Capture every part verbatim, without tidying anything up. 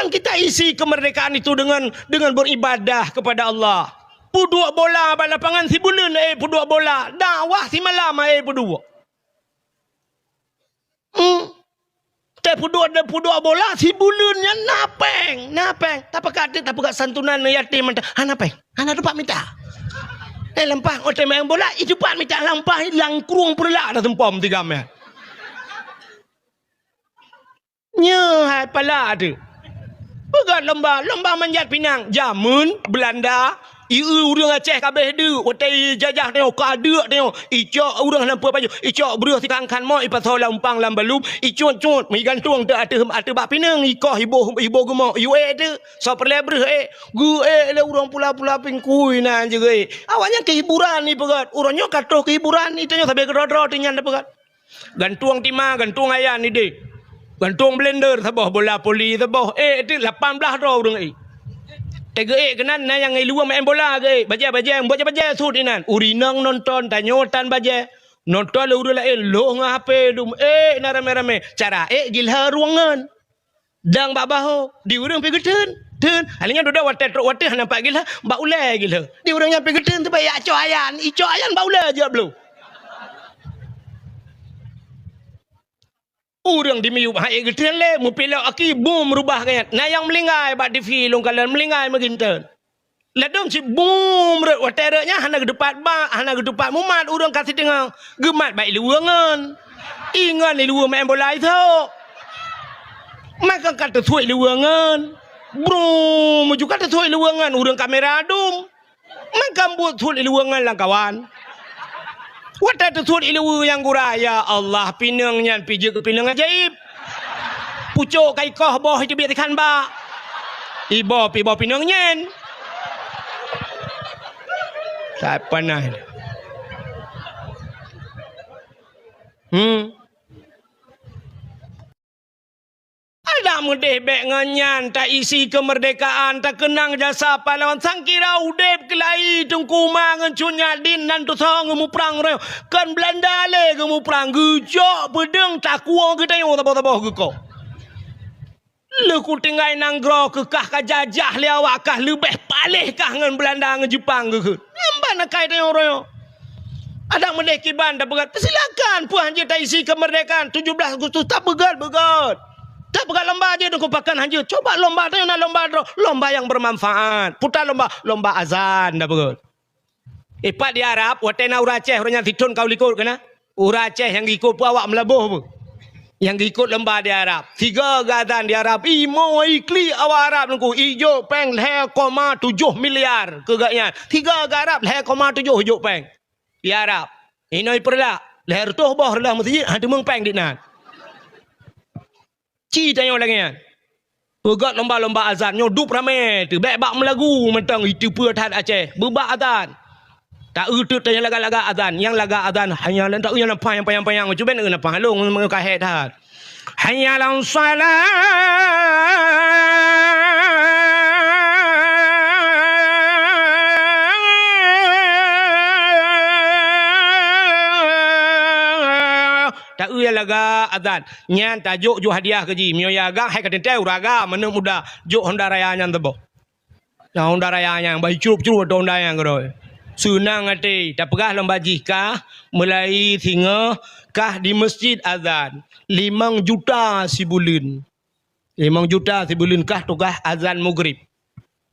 Kita isi kemerdekaan itu dengan, dengan beribadah kepada Allah. Peuduek bola bak lapangan sibuleuen, eh, peuduek bola. Dakwah simalam, eh, peuduek. Hmm. Teupeudok, teupeudok bola sibuleuen nyan na péng, na péng. Tapeugah, tapeugah santunan yatim mantong. Hana péng, hana teumpat mita. Eh, lampah, oh, teumpat bola, i teumpat mita lampah, lam krueng peureulak dah seumpom tiga mèh. Nyoe hai pala teuh. Peugah lomba, lomba manjat pinang. Jameun Beulanda, i eu ureueng Aceh ka abéh deuk, watèe ijajah tanyoe, ka deuk tanyoe, icok ureueng hana peue pajoh, icok breuh sikhan-khan mok, ipasoe lam umpang lam balum, icut-cut, igantung teuh ateueh, ateueh bak pineung, ikoh iboh, iboh geumok, iék teuh, soe peureulèe breuh ék, geuék lé ureueng pula-pula pingkui nan jeuet. Awaknyan keuhiburan ipeugöt, uroe nyoe ka troh keuhiburan, i tanyoe sabe keudroe-droe teuh nyan tapeugöt. Gantueng tima, gantueng ayan idéh. Gantueng blender saboh, bola voli saboh. Eh, itu lapan blah droe ureueng ék. Teugeuk ék keunan, na nyang i luwa maén bola geuék. Bajèe-bajèe, bajèe-bajèe sut inan. Ureueng inong nonton, tanyoe tan bajèe. Nonton lé ureueng laén, lhôh ngon H P dum. Ék na ramé-ramé. Cara ék gilhé ruangan. Dang bak bahô, di ureueng pi geutheun, theun. Akhirnya dudoe watèe trok watèe hana pat gilhé, bak ulèe gilhé. Di ureueng nyan pi geutheun teuh bak icok ayan, icok ayan bak ulèe jeuet bloe. Ureueng di miyueb hai geutheun lé, meupilok aki, bum, meurubah geuh nyan. Na nyang meulinggai bak T V lôn kalon, meulinggai meuginteun. Ladôm cit bum rhot, watèe rhot nyan hana geuteupat bak, hana geuteupat mumat, ureueng ka siteungoh geumat bak i luweue ngon. I ngon i luweue maén bola isok. Maka ka teusuet i luweue ngon. Brum, meunyoe ka teusuet i luweue ngon, ureueng kamera dum. Maka buet suet i luweue ngon lam kawan. Watèe teusuet i luweue nyang gura, ya Allah, pineung nyan pi jeuet keu pineung ajaéb. Pucôk ka ikoh boh iteubiet sikhan bak. Iboh pi boh pineung nyan. Sat panah. Hmm. Adak meudéh bèk ngon nyan, taisi keumeurdekaan, takeunang jasa pahlawan, sangkira udép keulayi Teungku Ma ngon Cut Nyak Dien nan teusoe geumuprang roh. Kon Beulanda lé geumuprang, geujok peudeueng takue geutanyoe saboh-saboh geukoh. Lheuh kutinggai nanggroe keuh kah ka jajah lé awak kah, leubeh paléh kah ngon Beulanda ngon Jeupang geukheun. Nyan ban akai tanyoe uroe nyoe. Adak meudéh kiban tapeugöt, peusilakan, peue han jeuet taisi keumeurdekaan tujuh belas Agustus, tapeugöt-peugöt. Tapeugöt lomba jeuet, dukon pakon han jeuet. Coba lomba tanyoe na lomba droe, lomba nyang beumanfaat. Peue ta lomba, lomba azan tapeugöt. Ipat di Arab, watèe na ureueng Aceh, ureueng nyan sithon ka u likot keunan. Ureueng Aceh nyang geuikot peue awak meulaboh peue. Nyang geuikot lomba di Arab. Sigoe geuazan di Arab. Ih, mo iklik awak Arab nungku. Ijok péng lhèe koma tujoh miliar keu gobnyan. Sigoe geu Arab lhèe koma tujoh ijok péng. Di Arab. Inoe ipeureulak. Lhèe reutôh boh reuloh meuseujid, han teumeung péng dinan. Ci tanyoe lagèe nyan. Peugöt lomba-lomba azan nyoe dub ramè teuh, bèk bak meulagu mantong, iteupeue that Aceh. Beubak azan. Ta eu teuk tanyoe lagak-lagak azan, nyang lagak azan, hanya lan ta eu nyang panyang-panyang, cuba eu napa lôn meukahé that. Hayya 'alas shalah. Ta eu nyang lagak azan. Nyan tajok ju hadiah keu jih. Meunyoe ya agam, hai ka teuntèe ureueng agam, aneuk muda, jok Honda Raya nyan teuboh. Nyang Honda Raya nyan, bah icrup-crup atau Honda nyan keudroe. Seunang até, tapeugah lom bak jih kah, meulai singoh kah di meuseujid azan, limong juta sibuleuen. Limong juta sibuleuen kah tugaih azan Maghrib.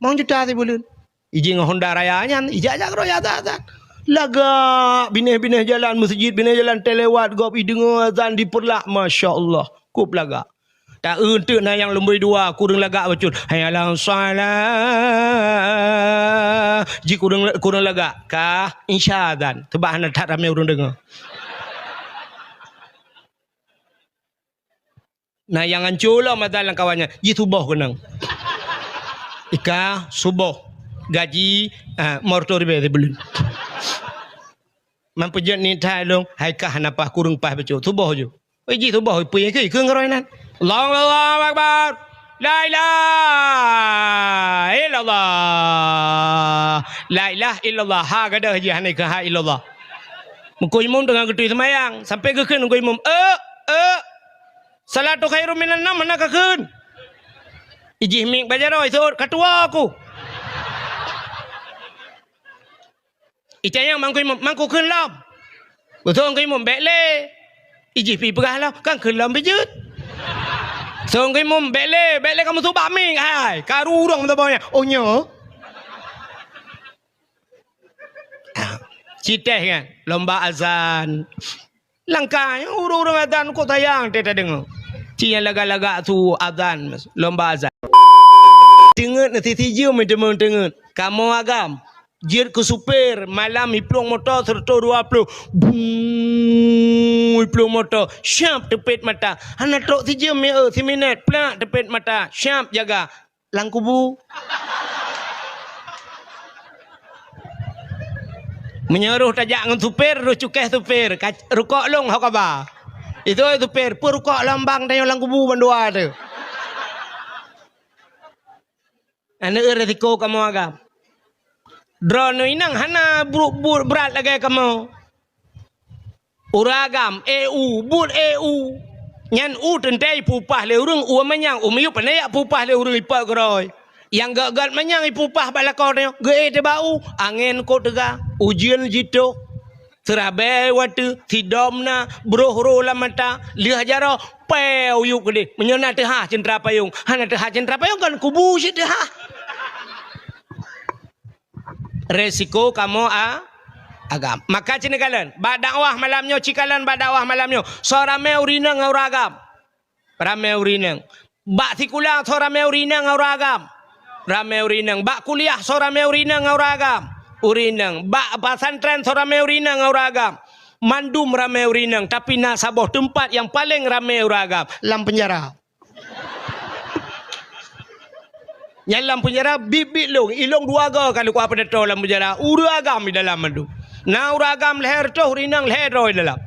Limong juta sibuleuen. Ijih ngon Honda Raya nyan, ijak-jak keudroe azan-azan. Lagak binéh-binéh jalan meuseujid, binéh jalan teuliwat gob, ideungoe azan di peureulak, masya Allah, kôb lagak. Ta eu teuk na nyang lumbôi dua, kureueng lagak bacut. Hayya 'alas shalah. Jih kureueng, kureueng lagak. Kah, insya azan. Seubab hana that ramé ureueng deungoe. Na nyang hanco lom azan lam kawan nyan. Jih suboh keunong. Ika suboh. Gaji, ah, motor ribèe sibuleuen. Man peujeuet ni that lôn, hai kah na paih kureueng paih bacut. Suboh ju. Oi, jih suboh, peue nyang keu, keu ngeuroi nan. Allahu Akbar. La ilaha illallah. La ilaha illallah. Ha gadôh jih hana keu ha illallah. Meukeu imum teungoh geutui seumayang, sampai geukheun meukeu imum, "Eh, eh. Salatu khairum minan naum," hana kakheun. Ijih miet bak jaroe, iseuôt, "Ka tuwoe ku." Itanyong bak Teungku Imum, "Teungku kheun lom?" Geuseuôt Teungku Imum, "Bék lé." Ijih pi peugah lom, "Kan kheun lom pih jeuet." Geuseuôt Teungku Imum, "Bék lé, bék lé kamoe subah miet hai. Ka rurong meusaboh nyan." "Oh nyo." Ci teh nyan, lomba azan. Langkah nyoe ureuëng-ureuëng azan kok sayang teuh tadeungoe. Ci nyan lagak-lagak su azan, lomba azan. Teungeut na sisi jeuem teuma teungeut. Kamoe agam. Jeuet keu supir, malam iplueng moto seratus dua puluh. Bung, iplueng moto. Syap teupet mata. Hana trok sijeuem, siminét, plak teupet mata. Syap jaga. Lam kubu. Meunyoe roh tajak ngon supir, roh cukéh supir, ka-, rukok lôn ho kaba. Itu supir, peue rukok lambang tanyoe lam kubu bandua tu. Aneuk resiko kamoe agam. Droeneuh inong hana bru-, bu-, brat lagée kamoe. Ureuëng agam, e u, buet e u. Nyan u teuntée ipeupah lé ureuëng, u manyang, u miyueb pane jak peupah lé ureuëng ipat keudroe. Nyang gét-gét manyang ipeupah bak lakoe tanyoe, geu-e teuh bak u, angén kot teuga, ujeuen jitoh. Seurabée watée, sidom na, broh ro lam mata, lheueh jaroe, peu uyueb keudeh. Meunyoe na teuhah ceuntra payong, hana teuhah ceuntra payong kan kubu cit teuhah. Resiko kamoe a-, agam. Maka ci neukalon, bak dakwah malam nyoe, ci kalon bak dakwah malam nyoe. Soe ramé ureuëng inong ngon ureuëng agam? Ramé ureuëng inong. Bak sikula soe ramé ureuëng inong ngon ureuëng agam? Ramé ureuëng inong. Bak kuliah soe ramé ureuëng inong ngon ureuëng agam? Ureuëng inong. Bak pesantren soe ramé ureuëng inong ngon ureuëng agam? Mandum ramé ureuëng inong, tapi na saboh teumpat nyang paleng ramé ureuëng agam, lam peunjara. Nyan lam peunjara biet-biet lôn, ilôn dua goe ka lôn kuah peudato lam peunjara, ureuëng agam di dalam mandum. Na ureuëng agam lhée reutôh, ureuëng inong lhée droe di dalam.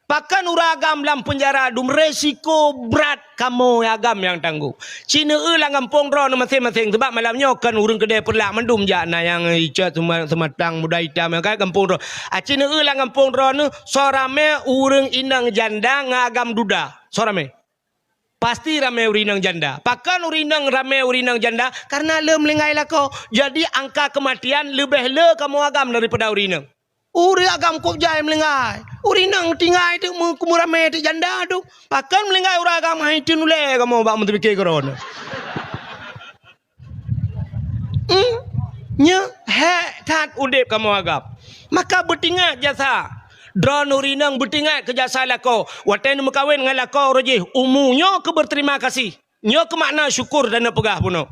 Pakon ureuëng agam lam peunjara dum, resiko brat kamoe agam nyang tanggong. Ci neueu lam gampông droeneuh maséng-maséng, sabab malam nyoe kon ureuëng keudeh Peureulak mandum jak, na nyang icok Suma-, Seumatang, Muda Itam, nyang ka gampông droe. A, ci neueu lam gampông droeneuh, soe ramé ureuëng inong janda ngon agam duda. Soe ramé? Pasti ramé ureuëng inong janda. Pakon ureuëng inong ramé ureuëng inong janda? Karena le meulinggai lakoe. Jadi angka keumatian leubeh le kamoe agam daripada ureuëng inong. Ureuëng agam kok jai meulinggai. Ureuëng inong tinggai teuk meu-, meurame teuk janda tu. Pakon meulinggai ureuëng agam hai teun ulée kamoe bak meuteupiké keudroe. Hmm? Nyoe hék that udeb kamoe agam. Maka beutingat jasa. Droeneuh ureuëng inong beutingat keu jasa lakoe. Watée neumeukawen ngon lakoe uroe jih, umu nyoe keu beuterima kasih. Nyoe keu makna syukur dan neupeugah bunoe.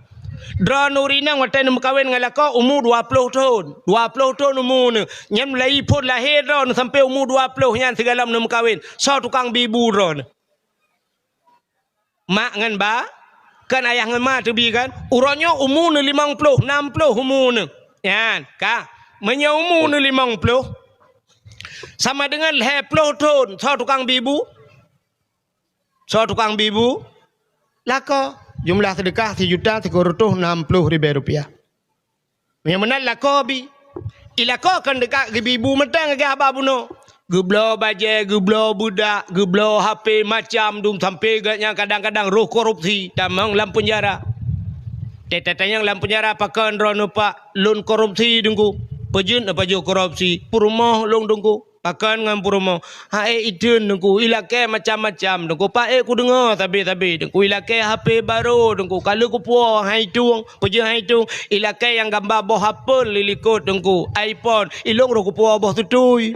Droeneuh ureuëng inong watée neumeukawen ngon lakoe umu dua ploh thon. Dua ploh thon umu neuh. Nyan mulai phon lahé droeneuh sampai umu dua ploh nyan sigohlom neumeukawen. Soe tukang bi bu droeneuh? Mak ngon ba, kan ayah ngon ma teubi kan? Uroe nyoe umu neuh limong ploh, nam ploh umu neuh. Nyan, ka. Meunyoe umu neuh limong ploh, sama dengan lhée ploh thon, soe tukang bi bu? Soe tukang bi bu? Lakoe. Jumlah seudeukah sijuta sikureueng reutôh nam ploh ribée rupiah. Nyang meunan lakoe bi. I lakoe kon teuka geubi bu mantong lagée haba bunoe. Geubloe bajée, geubloe beudak, geubloe H P macam dum sampoe gét nyan kadang-kadang roh korupsi tamong lam peunjara. Teutatanyong lam peunjara pakon droeneuh pak lôn korupsi Teungku. Peujeuet neupajoh korupsi, peurumoh lôn Teungku. Pakon ngon peurumoh. Hai iteun Teungku, ilakée macam-macam Teungku. Paék kudeungoe sabe-sabe Teungku. Ilakée H P barô Teungku. Ka lheueh kupuwoe hai tueng, peujeuet hai tueng. Ilakée nyang gamba boh apel lilikot Teungku. iPhone, ilôn roh kupuwoe boh tutui.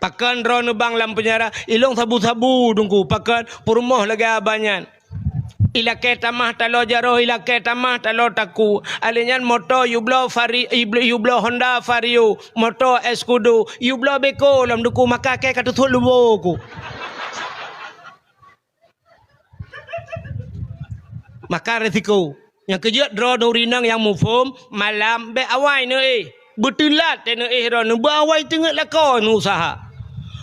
Pakon droeneuh bang lam peunjara, ilôn sabu-sabu Teungku, pakon peurumoh lagée abanyan. Ilakée tamah taloe jaroe, ilakée tamah taloe takue. Alèh nyan moto yubloe Vari-, yubloe Honda Vario, moto Escudo, yubloe beko lom Teungku, maka kée ka teusuet lubo ku. Maka resiko. Nyang keujeuet droeneuh ureueng inong nyang muphom, malam bék awai neuéh. Beuteulat teuh neuéh droeneuh, beuawai teungeut lakoe neuusaha.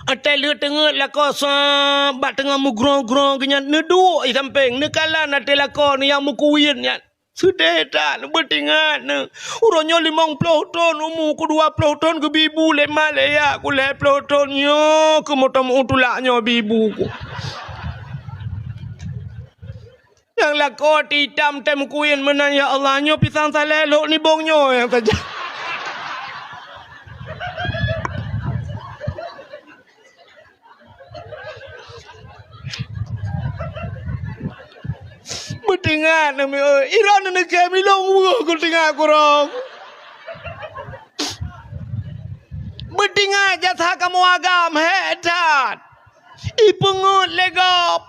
Watée lheueh teungeut lakoe sab bak teungoh meugroe-groe geuh nyan, neuduek i sampéng, neukalon watée lakoe neuh nyang meukuwien nyan. Seudeh that, beutingat neuh. Uroe nyoe limong ploh thon umu ku, dua ploh thon geubi bu lé ma lé ya ku, lhèe ploh thon nyoe keu meuteumèe tulak nyoe bi bu ku. Nyang lakoe ti itam tem kuyen meunan, ya Allah, nyoe pisang saleh lhok nibong nyoe nyang saja. Beutingat nami oi, ilôn neukém ilôn weueh geutingat kurong. Beutingat jasa kamoe agam hèk that. Ipeungeut lé gob.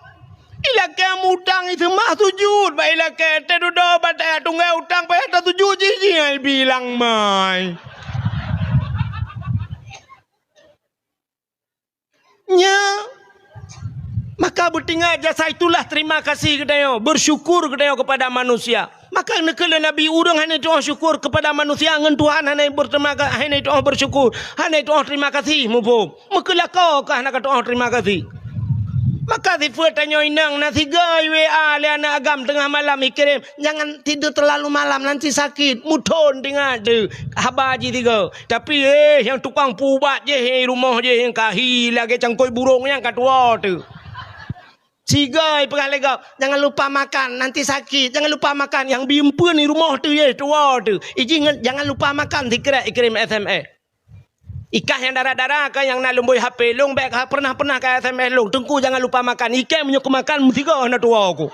Ilakée mutang iseumah sujut bak ilakée, teududoe bak tayat tunggée utang payah tasujut jih, jih nyan ibi lam mai. Nya, maka beutingat jasa itulah terima kasih geutanyoe, bersyukur geutanyoe kepada manusia. Maka neukheun lé Nabi, ureuëng hana tu'oh syukur kepada manusia ngon Tuhan hana berterima ka-, hana tu'oh bersyukur, hana tu'oh terima kasih, muphom. Meukeulako ka hana ka tu'oh terima kasih. Maka sifeuet tanyoe inong na sigoe W A lé aneuk agam teungoh malam ikirém, "Jangan tidur terlalu malam, nanti sakit." Muthon teuingat teuh haba jih sigoe. Tapi, eh, nyang tukang peuubat jih, eh, rumoh jih nyang kahi lagée cangkôi burông nyang ka tuwoe teuh. Sigoe ipeugah lé gob, "Jangan lupa makan, nanti sakit. Jangan lupa makan." Nyang bi eumpeuen di rumoh teuh, eh, tuwoe teuh. Ijih ngon, "Jangan lupa makan," sikrek ikirém S M S. Ikah nyang dara-dara ka nyang na lumbôi H P lôn, bék ka pernah-pernah ka S M S lôn, "Teungku jangan lupa makan." Ikah meunyoe keu makan meusigoe na tuwoe ku.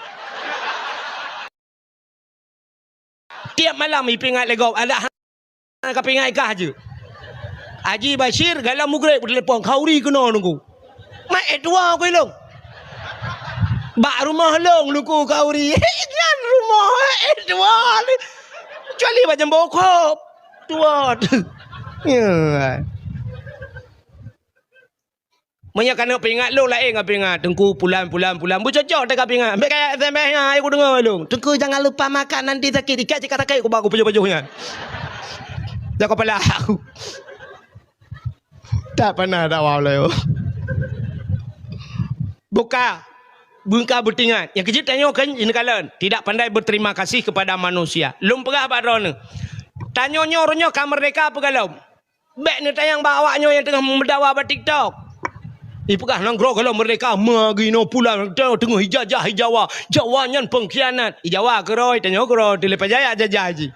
Tiep malam ipeuingat lé gob, adak hana kapeuingat ikah jeuet. Haji Bashir galom mugreb telepon, "Khauri keunoe Teungku." "Mak, eh, tuwoe ku ilôn." "Bak rumoh lôn Teungku Khauri." "Nyan rumoh, eh, tuwoe." Kecuali bak jambo khop. Tuwoe. Ya. Meunyoe keuneuk peuingat lôn laén ngon peuingat, "Teungku pulan, pulan, pulan." Beucocok teuka peuingat. Bék kaya S M S nyan, ayo kudeungoe lôn. "Teungku jangan lupa makan, nanti sakit." Ikah cit ka sakét kubak kupajoh-pajoh nyan. Dak kepala aku. Tak pernah dakwah beliau. Buka. Beungka beutingat. Nyang keujeuet tanyoe kan ineukalen. Tidak pandai berterima kasih kepada manusia. Lôn peugah bak droeneuh. Tanyoe nyoe uroe nyoe ka meurdeka peue galom. Bék neutanyong bak awak nyoe nyang teungoh meudawa bak TikTok. Ipeugah nanggroe gohlom meurdeka, ma geuinoe pulan teungoh ijajah i Jawa. Jawa nyan pengkhianat. I Jawa keudroe, tanyoe keudroe, teuleupah jaya jajah jih.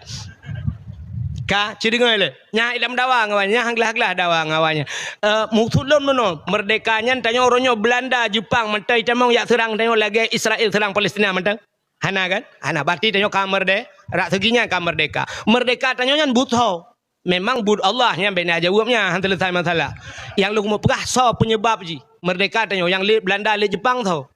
Ka, ci deungoe lé. Nyan ilom dawa ngon awaknyan, nyan glah-glah dawa ngon awaknyan. Eh, maksud lôn meunoe, meurdeka nyan tanyoe uroe nyoe Belanda, Jepang, mantong itamong jak seurang tanyoe lagée Israel seurang Palestina mantong. Hana kan? Hana. Berarti tanyoe ka meurde-, rak seugi nyan ka meurdeka. Meurdeka tanyoe nyan buet soe? Memang buet Allah nyan, bék na jaweueb nyan, han seuleusai masalah. Nyang lôn keumeung peugah soe peunyebab jih? Meurdeka tanyoe nyang lé Belanda, lé Jepang soe?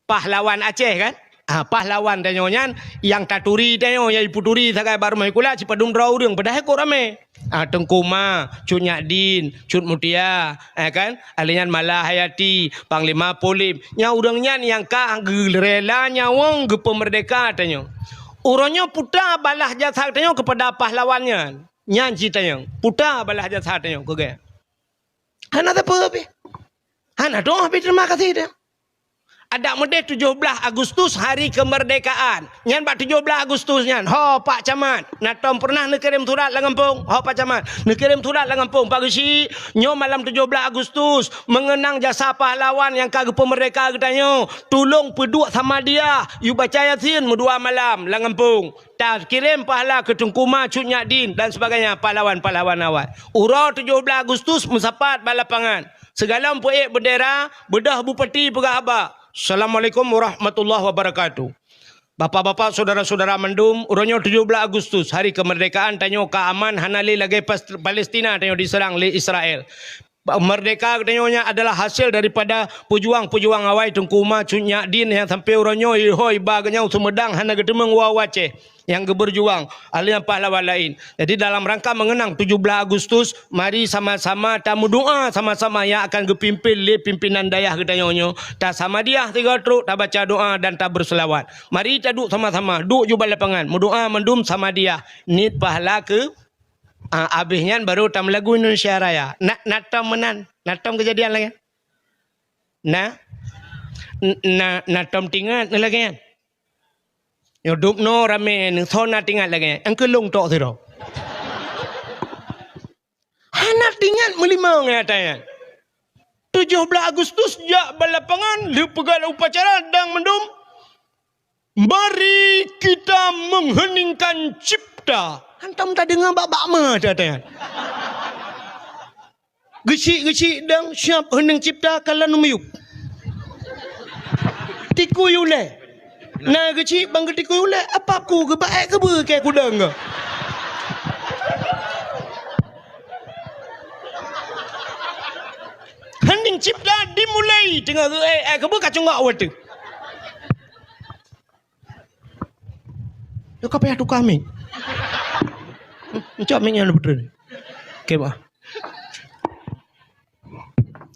Pahlawan Aceh kan? Ah, pahlawan tanyoe nyan nyang taturi tanyoe, nyang ipeuturi sagai bak rumoh sikula sipadum droe ureuëng, padahai kok ramé. Ah, Teungku Ma, Cut Nyak Din, Cut Mutia, eh kan? Ahli nyan Mala Hayati, Panglima Polip. Nyang ureuëng nyan nyang ka geurela nyawöng geupeumeurdeka tanyoe. Uroe nyoe puta balah jasa tanyoe keupada pahlawan nyan. Nyan cit tanyoe. Puta balah jasa tanyoe keu geuh. Hana sapeue pih. Hana doh pih terima kasih dia. Adak meudeh tujoh blaih Agustus hari kemerdekaan. Nyan bak tujoh blaih Agustus nyan, ho Pak Camat, na tom pernah neukirém surat lam gampông? Ho Pak Camat, neukirém surat lam gampông, Pak Geuchik, nyoe malam tujoh blaih Agustus, mengenang jasa pahlawan nyang ka geupeumerdeka geutanyoe. Tulông peuduek Samadiyah, yue baca Yasin meudua malam lam gampông. Takirém pahala keu Teungku Ma, Cut Nyak Din dan sebagainya, pahlawan-pahlawan awai. Uroe tujoh blaih Agustus meusapat bak lapangan. Sigohlom peuék beundera, beudôh bupati peugah haba, "Assalamualaikum warahmatullahi wabarakatuh." Bapak-bapak, saudara-saudara mandum, uroe nyoe tujoh blaih Agustus, hari kemerdekaan tanyoe ka aman, hana lé lagée Pas-, Palestina tanyoe diseurang lé Israel. Merdeka geutanyoe nyan adalah hasil daripada peujuang-peujuang awai Teungku Ma, Cut Nyak Din nyang sampoe uroe nyoe ihôi ba geutanyoe seumeudang hana geuteumeung u Aceh nyang geubeujuang oleh pahlawan laén. Jadi, dalam rangka mengenang tujoh blaih Agustus, mari sama-sama tameudoa sama-sama nyang akan geupimpin lé pimpinan dayah geutanyoe nyoe. Tasamadiyah sigoe trok, tabaca doa dan tabeuseulawat. Mari taduek sama-sama, duek ju bak lapangan, meudoa mandum samadiyah, niet pahala keu, ah, abéh nyan baru tameulagu Indonesia Raya. Na, na tom meunan, na tom keujadian lagée nyan? Na, n-, na, na tom tingat lagée nyan? Nyoe dub noe ramé, neusoe na teuingat lagée nyan. Nyang keu lôn tok sidroe. Hana teuingat meulimong nyang tanya. Tujoh blaih Agustus jak bak lapangan, lheueh peugah upacara dang mandum. Mari kita mengheningkan cipta. Hantom tadeungoe bak-bak ma tanya. Geuchik-geuchik dang siab heuneng cipta kalon miyueb. Tikui ulée. Na geuchik bang geutikui ulée, apa ku geuba ék keubeue keu kudang geuh. Heuneng cipta dimulai teungoh geuék ék keubeue ka cunggok watée. Nyoe ka payah tuka mic. Encok mic nyan putri. Oke, bah.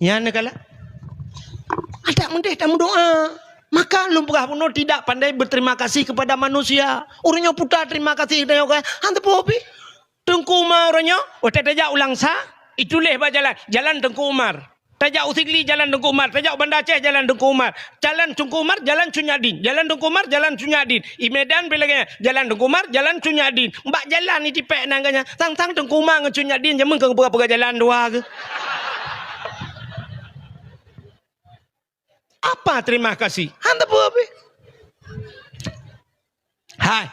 Nyan kala. Adak meudeh tameudoa. Maka lôn peugah bunoe tidak pandai berterima kasih kepada manusia. Ureuëng nyang puta terima kasih dan nyang kaya, han teupeu pi. Teungku Umar uroe nyoe, watée tajak u Langsa, ituléh bak jalan, Jalan Teungku Umar. Tajak u Sigli, Jalan Teungku Umar. Tajak u Banda Aceh, Jalan Teungku Umar. Jalan Teungku Umar, Jalan Cut Nyak Dien. Jalan Teungku Umar, Jalan Cut Nyak Dien. I Medan pih lagée nyan, Jalan Teungku Umar, Jalan Cut Nyak Dien. Bak jalan di tipék nan geuh nyan, sang-sang Teungku Umar ngon Cut Nyak Dien, jameun keu peugah-peugah jalan dua geuh. Apa terima kasih? Han teupeu pi. Hai.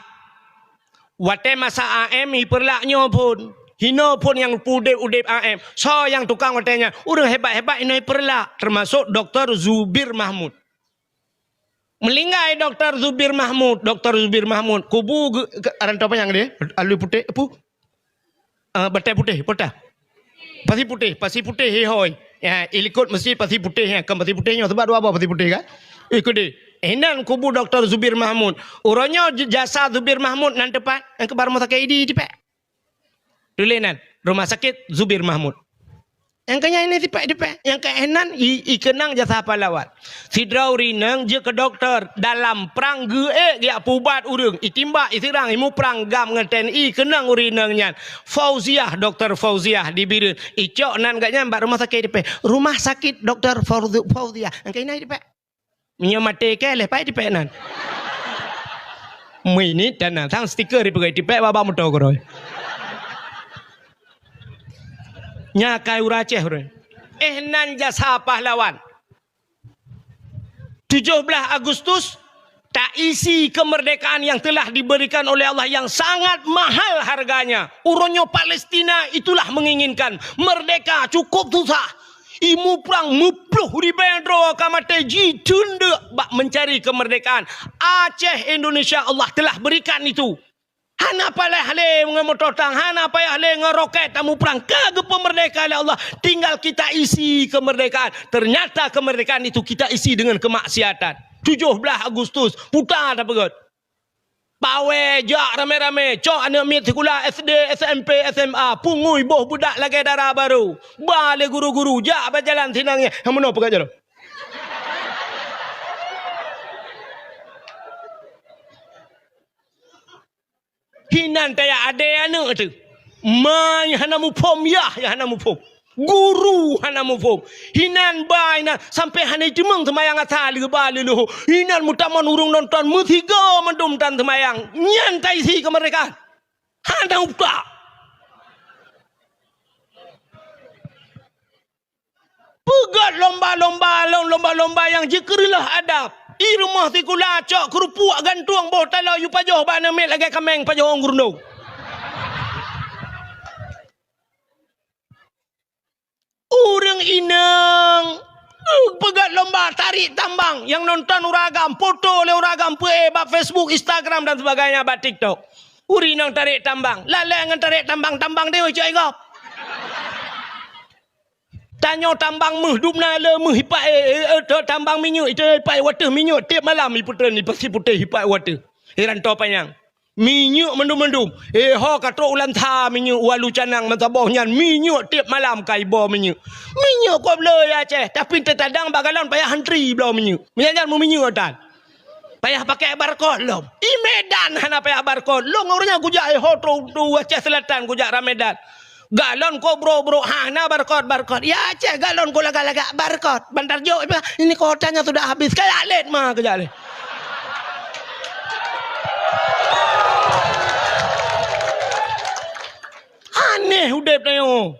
Watée masa A M i Peureulak nyoe phon, hinoe phon nyang udeb-udeb A M. Soe nyang tukang watée nyan? Ureuëng hebat-hebat hinoe i Peureulak, termasuk Doktor Zubir Mahmud. Meulinggai Doktor Zubir Mahmud, Doktor Zubir Mahmud, kubu geu-, geu-, aran toh panyang deh, alui putéh, apu? Ah, Batée Putéh, peue tah? Pasi Putéh, Pasi Putéh, hé hôi. Ya, i likot meuseujid Pasi Putéh, ya, kan Pasi Putéh nyoe, sebab dua boh Pasi Putéh, kan? Ikut deh. Inan kubu Doktor Zubir Mahmud. Uroe nyoe j-, jasa Zubir Mahmud nan teupat, nyang keuba rumoh sakét Idi teupat. Tuléh nan, Rumah Sakit Zubir Mahmud. Nyang keu nyan ini tipék-tipék. Nyang keu inan i, i keunong jasa pahlawan. Sidroe ureuëng inong jeuet keu dokto, dalam prang geuék geujak peuubat ureuëng, itimbak, iseurang, imuprang GAM ngon T N I, keunong ureuëng inong nyan. Fauziah, Doktor Fauziah di Bireuen. Icok nan geuh nyan bak rumoh sakét tipék. Rumah Sakit Doktor Fauzi-, Fauziah. Nyang keu inan tipék. Meunyoe maté keu lheueh pai tipék nan. Meuinit dan nan sang stiker dipeugöt tipék bak moto keudroe. Nya kai ureuëng Aceh ureuëng. Eh, nan jasa pahlawan. Tujoh blaih Agustus, taisi kemerdekaan yang telah diberikan oleh Allah yang sangat mahal harganya. Uroe nyoe Palestina itulah menginginkan merdeka cukup susah. Imuprang meuploh ribée droe ka maté jiteundeuk bak mencari kemerdekaan. Aceh Indonesia Allah telah berikan itu. Hana payah lé ngon moto tang, hana payah lé ngon roket tamuprang. Ka geupeumerdeka lé Allah. Tinggal kita isi kemerdekaan. Ternyata kemerdekaan itu kita isi dengan kemaksiatan. Tujoh blaih Agustus, puta tapeugöt. Pawé jak ramé-ramé, cok aneuk miet sikula S D, S M P, S M A, pungui boh budak lagée dara barô. Ba lé guru-guru, jak bak jalan sinan nyan. Hana meunoe peugah jaroe. Hinan taya adé aneuk teuh. Ma nyang hana muphom, yah nyang hana muphom. Guru hana muphom. Hinan ba inan sampai hana jiteumeung seumayang asa leuba leuloh. Hinan meutamong ureuëng nonton meusigoe mandum tan seumayang. Nyan taisi kemerdekaan. Hana utak. Peugöt lomba-lomba, lom-, lomba-lomba nyang jikeureuloh adab. I rumoh sikula cok keurupuk gantueng boh taloe yue pajoh bak aneuk miet lagée kaméng pajoh ureuëng gurundong. Ureuëng inong, peugöt lomba tarék tambang nyang nonton ureuëng agam, poto lé ureuëng agam peuék bak Facebook, Instagram dan sebagainya, bak TikTok. Ureuëng inong tarék tambang, lalée ngon tarék tambang, tambang deungon cok gob. Tanyoe tambang méuh, dum na le méuh ipak, eh, eh, eh, tambang minyeuk, itu ipak wateuh minyeuk, tiep malam ipeutreun, ipasi putéh ipak wateuh. Iranto panyang. Minyeuk mandum-mandum. Eh, ho ka trok u Langsa minyeuk, u Alu Canang meusaboh nyan, minyeuk tiep malam ka iboh minyeuk. Minyeuk kok bloe ya Aceh, tapi teutadang bak galon payah antri bloe minyeuk. Meunyan nyan meuminyeuk tan. Payah pakai barcode lom. I Medan hana payah barcode. Lôn ureuëng nyan kujak, eh, ho trok u Aceh Selatan kujak Ramedan. Galon kok brok-brok, hana barcode, barcode. Ya Aceh galon kok lagak-lagak barcode. Bantar jok, ini kuotanya sudah habis. Kayak let ma kejak leh. Aneh udeb tanyoe.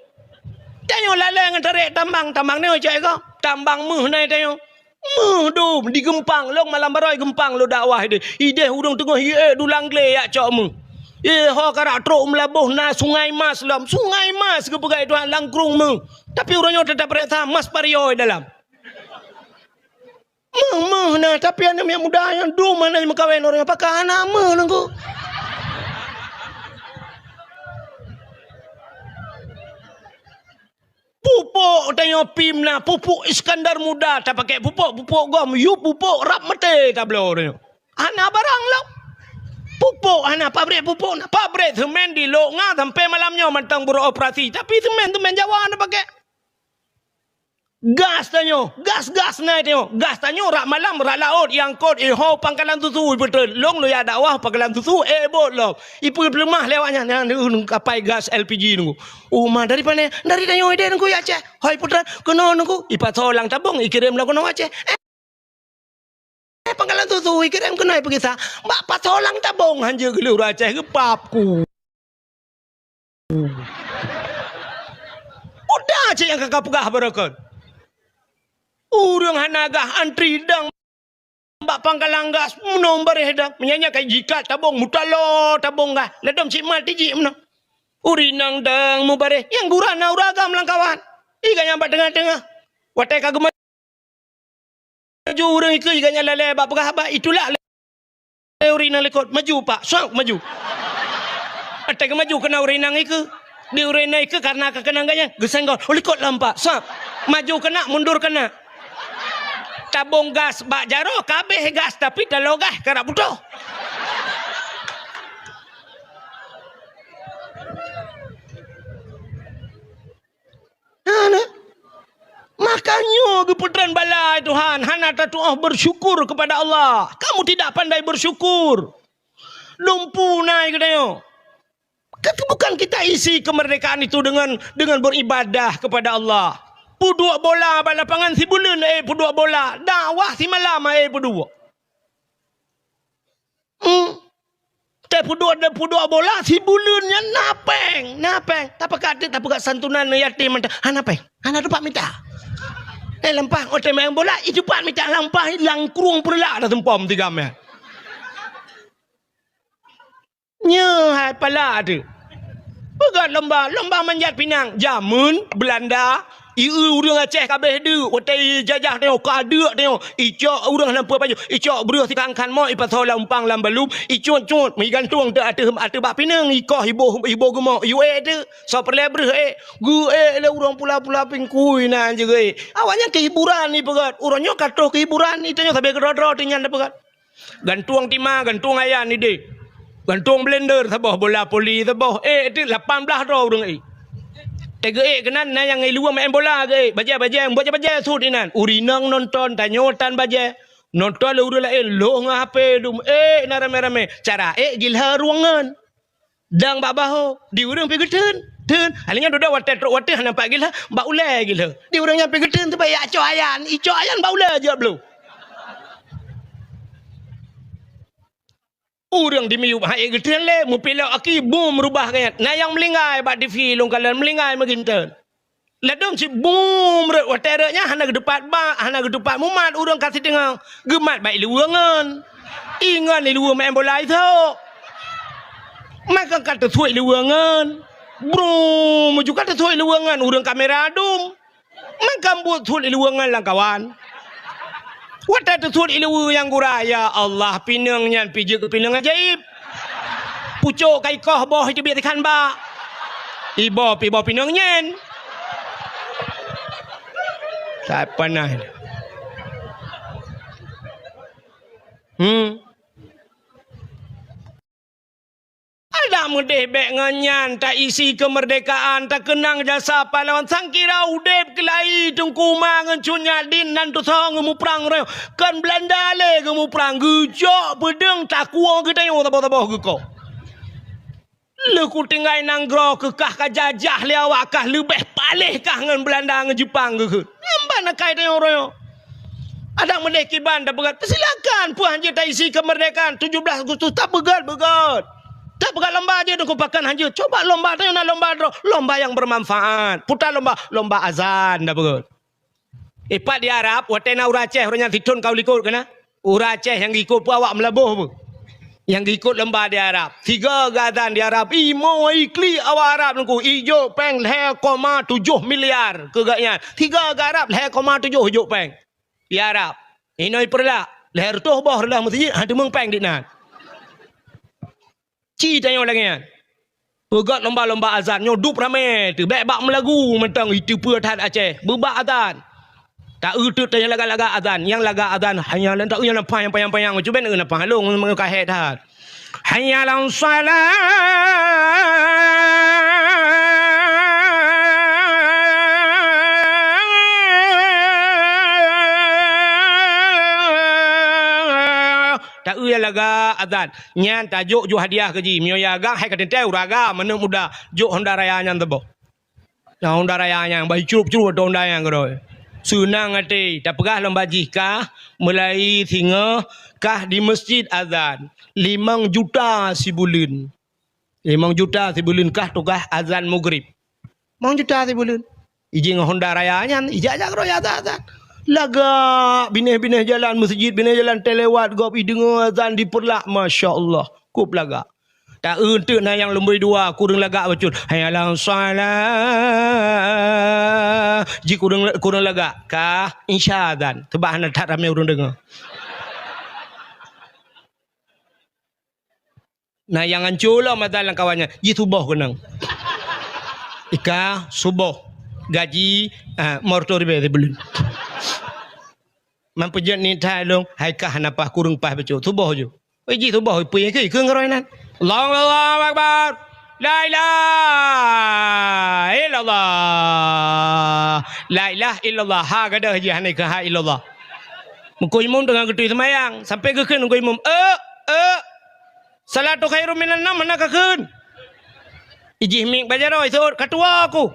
Tanyoe lalée ngon tarek tambang, tambang nyoe cok iko. Tambang méuh na tanyoe. Méuh dum di Geumpang, lôn malam baroe Geumpang lôn dakwah ideh. Ideh ureuëng teungoh ié dulang glé yak cok méuh. Eh, ho karak trok meulaboh na Sungai Mas lom. Sungai Mas geupeugah Tuhan langkrueng méuh. Tapi uroe nyoe teutap rasa mas pario dalam. Méuh-méuh na, tapi aneuk miet muda nyang dum hana meukawen ureuëng pakon hana méuh nangku. Pupuk tanyoe pim na, pupuk Iskandar Muda tapakek pupuk, pupuk gom, yue pupuk rab maté tabloe tanyoe. Hana barang lom. Pupuk hana, pabrik pupuk na, pabrik semen di Lok Nga sampai malam nyoe mantong beroperasi, tapi semen-semen Jawa hana pakek. Gas tanyoe, gas-gas na tanyoe. Gas tanyoe rak malam, rak laôt, iangkot, iho pangkalan susu, ipeutreun. Lôn lôn jak dakwah pangkalan susu, eh, bot lom. Ipeuleumah lé awak nyan, nyan, uh, kapai gas L P G nunggu. Uma dari pane? Dari tanyoe ideh nunggu ya Aceh. Hoi putra, keunoe nunggu. Ipasoe lam tabong, ikirém lom keunoe Aceh. Eh, Eh, pangkalan susu, ikirém keunoe peugisa. Bak pasoe lam tabong hanjeuet geuleuh ureuëng Aceh geupap ku. Udah cit nyang ka peugah barokon. Ureuëng hana gah antri dang bak pangkalan gas meunoe bareh dang. Meunyan nyan ka jikat tabong, mutaloe tabong gah. Ladom cit mat tijik meunoe. Ureuëng inong dang mubareh. Nyang gura na ureuëng agam lam kawan. Iga nyang bak teungoh-teungoh. Watée ka geuma- Maju ureuëng ikeue, iga nyan lalée bak peugah haba, itulak lé ureuëng inong likot, "Maju, Pak!" Sap, maju. Watée geumaju keunan ureuëng inong ikeue. Di ureuëng inong ikeue karena ka keunan gobnyan, geusenggol, "Oh, likot lom, Pak!" Sap. Maju keunan, mundur keunan. Tabong gas bak jaroe, ka abéh gas, tapi taloe gas karap putôh. Hana. Makanya geupeutreun bala, hai Tuhan, hana tatuoh bersyukur kepada Allah. Kamu tidak pandai bersyukur. Lumpu nai geutanyoe. Kan bukan kita isi kemerdekaan itu dengan, dengan beribadah kepada Allah. Peuduek bola bak lapangan sibuleuen, eh, peuduek bola. Dakwah simalam, eh, peuduek. Hmm. Teupuduek, teupuduek bola sibuleuen nyan na péng, na péng. Tapakat teuk tapeugah santunan yatim mantong. Hana péng, hana teumpat mita. Eh, lampah, oh, teumèe bola, i teumpat mita lampah, langkrueng peureulak dah seumpom tiga mèe. Nyoe hai pala teuk. Peugah lomba, lomba manjat pinang. Jameun Beulanda, i ureueng Aceh ka abéh deuk, watèe jajah tanyoe, ka deuk tanyoe. Icok ureueng hana peue pajoh, icok breueh sikangkan mok, ipasoe lam umpang lam balum, icut-cut, igantung teuk ateueh, ateueh bak pineung, ikoh iboh, iboh geumok, iuék teuk. Soe peureulèe breueh ék, geuék lé ureueng pula-pula pingkui na jeuet geuék. Awaknyan keuhiburan ipeugöt. Uroe nyoe ka troh keuhiburan, i tanyoe sabe keudroe-droe tinyan tapeugöt. Gantueng tima, gantueng ayan idéh. Gantueng blender saboh, bola voli saboh. Eh, itu lapan blaih droe ureueng ék. Teuga ék keunan, na nyang i luwa maén bola geuék. Bajèe-bajèe, bajèe-bajèe sut inan. Ureueng inong nonton, tanyoe tan bajèe. Nonton lé ureueng laén, lhôh ngon H P dum. Ék na ramé-ramé. Cara ék gilhé rueng ngon. Dang bak bahô, di ureueng pih geutheun, theun. Akhirnya dudoe watèe trok watèe hana pat gilhé, bak ulèe gilhé. Di ureueng nyan pih geutheun, teuma icok ayan, icok ayan bak ulèe jeuet bloe. Ureueng di miyueb hai geutheun lé, meupilok aki, bum, rubah geuh nyan. Na nyang meulinggai bak T V lôn kalon, meulinggai meuginteun. Ladôm cit bum rhot, watèe rhot nyan hana geutupat bak, hana geutupat mumat, ureueng ka siteungoh geumat bak i luwa ngon. I ngon i luwa maén bola isok. Maka ka teusuet i luwa ngon. Brum, meuju ka teusuet i luwa ngon, ureueng kamera dum. Maka buet suet i luwa ngon lam kawan. Watèe teusuet i luwa nyang gura, ya Allah, pineung nyan pih jeuet keu pineung ajaéb. Pucôk ka ikoh boh iteubiet sikhan bak. Iboh pih boh pineung nyan. Sapa na? Hmm. Adak meudéh bèk ngon nyan, taisi keumeurdekaan, takeunang jasa pahlawan, sangkira udép keulayi Teungku Ma ngon Cut Nyak Dien nan tusoe geumuprang roh. Kon Beulanda lé geumuprang, geucok peudeueng takue geutanyoe saboh-saboh geukoh. Lheuh kutinggai nanggroe keu kah ka jajah lé awak kah, leubeh paléh kah ngon Beulanda ngon Jeupang geukheun. Nyan ban akai tanyoe uroe nyoe. Adak meudéh kiban tapeugöt, peusilakan, peue han jeuet taisi keumeurdekaan tujoh blaih Agustus, tapeugöt-peugöt. Tapeugah lomba jeuet, Teungku, pakon hanjeuet. Coba lomba, tanyoe na lomba droe, lomba nyang bermanfaat. Peue lomba, lomba azan, tapeugah. Ipat di Arab, watée na ureuëng Aceh, ureuëng nyan sithon ka u likot keunan. Ureuëng Aceh nyang geuikot peue awak meulaboh peue? Nyang geuikot lomba di Arab. Siga geuazan di Arab. Ih, mo iklik awak Arab, Teungku. Ijok péng lhée koma tujoh miliar keu gobnyan. Siga geu Arab lhée koma tujoh ijok péng. Di Arab. Inoe ipeureulah. Lhée reutôh boh reulah meuseujid, han teumeung péng dinan. Ci tanyoe lagée nyan. Peugét lomba-lomba azan nyoe dup ramé teuh, bék bak meulagu mantong, iteupeue that Aceh, beubak azan. Ta-eu teuk tanyoe lagak-lagak azan, nyang lagak azan, hanya lan ta-eu nyang panyang-panyang, cuba na panyang lôn meukahé that. Hayya 'alas shalah. Ta-eu nyang lagak azan. Nyan tajok ju hadiah keu jih. Meunyoe ya agam, hai ka teuntée ureuëng agam, aneuk muda, jok Honda Raya nyan teuboh. Nah, Honda Raya nyan, bah icrup-crup ateueh Honda nyan keudroe. Seunang até, tapeugah lom bak jih kah, mulai singoh kah di meuseujid azan, limong juta sibuleuen. Limong juta sibuleuen kah tugaih azan mugrib. Limong juta sibuleuen. Iji ngon Honda Raya nyan, ijak-jak keudroe azan-azan. Lagak binéh-binéh jalan meuseujid, binéh jalan teulewat gob, ideungoe azan dipeurlak, masya Allah. Kop lagak. Ta-eu teuk na nyang lumboi dua, kureueng lagak bacut. Hayya 'alas shalah. Ji kureueng, kureueng lagak. Kah, insya azan. Teubak hana that ramé ureuëng deungoe. Na nyang hanco lom azan lam kawan nyan, jisuboh keunong. Ika suboh, gaji, ah, morto ribée sibuleuen. Man peujeuet ni that lôn, hai kah hana paih, kureueng paih bacut. Suboh ju. Oi, jisuboh, peue nyang keu, keu ngeuroi nan. Allahu, Allahu Akbar. La ilaha illallah. La ilaha illallah. Ha gadôh jih hana keu ha illallah. Meukeue imum teungoh geutui seumayang, sampai geukheun meukeue imum, "Euk, euk." Salatu khairum minan naum hana kakheun. Ijih mieng bak jaroe seuôt, "Ka tuwoe ku."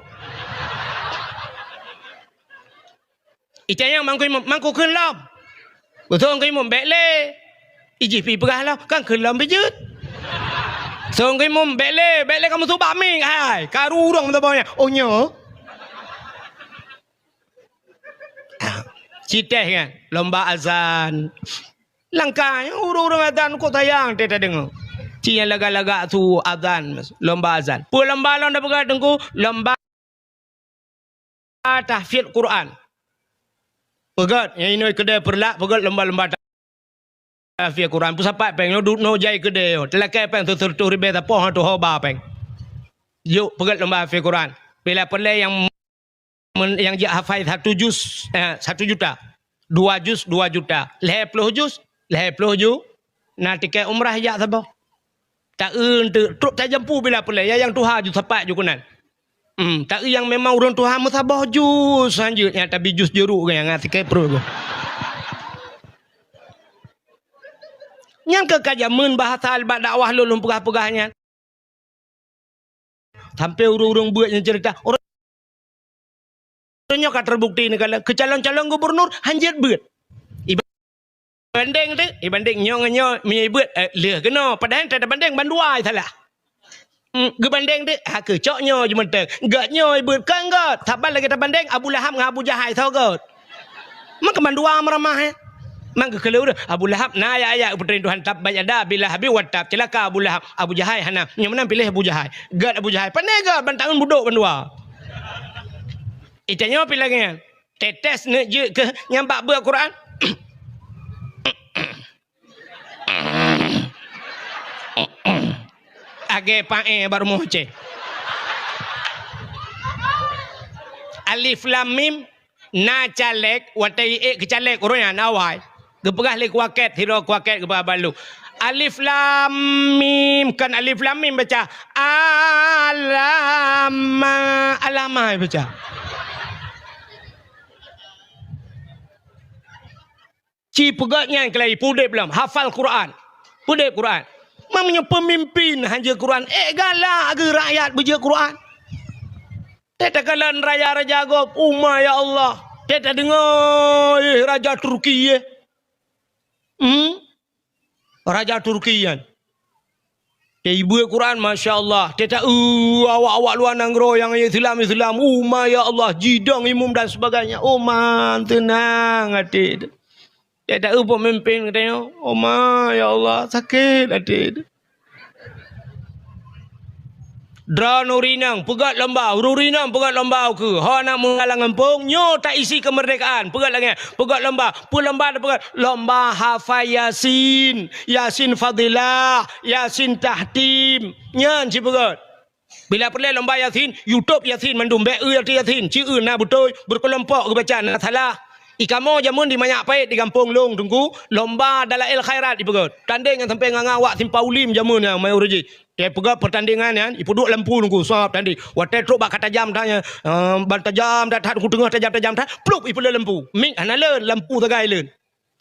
Itanyong mangkui mum, "Mangkui kheun lom." Beutôi mangkui mum, "Bék lé." Ijih pi peugah lom, "Kan kheun lom pi jeuet." Song mangkui mum, "Bék lé, bék lé kamoe subak mieng hai." Karu ureuëng meusaboh nyan. "Oh nyoe." Citéh kan, lomba azan. Langkah ureuëng-ureuëng azan kok sayang teuh tadeungoe. Ci nyang lagak-lagak su azan, lomba azan. Peue lomba lom tapeugah Teungku? Lomba tahfiz Quran. Peugét, nyang inoe keudée Peureulak, peugét lomba-lomba tahfiz Quran. Peusapat péng nyoe duek noe jai keudée nyoe. Teulakée péng seureutôh ribée sapoh ngon tuho ba péng. Jok peugét lomba tahfiz Quran. Bila peureulée nyang men-, nyang jak hafai satu juz, eh, satu juta. Dua juz, dua juta. Lhée ploh juz, lhée ploh ju-, na tiket umrah jak saboh. Ta-eu teuk, trok tajampu bila peureulée, ya nyang tuha ju sapat ju keunan. Hmm, ta-eu nyang memang ureuëng tuha meusaboh juz, selanjutnya tabi juz jeuruk nyang ngat tiket pruet. Nyan keuh ka jameun bahasa bak dakwah lôn, lôn peugah-peugah nyan. Sampai ureuëng-ureuëng beuet nyang cerita, ureuëng nyoe ka terbukti neukalon keu calon-calon gubernur hanjeuet beuet. Ibandeng teuk, ibandeng nyoe ngon nyoe meunyoe beuet, eh, lheueh keunoe. Padahai tabandeng bandua salah. Hmm, geubandeng teuk, ha keucok nyoe jeumeuteueng. Gét nyoe beuet, kan gét. Saban lagée tabandeng Abu Lahab ngon Abu Jahai soe gét. Maka mandua meuramah, eh. Maka keu lheueh Abu Lahab na ayat-ayat peutrén Tuhan, "Tabbat yada Abi Lahabin wa tab." Ceulaka Abu Lahab, Abu Jahai hana. Nyang meunan piléh Abu Jahai. Gét Abu Jahai. Pane gét ban taun budok bandua. Itanyoe pih lagée nyan. Tetes neuk jeuet keu nyang bak beuet Quran. Agée paéh bak rumoh Aceh. Alif Lam Mim. Na caleg, watée ék keu caleg ureuëng nyan awai. Geupeugah lé kuakét, sidroe kuakét geupeugah bak lôn, "Alif Lam Mim, kon Alif Lam Mim baca. Alama, alama baca." Ci peugét nyan keulai peudeb lom, hafal Quran. Peudeb Quran. Meunyoe peumimpin hanjeuet Quran, ék galak geu rakyat beujeuet Quran. Teuh takalon raja-raja gob, uma ya Allah. Teuh tadeungoe, eh, raja Turki, eh. Hmm? Raja Turki nyan. Teuibu Quran, masya Allah. Teuta, uh, awak-awak luar nanggroe nyang Islam-Islam, uma ya Allah, jidong imum dan sebagainya. Oman, teunang até. Teuta, uh, pemimpin katanya, oma ya Allah, sakét até. Droeneuh ureueng inong peugöt lomba, ureueng inong peugöt lomba ukeue. Ho na muda lam gampông, nyoe taisi kemerdekaan. Peugöt lagèe, peugöt lomba, peue lomba tapeugöt? Lomba hafai Yasin, Yasin Fadilah, Yasin Tahtim. Nyan ci peugöt. Bila peureulèe lomba Yasin, YouTube Yasin mandum, bèk eu Yasin, ci eu na beutôi, beukeulompok geubaca na salah. I kamoe jameun di Manyak Pait di gampông lôn Teungku, lomba Dalail Khairat ipeugöt. Tandeng nyang sampoe ngon-ngon awak Simpang Ulim jameun nyan, mayoh jih. Teupeugah peurtandingan nyan, ipeuduek lampu nunggu, sab tanding. Watèe trok bak ka tajam that nyan, eh, ban tajam that, that, teungoh tajam-tajam that, plup, ipeuleuet lampu. Mik hana leuet, lampu sagai leuet.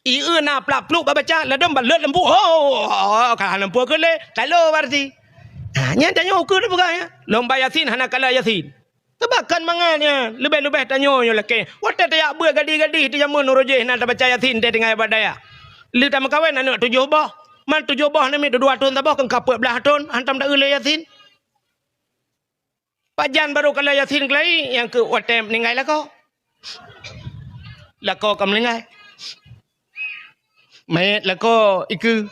Ieu na plak plup bak baca, ladôm ban leuet lampu. Oh, oh, oh, ka lampu keu lé, talo berarti. Ha, nyan tanyoe ukeue teupeugah nyan. Lomba Yasin hana kala Yasin. Teubakan mangat nyan, leubeh-leubeh tanyoe nyoe lakèe. Watèe tajak beuet gadih-gadih di jameun uroe jih na tabaca Yasin teuh tinggai bak dayah. Lheueh tameukawen aneuk tujoh boh. Man tujoh boh namiet dua thôn saboh keu ka peuet blah thôn, hantom taeu lé Yasin. Pajan barô kala Yasin keulai, nyang keu watèe meuninggai lakoe. Lakoe ka meuninggai. Manyèt lakoe ikeue.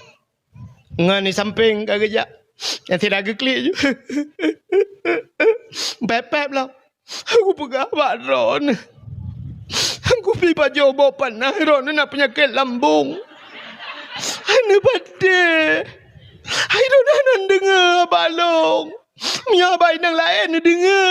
Ngon di sampéng ka geujak. Nyang sira geuklik ju. Pép-pép lom. Aku peugah bak droeneuh. Aku pi pajoh boh panas, droeneuh na peunyakét lambông. Hana patéh. Hai droeneuh hana deungö bak lôn. Meunyoe bak inong laén neudeungö,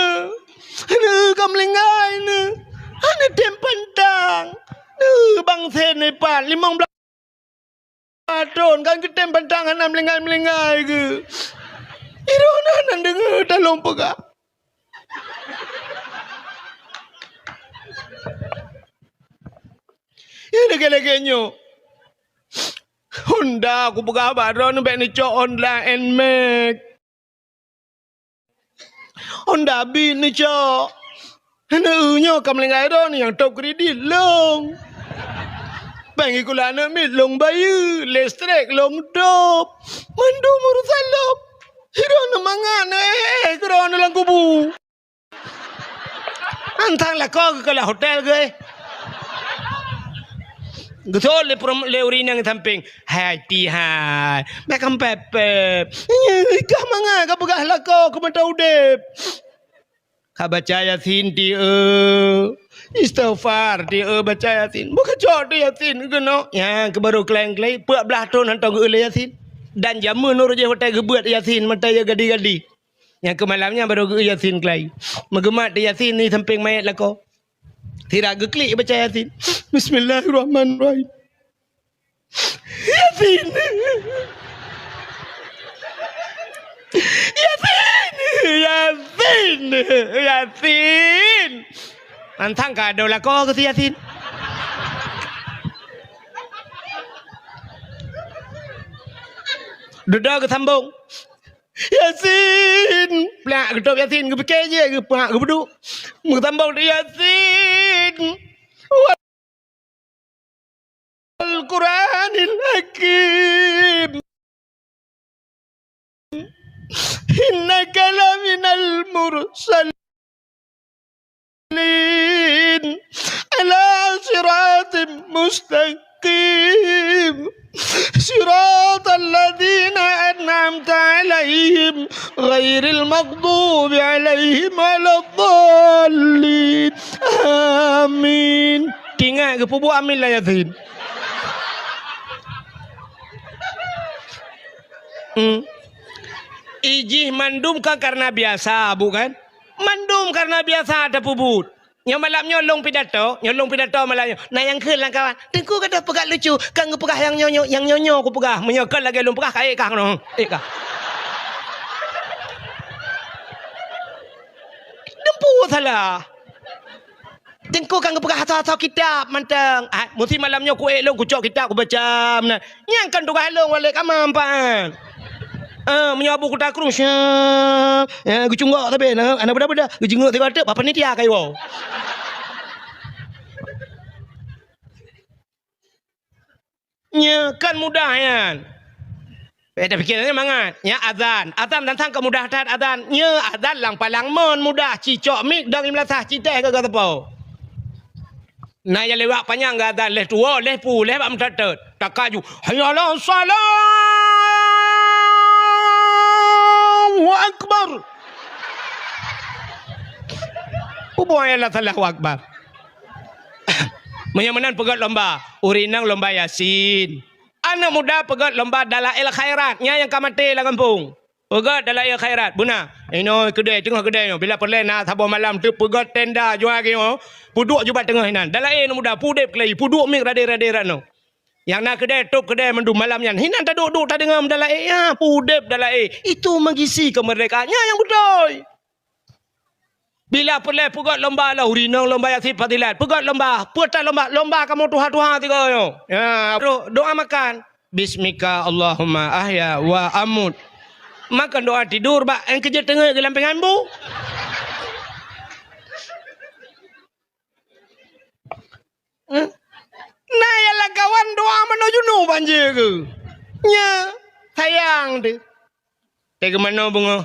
neuh ka meulinggai neuh, hana tem pantang. Neuh bangsa neuh pat limong blaih thôn kan geutem pantang hana meulinggai-meulinggai geuh. Iroh na nan deungö talông peugah. Ya lagèe-lagèe nyoe. Honda kupeugah bak droeneuh bèk neucok Honda Nmax. Honda Beat neucok. Hana eu nyoe ka meulinggai droeneuh nyang top kredit lông. Péng sikula aneuk miet lông bayeue, listrik lông top. Mandum urusan lom. Sidroeneuh mangat neuh éh, éh, keu droeneuh lam kubu. Antang lakoe geukalon hotel geuh. Geusol lé peurum-, lé ureueng inong sampéng. Hai pihai. Bèk kampèp-pèp. Nyoe kah mangat ka peugah lakoe keu mata udép. Ka baca Yasin tieu. Istighfar tieu baca Yasin. Bukon cok tu Yasin keunoe. Nyang keu barô keulai-keulai, peuet blah thôn hantom geu lé Yasin. Dan jameun uroe jih watèe geubeuet Yasin, mata ya gadi-gadi. Nyang keu malam nyan barô geu Yasin keulai. Meugeumat di Yasin di sampéng manyèt lakoe. Sira geuklik baca Yasin. Bismillahirrahmanirrahim. Yasin. Yasin. Yasin. Yasin. Mantang ka adoe lakoe keu si Yasin. Dudoe geusambông. Yasin! Plak geutôb Yasin, geupike jih, geupeugah, geupeuduek. Meusambông di Yasin. Wal Qur'anil Hakim. Innaka laminal mursalin. المرسلين على صراط مستقيم صراط الذين أنعمت عليهم غير المغضوب عليهم ولا الضالين آمين. Teuingat geupeubuet amin lam Yasin. Hmm. Ijih mandum kan karena biasa, bukan? Mandum karena biasa tapeubuet. Nyoe malam nyoe lôn pidato, nyoe lôn pidato malam nyoe. Na nyang kheun lam kawan, "Teungku gadoh peugah lucu, kan geupeugah nyang nyoe nyoe, nyang nyoe nyoe kupeugah. Meunyoe kon lagèe lôn peugah, ka ék kah keunoe, ék kah." Teungku salah. Teungku kan geupeugah asoe-asoe kitab mantong. Ah, musti malam nyoe kuék lôn kucok kitab kubaca meunan. Nyan kan tugaih lôn walek amam pan. Ah, meunyoe Abu Kuta Krueng, syap, ya, geucunggok sabe, na, ana beda-beda, geujeungok sigoe teuk, bak panitia ka iwoe. Nya kan mudah nyan. Eh, tapiké nyan mangat. Nyan azan. Azan tantang keu mudah that azan. Nyoe azan lam palang mon mudah. Cicok mik dong i meulasah, ci teh keu gata po. Na nyang lewat panyang gata, lheuh tuwoe, lheuh pu, lheuh bak meuteut-teut. Takaju, "Hayya 'alas shalah! Allahu akbar!" Peue buet nyang Allahu akbar? Meunyoe meunan peugöt lomba, ureueng inong lomba Yasin. Aneuk muda peugöt lomba dalail khairat, nyan nyang ka maté lam gampông. Peugöt dalail khairat, beuna. Inoe keudè, teungoh keudè nyoe. Bila peureulèe na saboh malam teuk peugöt tenda jua geuh nyoe, peuduek ju bak teungoh inan. Dalail aneuk muda, peudép keulayi, peuduek mik radé-radé rot nyoe. Nyang na keudè, tôp keudè mandum malam nyan. Hinan taduek-duek tadeungoe dalail, ya, peudép dalail. Itu mengisi kemerdekaan. Nyan nyang beutôi. Bila peureulèe peugöt lomba lah, ureueng inong lomba Yasin fadilat. Peugöt lomba, peue that lomba, lomba kamoe tuha-tuha sigoe nyoe. Ya, terus doa makan. Bismika Allahumma ahya wa amut. Makan doa tidur bak, eh, keujeuet teungeut geuh lam pingan bu. Eh? Na nyang lam kawan doa manoe junub banjir keuh. Nya, sayang teuh. Teuh geumanoe beungoh.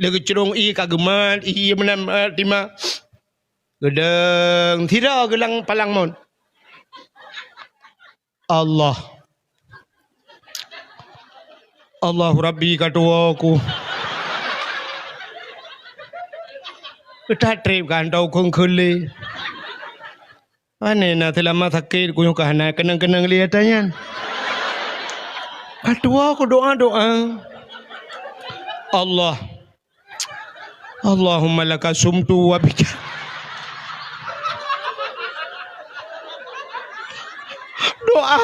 Lé geucrông ié ka geumat, ié meunan, eh, tima. Geudong, sidroe geulang palang mon. Allah. Allahu Rabbi, ka tuwoe ku. Ka trép kantô kheun kheulé. Pane na seulama sakét ku nyoe ka hana keunong-keunong lé ata nyan. Ka tuwoe ku doa-doa. Allah. Allahumma laka sumtu wa bika. Doa,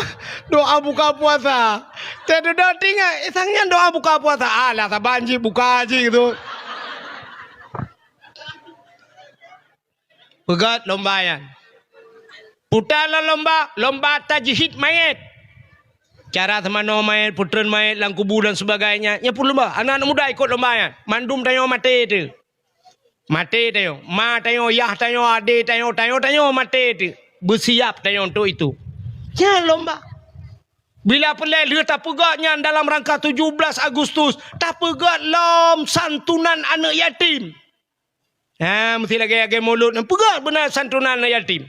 doa buka puasa. Teududoe tinggai, eh, sang nyan doa buka puasa. Alah, saban jih buka jih tu. Peugöt lomba nyan. Puta lom lomba, lomba tajhid mayét. Cara seumanoe mayét, peutreun mayét lam kubu dan sebagainya. Nyan pun lomba, aneuk-aneuk muda ikot lomba nyan. Mandum tanyoe maté teuh. Maté tanyoe. Ma tanyoe, yah tanyoe, adé tanyoe, tanyoe, tanyoe maté teuh. Beusiap tanyoe untuk itu. Nyan lomba. Bila peureulèe lheueh tapeugöt nyan dalam rangka tujuh belas Agustus, tapeugöt lom santunan aneuk yatim. Ha, meusti lagèe-lagèe mulod nyan peugöt beuna santunan aneuk yatim.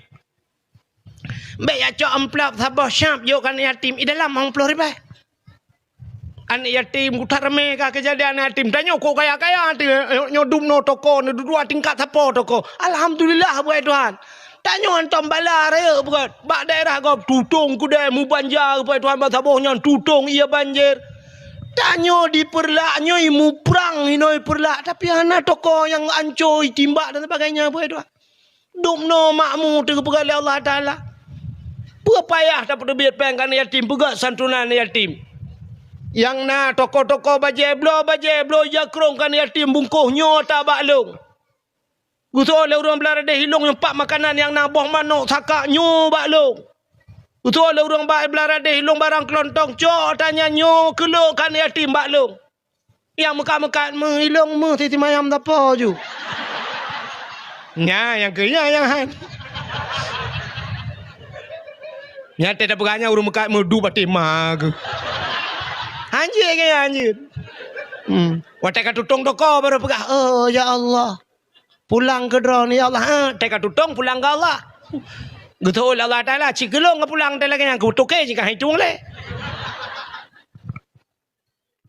Bèk jak cok amplop saboh syap jok keu aneuk yatim, i dalam limong ploh ribèe. Aneuk yatim, ku that ramé ka keujadian aneuk yatim. Tanyoe kok kaya-kaya teuh, nyoe dumnoe toko, nyoe dua tingkat sapo toko. Alhamdulillah, buet Tuhan. Tanyoe hantom bala rayeuk beugöt. Bak daerah gob tutong keudè mubanja, buet Tuhan, ban saboh nyan tutong ié banjir. Tanyoe di Peureulak nyoe muprang inoe Peureulak, tapi hana toko nyang anco itimbak dan sebagainya, buet Tuhan. Dumnoe makmu teuh geupeugah lé Allah Taala. Peue payah tapeuteubiet péng keu aneuk yatim, peugöt santunan aneuk yatim. Nyang na toko-toko bajèe, bloe bajèe, bloe jakrong keu aneuk yatim bungkôh nyoe ata bak lôn. Geusoe lé ureueng Blaradeh ilôn nyang pak makanan nyang na boh manok sakak nyoe bak lôn. Geusoe lé ureueng ba-, Blaradeh ilôn barang keulontong cok ata nyan nyoe keu lôn keu aneuk yatim bak lôn. Nyang meukat-meukat meuh ilôn meuh siti mayam sapo ju. Nya nyang keu nya nyang han. Nya teuh tapeugah nyan ureueng meukat meuh duek até ma geuh. Hanjeuet nyan hanjeuet. Hmm. Watèe ka tutong toko baru peugah, "Oh, ya Allah. Pulang keu droeneuh, ya Allah." Ha, teuka tutong pulang keu Allah. Geuteuôt lé Allah Taala, ci geulong ka pulang teuh lagèe nyan, keu tuké jih ka hitueng lé.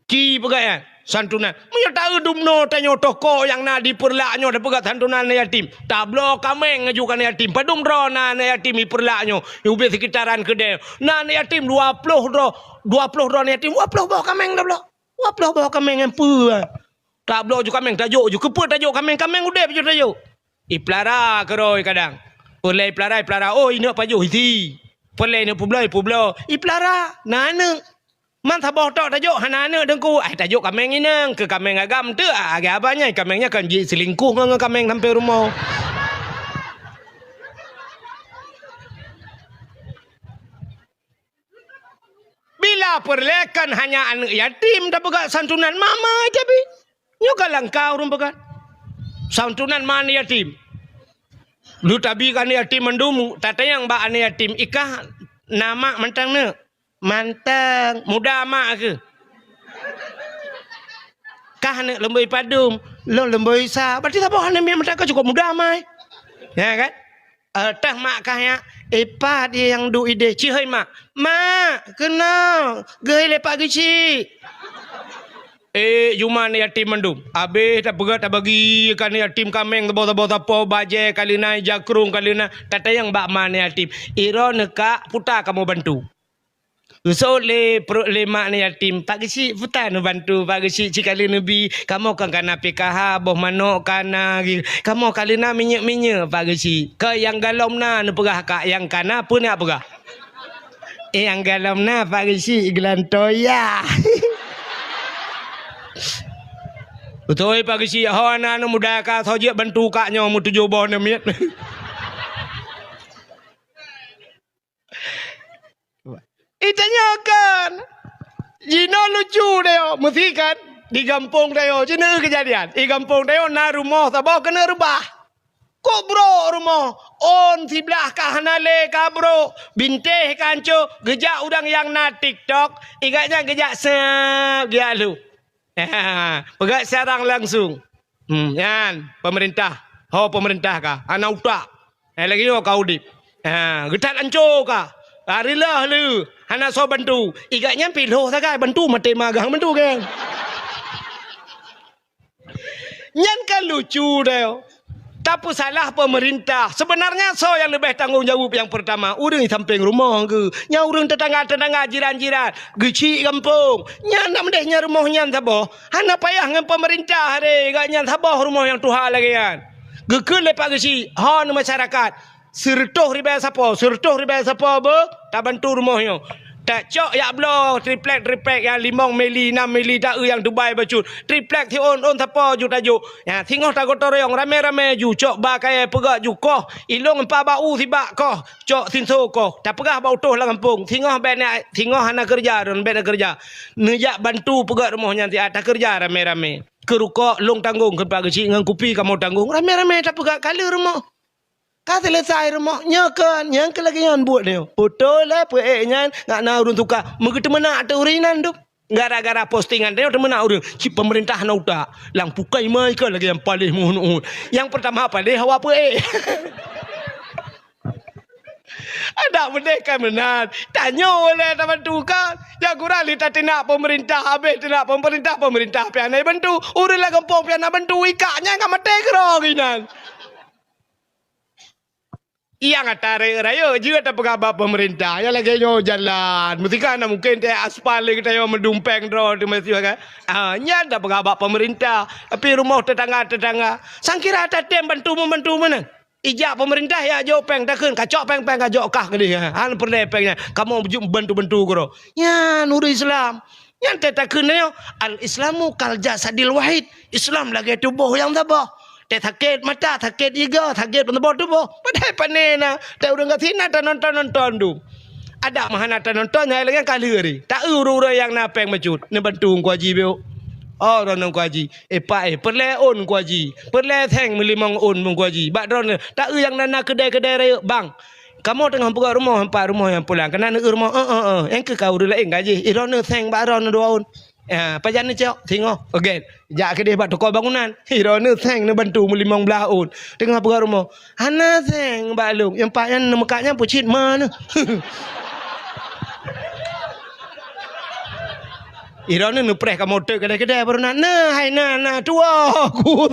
Ci peugah nyan, santunan. Meunyoe taeu dumnoe tanyoe toko nyang na di Peureulak nyoe tapeugah santunan aneuk yatim. Tabloe kaméng laju keu aneuk yatim. Padum droe na aneuk yatim di Peureulak nyoe, ubé sekitaran keudè. Na aneuk yatim dua ploh droe, dua ploh droe aneuk yatim, dua ploh boh kaméng tabloe. Dua ploh boh kaméng nyan peue? Tabloe ju kaméng, tajok ju. Keupeue tajok kaméng? Kaméng udép ju tajok. Ipeulara keudroe kadang. Peureulèe ipeulara, ipeulara. Oh, ineuk pajoh isi. Peureulèe ineuk peubloe, ipeubloe. Ipeulara, na aneuk. Man saboh tok tajok, hana aneuk teungku. Ai tajok kaméng inong, keu kaméng agam teuk. Ah, agam abah nyan, kaméng nyan kan jiselingkuh ngon, ngon kaméng sampai rumoh. Bila peureulèe kan hanya aneuk yatim tapeugah santunan mama tapi. Nyoe ka langka ureueng peugah. Santunan ma aneuk yatim. Lu tabi keu aneuk yatim mandum, tatanyong bak aneuk yatim, "Ikah na mak mantong neuk?" "Mantong." "Muda mak keuh?" Kah aneuk leumbôi padum, lôn leumbôi sa. Berarti saboh aneuk miet meutakah cukôp muda mai. Ya kan? Eh, tah mak kah nyak, "Eh, pat nyang duek idéh?" "Cihôi mak." "Mak, keunoe, geuhôi lé Pak Geuchik." Eh, jumah aneuk yatim mandum. Abéh tapeugah tabagi keu aneuk yatim kaméng saboh-saboh sapo, bajée ka lheueh na, ija krông ka lheueh na, tatanyong bak ma aneuk yatim, "Droeneuh kak, peue ta kamoe bantu?" Geuseuôt lé pruet lé ma aneuk yatim, "Pak Geuchik, peue ta neubantu, Pak Geuchik, cit ka lheueh neubi, kamoe kan ka na P K H, boh manok ka na, kamoe ka lheueh na minyeuk-minyeuk, Pak Geuchik. Keu nyang galom na neupeugah kak, nyang ka na peue neupeugah?" "Eh, nyang galom na, Pak Geuchik, geulantoe ya." "Beutôi, Pak Geuchik, ho na aneuk muda ka, soe jeuet bantu kak nyoe meutujoh boh aneuk miet." Itanyoe kan, jinoe lucu deh, meusi kan, di gampông tanyoe, jinoe keujadian. Di gampông tanyoe na rumoh saboh keuneuk reubah. Kok brok rumoh, ôn siblah ka hana lé ka brok, bintéh ka hanco, geujak ureueng nyang na TikTok, igat nyan geujak sab geujak lhok. Peugah siarang langsung. Hmm, nyan, pemerintah. Ho pemerintah ka, hana utak. Eh, lagèe nyoe ka udép. Ha, geuthat anco ka. Hari lheuh lé, hana soe bantu. Igat nyan pih lhok sagai bantu maté magang bantu kan. Nyan kan lucu deh. Tapeusalah pemerintah. Sebenarnya soe nyang leubeh tanggong jaweueb nyang pertama? Ureueng di sampéng rumoh geuh. Nyang ureueng tetangga-tetangga, jiran-jiran, geuchik gampông. Nyan nak meudeh nyan rumoh nyan saboh. Hana payah ngon pemerintah deh, gobnyan saboh rumoh nyang tuha lagèe nyan. Geukheun lé Pak Geuchik, ho neumasyarakat. Sireutôh ribèe sapo, sireutôh ribèe sapo beuh, tabantu rumoh nyoe. Tacok jak bloe triplek-triplek nyang limong mili, nam mili, ta-eu nyang Dubai bacut. Triplek siôn-ôn sapo ju tajok. Nyan, singoh tagotong royong ramé-ramé ju, cok ba kayèe peugöt ju koh. Ilôn empat bak u sibak koh, cok sinso koh. Tapeugah bak utôh lam gampông, singoh bèk na, singoh hana keureuja, droeneuh bèk na keureuja. Neujak bantu peugöt rumoh nyan siat, takeureuja ramé-ramé. Keu rukok lôn tanggong, keu Pak Geuchik ngon kupi kamoe tanggong. Ramé-ramé tapeugöt ka lheueh rumoh. Ka seuleusai rumoh nyoe kon, nyang keu lagèe nyan buet nyoe. Putôh lé peuék nyan, ngat na ureueng suka meugeuteumeuna ateueh ureueng inan tu. Gara-gara postingan nyoe teumeuna ureueng, cit pemerintah na utak. Lam pukai mai kon lagèe nyang paléh muhun-uhun. Nyang pertama paléh awak peuék. Adak beudeh kan meunan. Tanyoe lé tabantu kan. Nyang kurang lé tateunak pemerintah, habéh teunak pemerintah, pemerintah pih hana bantu. Ureueng lam gampông pih hana bantu, ikak nyan ka maté keudroe inan. Nyang ata rayeuk-rayeuk jeuet tapeugah bak pemerintah. Nyang lagèe nyoe jalan. Meusikan na mungken teuh aspal lé geutanyoe meudumpéng droe teuh meusiwa kan. Ah, nyan tapeugah bak pemerintah. Tapi rumoh tetangga-tetangga, sang kira tatem bantu-membantu meunan. Ijak pemerintah ya jok péng takheun, kacok péng-péng kajok kah keudeh. Han peureulèe péng nyan. Kamoe jeuet bantu-bantu keudroe. Nyan ureueng Islam. Nyan teuh takheun nyoe, "Al-Islamu kal jasadil wahid." Islam lagèe tuboh nyang saboh. Teuh sakét mata, sakét iga, sakét saboh tuboh. Padahai pané na, teuh ureueng gasien na tanonton-nonton dum. Adak meuhana tanonton, hai lagèe ka lheueh ri. Ta-eu ureueng-ureueng nyang na péng bacut, neubantu Teungku Haji biôk. Oh, droeneuh Teungku Haji. Eh, pak, eh, peureulèe ôn Teungku Haji. Peureulèe seng meulimong ôn Teungku Haji. Bak droeneuh, ta-eu nyang na, na keudè-keudè rayeuk bang. Kamoe teungoh peugöt rumoh, empat rumoh nyang pulang. Keunan eu rumoh, eh, eh, eh. Nyang keu ka ureueng laén gaji. Ih, droeneuh seng bak droeneuh dua ôn. Ya, pajan neucok, singoh. Oke. Jak keudeh bak toko bangunan. Ih, droeneuh seng neubantu meulimong blah ôn. Teungoh peugöt rumoh. Hana seng bak lôn. Nyang pat nyan neumeukat nyan peucit ma neuh. Ih, droeneuh neupreh kamoe teuk keudè-keudè baru na. Nah, hai na, na tuwoe ku.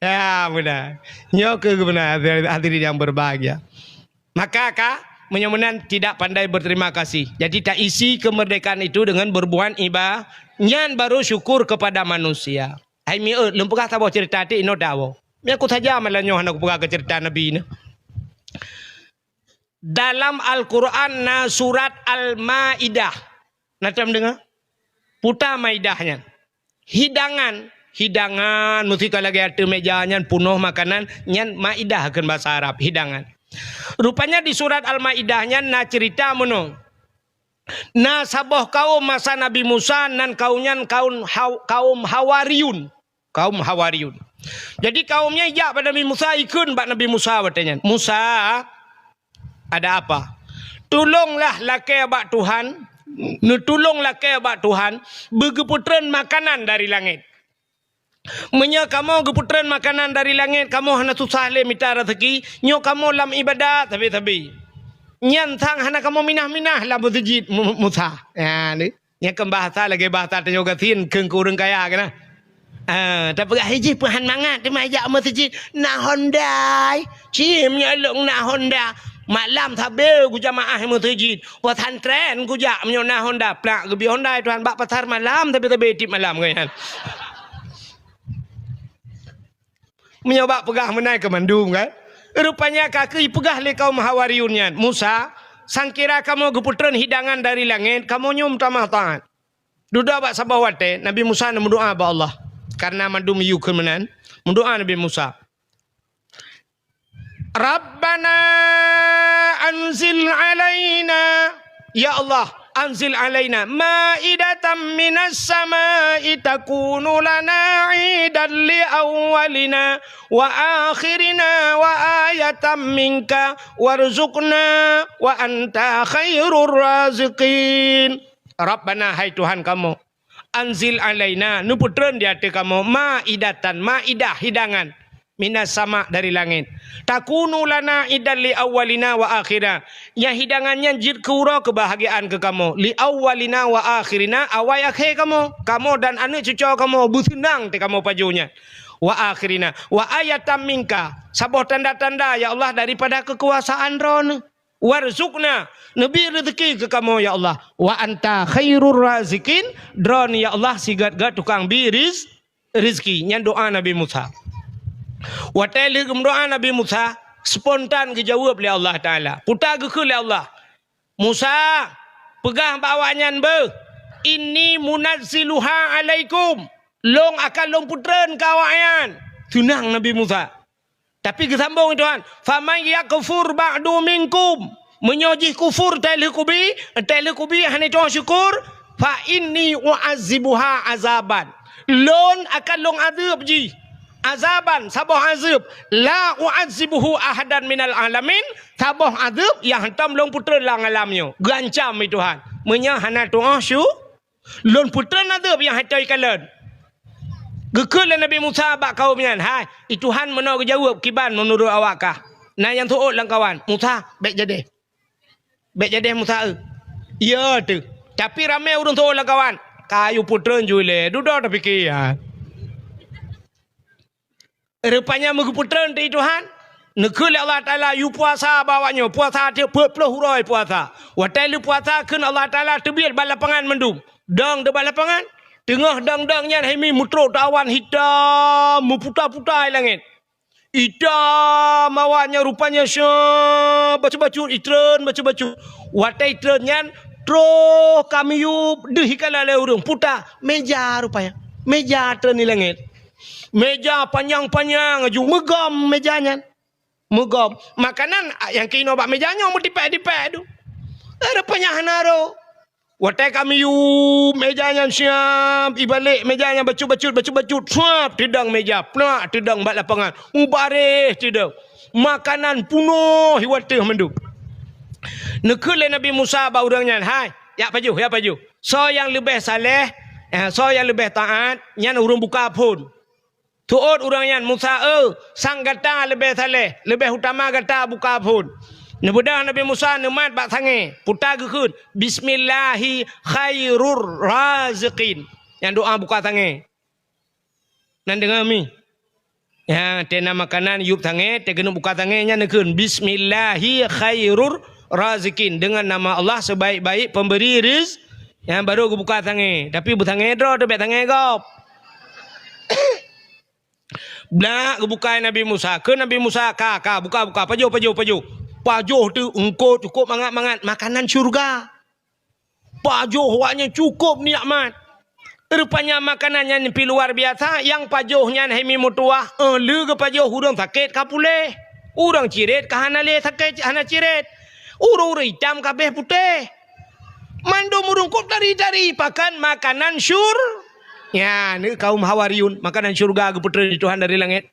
Ya, beuna. Nyoe keuh beuna hadirin yang berbahagia. Maka ka, meunyoe meunan tidak pandai berterima kasih. Jadi, taisi kemerdekaan itu dengan berbuat iba-, nyan baru syukur kepada manusia. Hai miet, lôn peugah saboh cerita ti inoe tawoe. Nyan ku saja malam nyoe hana kupeugah keu cerita Nabi nyoe. Dalam Al-Quran na surat Al-Maidah. Na tom deungoe? Peue ta Maidah nyan? Hidangan. Hidangan, meusti ka lagèe ateueh meja nyan peunoh makanan, nyan maidah kheun basa Arab, hidangan. Rupanya di surat Al-Maidah nyan na cerita meunoe. Na saboh kaum masa Nabi Musa, nan kaum nyan kaum Haw-, kaum Hawariyun. Kaum Hawariyun. Jadi kaum nyan ijak bak Nabi Musa, ikheun bak Nabi Musa watèe nyan, "Musa, ada apa? Tulonglah lakèe bak Tuhan, Neutulông lakée bak Tuhan, beugeupeutreun makanan dari langét. Meunyoe kamoe geupeutreun makanan dari langét, kamoe hana susah lé mita raseuki, nyoe kamoe lam iébadat sabe-sabe. Nyan sang hana kamoe minah-minah lam meuseujid Mu-, Musa. Ya, ni. Nyan kan bahasa lagée bahasa tanyoe gasien keu ureuëng kaya keunan. Ah, tapeugah jih peuhan mangat teuma jak meuseujid na Honda. Cim nyoe lôn na Honda. Malam sabe kujamaah meuseujid. Pesantren kujak meunyoe na Honda. Plak geubi Honda Tuhan bak pasar malam sabe-sabe tiep malam kan. Meunyoe bak peugah meunan keu mandum kan. Rupanya ka keuh peugah lé kaum Hawariyun nyan, "Musa, sangkira kamoe geupeutreun hidangan dari langét, kamoe nyoe meutamah taát." Dudoe bak saboh watée, Nabi Musa neumeudoá bak Allah. Karena mandum yue keu meunan, meudoá Nabi Musa. "Rabbana anzil alaina," ya Allah, "anzil alaina maidatan minas samai takunu lana idan li awwalina wa akhirina wa ayatan minka warzuqna wa anta khairur raziqin." Rabbana, hai Tuhan kamoe, "anzil alaina," neupeutreun di ateueh kamoe, "maidatan," maidah, hidangan, "minas sama," dari langét. "Takunu lana idan li awwalina wa akhirina." Nyang hidangan nyan jeuet keu uroe keubahgiaan keu kamoe. "Li awwalina wa akhirina," awai akhé kamoe. Kamoe dan aneuëk cucoe kamoe beuseunang teuh kamoe pajoh nyan. "Wa akhirina," wa ayatan minka, saboh tanda-tanda, ya Allah, daripada keukuasaan Droeneuh. "Warzuqna," neubi reuzeuki keu kamoe, ya Allah. "Wa anta khairur raziqin," Droeneuh, ya Allah, sigét-gét tukang bi riz-, reuzeuki. Nyan doá Nabi Musa. Watée lheueh geumeudoá Nabi Musa, spontan geujaweueb lé Allah Taala. Peue geukheun lé Allah, "Musa, peugah bak awaknyan beuh, 'Inni munazziluha 'alaikum,' lôn akan lôn peutreun keu awaknyan." Seunang Nabi Musa. Tapi geusambông Tuhan, "Faman yakfur ba'du minkum," meunyoe jih kufur teuh lheueh kubi, teuh lheueh kubi hana tu'oh syukur, "fa inni u'azzibuha azaban," lôn akan lôn azeueb jih, "azaban," saboh azeueb, "la u'azzibuhu ahadan minal alamin," saboh azeueb nyang hántom lôn peutreun lam alam nyoe. Geuancam lé Tuhan, meunyoe hana tu'oh syu-, Lôn peutreun azeueb nyang hana ikalon. Geukheun lé Nabi Musa bak kawöm nyan, "Hai, i Tuhan meunoe geujaweueb kiban meunurot awak kah? Na nyang seuôt lam kawan, 'Musa, bék jadeh. Bék jadeh Musa eu.'" "Iya teuh. Tapi ramé ureuëng seuôt lam kawan." "Ka yue peutreun ju ilée, dudoe tapike, ya." Rupanya meugeupeutreun teuh i Tuhan, neukheun lé Allah Taala yue puasa bak awak nyoe, puasa tiep peuet ploh uroe puasa. Watée lheueh puasa kheun Allah Taala teubiet bak lapangan mandum. Dong teuh bak lapangan, teungoh dong-dong nyan hai mi meutrok teuh awan hitam meuputa-puta i langét. Hitam awan nyan rupanya syeuh bacut-bacut, itreun bacut-bacut. Watée itreun nyan troh ka miyueb deuh ikalon lé ureuëng puta méja rupanya. Méja treun i langét. Méja panyang-panyang laju meugom méja nyan. Meugom. Makanan, ah, nyang keunoe bak méja nyoe meutipék-tipék tu. Eh, rupanya hana rôh. Watée ka miyueb méja nyan siab, ibalek méja nyan bacut-bacut, bacut-bacut, suab teudong méja, plak teudong bak lapangan. Mubareh teudong. Makanan punoh i wateuh mandum. Neukheun lé Nabi Musa bak ureuëng nyan, "Hai, jak pajoh, jak pajoh. Soe nyang leubeh saleh, eh, soe nyang leubeh taát, nyan ureuëng buka phon." Seuôt ureuëng nyan, "Musa, eu, sang gata leubeh saleh, leubeh utama gata buka phon." Neubeudôh Nabi Musa neumat bak sangée, puta geukheun, "Bismillahi khairur raziqin." Nyan doá buka sangée. Nan deungoe mi. Ya, teuh na makanan yueb sangée, teuh keuneuk buka sangée nyan neukheun, "Bismillahi khairur raziqin." Dengan nama Allah sebaik-baik pemberi riz-, nyan baru geubuka sangée. Tapi beusangée droe teuh, bék sangée gob. Blak geubuka Nabi Musa. Kheun Nabi Musa, "Ka, ka, buka, buka. Pajoh, pajoh, pajoh." Pajoh teuh eungkôt cukôp mangat-mangat. Makanan syeuruga. Pajoh awak nyan cukôp nikmat. Rupanya makanan nyan pih luar biasa, nyang pajoh nyan hai mi meutuwah, eh, lheueh geupajoh ureuëng sakét ka puléh, ureuëng cirét ka hana lé sakét, hana cirét, ureuëng-ureuëng itam ka abéh putéh. Mandum ureuëng kôb tari-tari, pakon makanan syur-, ya, ni kaum Hawariyun, makanan syurga geupeutreun lé Tuhan dari langét.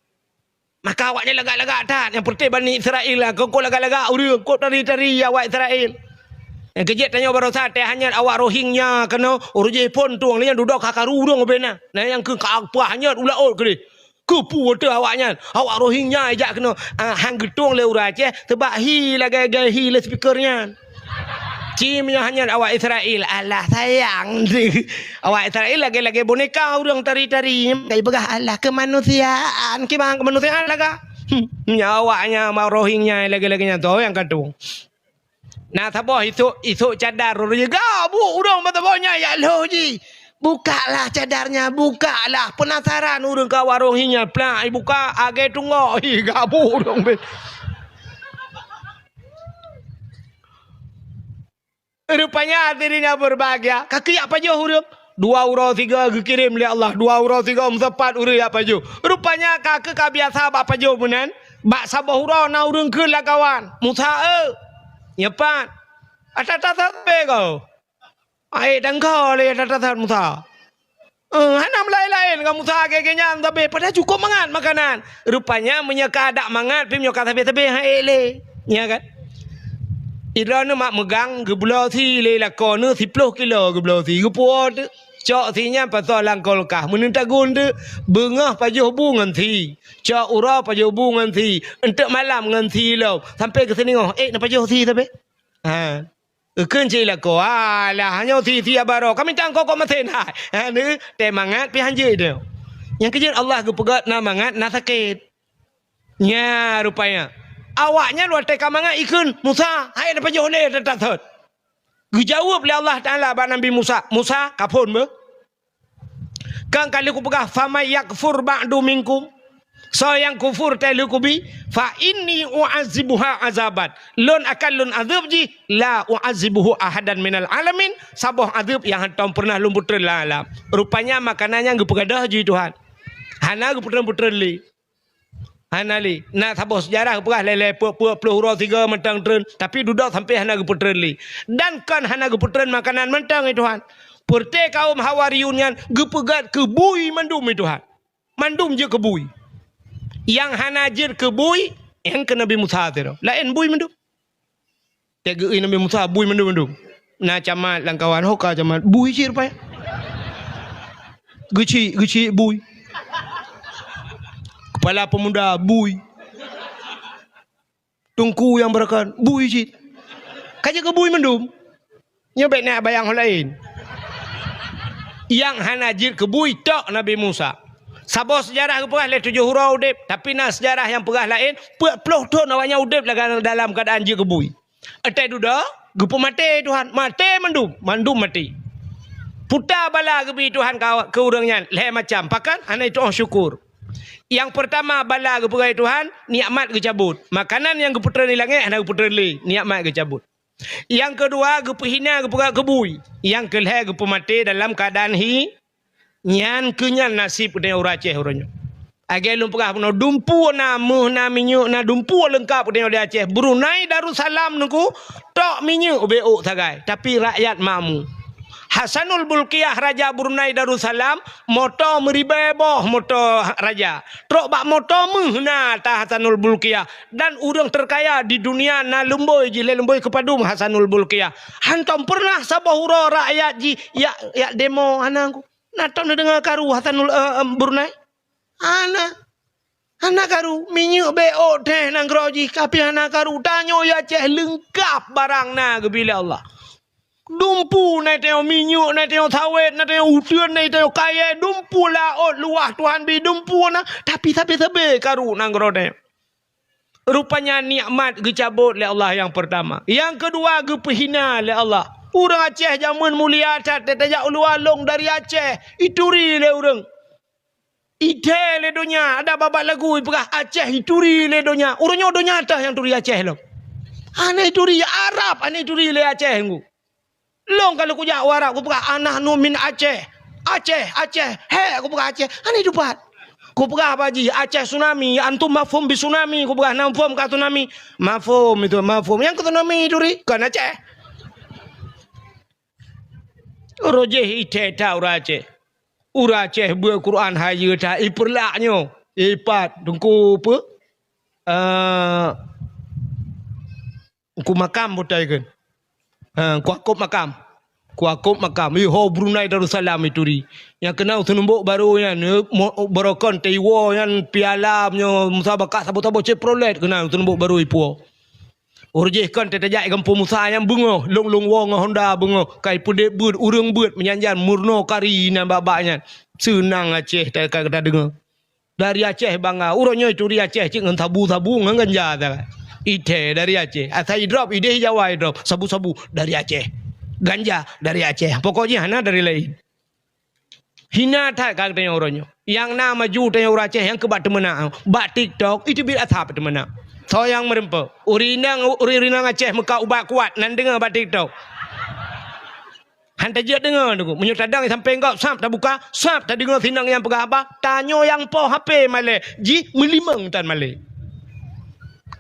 Maka awaknyan lagak-lagak that, nyang peureté Bani Israel lah, keu lagak-lagak ureuëng, kôb tari-tari awak Israel. Nyang keujeuet tanyoe baroesa teuh hanyot awak Rohingya keunoe, ureueng jih phon tueng lé nyan dudoe ka karu ureueng ubena. Nah, nyang keu ka pah hanyot u laôt keudeh. Keupeue teuh awaknyan, awak Rohingya ijak keunoe, ah, han geutueng lé ureueng Aceh, teubak hi lagèe-lagèe hi lé speaker nyan. Ci meunyoe hanyot awak Israel, alah sayang. Awak Israel lagèe-lagèe boneka ureueng tari-tari. Kai peugah alah keumanusiaan, kiban keumanusiaan laga. Hmm, nyan awaknyan ma Rohingya lagèe-lagèe nyan tu nyang ka tueng. Na saboh isok, isok cadar ureueng gabuek ureueng meusaboh nyan jak lhôh jih. Bukaklah cadarnya, bukaklah. Penasaran ureueng ka warong hi nyan, plak ibuka, agèe tunggok hi gabuek ureueng bit. Rupanya hadirin yang berbahagia, ka keuyak pajoh ureueng. Dua uroe sigoe geukirém lé Allah, dua uroe sigoe meusapat ureueng jak pajoh. Rupanya ka keu ka biasa bak pajoh meunan, bak saboh uroe na ureueng kheun lam kawan, "Musa, eu, nyoe pat, ata-ata sabe kau." Aé tangka lé ata-ata Musa. Eh, hana meulaén-laén ngon Musa lagèe nyan sabe, padahai cukôp mangat makanan. Rupanya meunyoe ka adak mangat, pih meunyoe ka sabe-sabe, han ék lé. Nya kan? Droeneuh mak meugang geubloe sie lé lakoe neuh siploh kilo geubloe sie, geupuwoe teuk. Cok sie nyan pasoe lam kulkas, meuneun tagun teuk, beungoh pajoh bu ngon sie. Cok uroe pajoh bu ngon sie, eunteuk malam ngon sie lom, sampoe keu seuningoh, ék na pajoh sie sabe. Ha. Eukheun cit lakoe, "Alah, nyoe sie-sie baroe, ka mita kok-kok masen hai." Ha, neu, teuh mangat pih han jeuet nyoe. Nyang keujeuet Allah geupeugöt na mangat, na sakét. Nya rupanya. Awaknyan watèe ka mangat ikheun, "Musa, hai na pajoh lé ata-ata sot." Geujaweueb lé Allah Taala bak Nabi Musa, "Musa, ka phon beuh?" Kan ka lheueh kupeugah, "Faman yakfur ba'du minkum." Soe nyang kufur teuh lheueh kubi, "Fa inni u'adzibuha azaban." Lôn akan lôn azeueb jih, "La u'adzibuhu ahadan minal alamin." Saboh azeueb nyang hántom peureunah lôn peutreun lam alam. Rupanya makanan nyan geupeugadôh jih Tuhan. Hana geupeutreun-peutreun lé. Hana lé. Na saboh seujarah geupeugah lé-lé peuet-peuet ploh uroe sigoe mantong treun, tapi dudoe sampoe hana geupeutreun lé. Dan kon hana geupeutreun makanan mantong, ya Tuhan. Peureute kawöm Hawariyun nyan geupeugöt keu bui mandum, ya Tuhan. Mandum jeuet keu bui. Nyang hana jeuet keu bui, nyang keu Nabi Musa sidroe. Laén bui mandum. Teugeue Nabi Musa bui mandum-mandum. Na camat lam kawan, ho ka camat, bui cit rupanya. Geuchik, geuchik bui. Kepala pemuda bui. Teungku nyang beurakan bui cit. Ka jeuet keu bui mandum. Nyoe bèk na bayang ho laén. Nyang hana jeuet keu bui tok Nabi Musa. Saboh seujarah geupeugah lé tujoh uroe udép, tapi na seujarah nyang peugah laén, peuet ploh thon awaknyan udép lam, dalam keuadaan jeuet keu bui. Watèe dudoe, geupeumaté Tuhan, maté mandum, mandum maté. Peue bala geubi Tuhan ka, keu ureueng nyan, lhèe macam. Pakon? Hana jitu'oh syukur. Nyang peurtama bala geupeugah Tuhan, nikmat geucabot. Makanan nyang geupeutreun di langèt hana geupeutreun lé, nikmat geucabot. Nyang keudua geupeuhina, geupeugöt keu bui. Nyang keulhèe geupeumaté dalam keuadaan hi, Nyan keuh nyan naseb geutanyoe ureueng Aceh uroe nyoe. Lagèe lôn peugah bunoe, dumpeue na, méuh na, minyeuk na, dumpeue leungkap geutanyoe di Aceh. Brunei Darussalam Teungku, tok minyeuk ubé ôk sagai, tapi rakyat makmu. Hasanul Bolkiah raja Brunei Darussalam, moto meuribèe boh moto raja. Trok bak moto méuh na ata Hasanul Bolkiah, dan ureueng terkaya di dunia na lumbôi jih lé lumbôi keupadum Hasanul Bolkiah. Hantom peureunah saboh uroe rakyat jih jak, jak demo hana. Na tom neudeungoe karu Hasanul, eh, eh, Brunei? Hana. Hana karu. Minyeuk bék ôk teuh nanggroe jih, tapi hana karu. Tanyoe di Aceh leungkap barang na geubi lé Allah. Dumpeue na tanyoe, minyeuk na tanyoe, sawét na tanyoe, uteuen na tanyoe, kayèe, dumpeue laôt luwah Tuhan bi, dumpeue na, tapi sabe-sabe karu nanggroe tanyoe. Rupanya nikmat geucabot lé Allah nyang peurtama. Nyang keudua geupeuhina lé Allah. Ureueng Aceh jameun mulia that, tajak u luwa lôn dari Aceh, ituri lé ureueng. Ithèe lé donya, ada babah lagu ipeugah Aceh ituri lé donya. Uroe nyoe donya teuh nyang turi Aceh lom. Hana ituri Arab, hana ituri lé Aceh ngu. Lôn ka lheueh kujak u Arab, kupeugah, "Ana nu min Aceh." Aceh, Aceh, hék, kupeugah, "Aceh." Hana dipat. Kupeugah bak jih, "Aceh tsunami, antum mafhum bi tsunami," kupeugah, "Na mafhum ka tsunami?" "Mafhum itu, mafhum." Nyang keu tsunami turi, kon Aceh. Roh jih ithèe that ureueng Aceh. Ureueng Aceh beuet Quran hayeue that, ipeurlak nyoe. Ipat, Teungku peue? Eh, Teungku Makam butai kan. Ha, kuakop makam. Kuakop makam. Ih, ho Brunei Darussalam ituri. Nyang keunong seunumbok barô nyan, eh, mo-, barokon teuiwoe nyan piala meunyoe musabakah saboh-saboh Chevrolet keunong seunumbok barô ipuwoe. Uroe jih kon teutajak i gampông Musa nyang beungoh, lôn-lôn woe ngon Honda beungoh, ka ipeudeb beuet, ureuëng beuet, meunyan-nyan meurunoe kari nan bak-bak nyan. Seunang Aceh ta-, ka tadeungoe. Dari Aceh bangga, uroe nyoe ituri Aceh cit ngon sabu-sabu ngon ganja ta. Ithèe dari Aceh. Asai idrop, ideh Jawa idrop, sabu-sabu dari Aceh. Ganja dari Aceh. Pokok jih hana dari laén. Hina that ka tanyoe uroe nyoe. Nyang na maju tanyoe ureuëng Aceh nyang keubat teumeunak. Bak TikTok, itu bit asap teumeunak. Soe nyang meureumpok? Ureuëng inong, ureuëng inong Aceh meukat ubat kuat, nan deungoe bak TikTok. Han tajeuet deungoe, Teungku. Meunyoe tadong sampéng gob, sab tabuka, sab tadeungoe sinong nyang peugah haba, tanyoe nyang po H P malèe, jih meulimong tan malèe.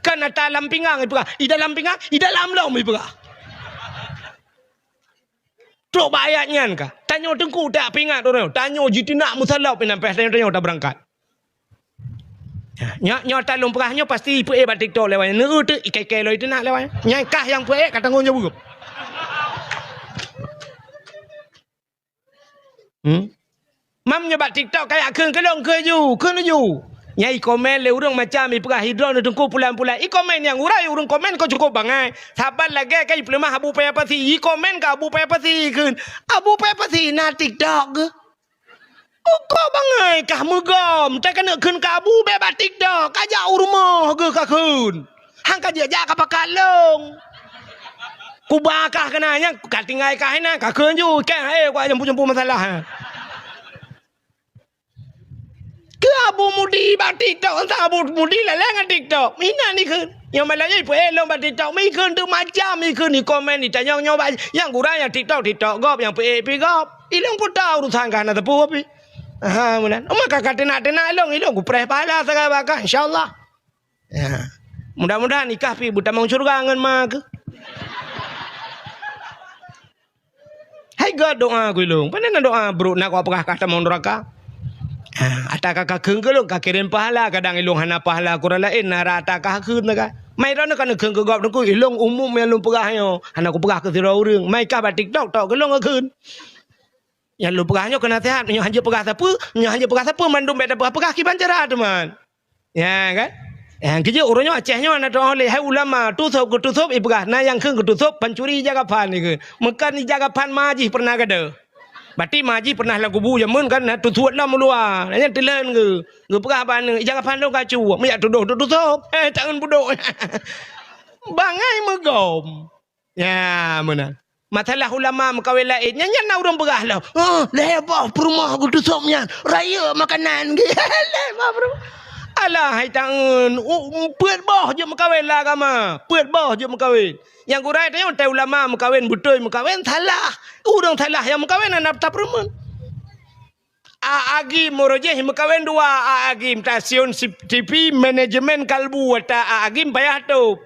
Kan ata lam pingang ipeugah, i dalam pingang, i dalam lom ipeugah. Trok bak ayat nyan ka. Tanyoe Teungku tak pingat ureuëng. Tanyoe jiteunak meusalop inan peh tanyoe-tanyoe tabeurangkat. Nyoe, nyoe talôn peugah nyoe pasti ipeuék bak TikTok lewat nyan. Neu teuk ikai-kai lom iteunak lewat nyan. Nyang kah nyang peuék ka tanggong jaweueb. Hmm? Mam nyoe bak TikTok kayak kheun keulong keu ju, kheun ju. Nyang ikomen lé ureuëng macam ipeugah hidroe neu Teungku pulan-pulan. Ikomen nyang urai ureuëng komen ko cukup bangai. Saban lagèe ka ipeuleumah Abu Paya Pasi. Ikomen ka Abu Paya Pasi kheun. Abu Paya Pasi na TikTok geuh. Uko bangai kah meugom, ta keuneuk kheun ka Abu bèk bak TikTok, ka jak u rumoh geuh ka kheun. Han ka jeuet jak ka pakat lông. Kuba kah keunan nyang ka tinggai kah inan ka kheun ju, kèe hai ku jampu-jampu masalah. Keu Abu Mudi bak TikTok, entah Abu Mudi lalai ngon TikTok. Mina ni kheun. Nyang malam nyoe ipeuék lôn bak TikTok, mi kheun tu macam, mi kheun di komen, di tanyong nyoe bak nyang gura nyang TikTok, TikTok gob, nyang peuék pi gob. Ilong puta urusan ka hana teupeu pi. Ha, meunan. Uma ka, ka teunak-teunak ilong, ilong kupreh pahala sagai bak kah, insya Allah. Ya. Mudah-mudahan ikah pi beutamong syurga ngon ma keuh. Hai gèt doa keu ilong. Pane na doa brok na kau peugah kah tamong neuraka. Ha, ata ka, ka kheun keu lôn ka kirém pahala, kadang ilong hana pahala keu ureueng laén, na rata ka kheun ka. Mai droeneuh ka neukheun keu gob Teungku, ilong umum nyang lôn peugah nyoe, hana kupeugah keu sidroe ureueng. Mai kah bak TikTok tok keu lôn kheun. Nyang lôn peugah nyoe keu naseuhat, nyoe hanjeuet peugah sapeue, nyoe hanjeuet peugah sapeue, mandum bèk tapeugah-peugah kiban cara teuma. Ya kan? Ya, keujeuet uroe nyoe Aceh nyoe na teuh lé hai ulama, tusôb keu tusôb ipeugah, na nyang kheun keu tusôb pancuri ija kafan ikheun. Meukan ija kafan ma jih pernah gada. Berarti ma jih pernah lam kubu jameun kan na tusôb lam luwa. Nyan teulen geu. Geupeugah bak aneuk, ija kafan lôn ka cuek, meujak tudoh tusôb. Eh, tangan budok. Bangai meugom. Ya, meunan. Masalah ulama meukawen laén, nyan, nyan na ureueng peugah lom. "Oh, lhèe boh peurumoh geutusôb nyan, rayeuk makanan." Lhèe boh peurumoh. Alah, hai tangeun, u-, u-, peuet boh jeuet meukawen lam agama. Peuet boh jeuet meukawen. Nyang gura tanyoe, tai ulama meukawen, beutôi meukawen, salah. Ureueng salah nyang meukawen hana tapeurumeun. A Agim uroe jéh meukawen dua, A Agim stasiun si-, T V manajemen kalbu ata A Agim payah tôb.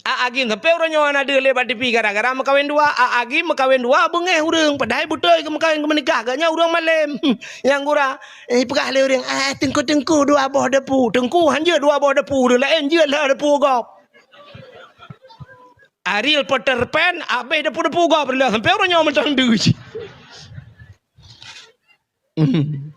A Agim sampoe uroe nyoe hana deuh lé bak T V gara-gara meukawen dua. A Agim meukawen dua beungéh ureueng, padahai beutôi geumeukawen geumeunikah geuh nyan ureueng malém. Nyang gura, eh, peugah lé ureueng, "Ah, teungku-teungku dua boh depu." Teungku hanjeuet dua boh depu, ureueng laén jeuet lhèe depu gob. Ariel Peter Pan habéh depu-depu gob lheueh sampoe uroe nyoe mantong deuh. Hmm.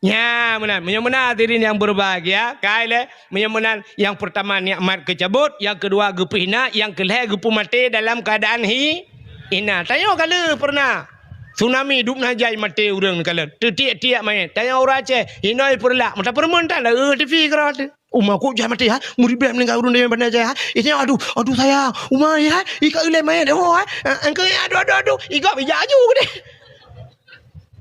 Nya, meunan. Meunyoe meunan hadirin yang berbahagia, kai lé. Meunyoe meunan, yang pertama nikmat keucabot, yang kedua geupeuhina, yang keulhèe geupeumaté dalam keadaan hi-, hina. Tanyoe ka lheueh pernah. Tsunami dub na jai maté ureueng ka lheueh. Teutiek-tiek manyét. Tanyoe ureueng Aceh, hinoe peureulak. Meuta peurumeun tan, eh, T V keudroe teuh. Uma kok jai maté, ha? Meuribèe meuninggai ureueng dayah bandar jai, ha? Itanyoe, aduh, aduh sayang. Uma, ya, ha? Ika ulèe manyét, oh, ha? Eh, engkau, aduh, aduh, aduh. Igop ija aju keudéh.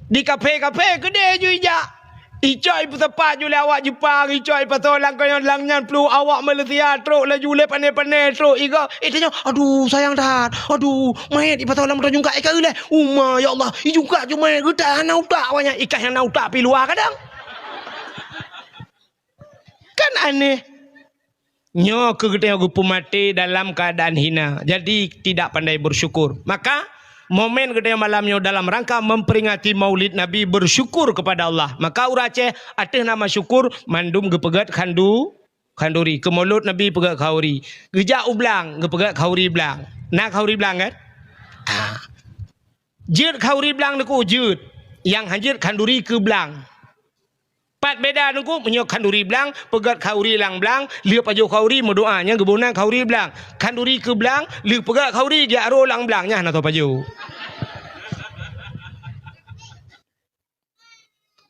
Di kaphé-kaphé keudéh ju ijak. Icok ipeusapat ju lé awak Jepang, icok ipasoe lam keunyang lam nyan pluek awak Malaysia trok laju lé pané-pané trok igop. Eh, tanyoe, aduh, sayang that. Aduh, manyét ipasoe lam moto jungkat, eh, ka ulèe. Uma, ya Allah, ijungkat ju manyét geutak hana utak awak nyan. Ikah nyang na utak pi luwa kadang. Kan aneh. Nyoe keuh geutanyoe geupeumaté dalam keadaan hina. Jadi, tidak pandai bersyukur. Maka, momen geutanyoe malam nyoe dalam rangka memperingati Maulid Nabi, bersyukur kepada Allah. Maka, ureueng Aceh ateueh nama syukur, mandum geupeugèt khandu-, khanduri. Keu Maulud Nabi peugèt khauri. Geujak u blang, geupeugèt khauri blang. Na khauri blang, kan? Ha. Jeuet khanduri blang Teungku, jeuet. Nyang hanjeuet khanduri keu blang. Pat beda Teungku, meunyoe khanduri blang, peugét khanduri lam blang, lheueh pajoh khanduri meudoa, nyan geuboh nan khanduri blang. Khanduri keu blang, lheueh peugét khanduri, jak rô lam blang, nyan hana soe pajoh.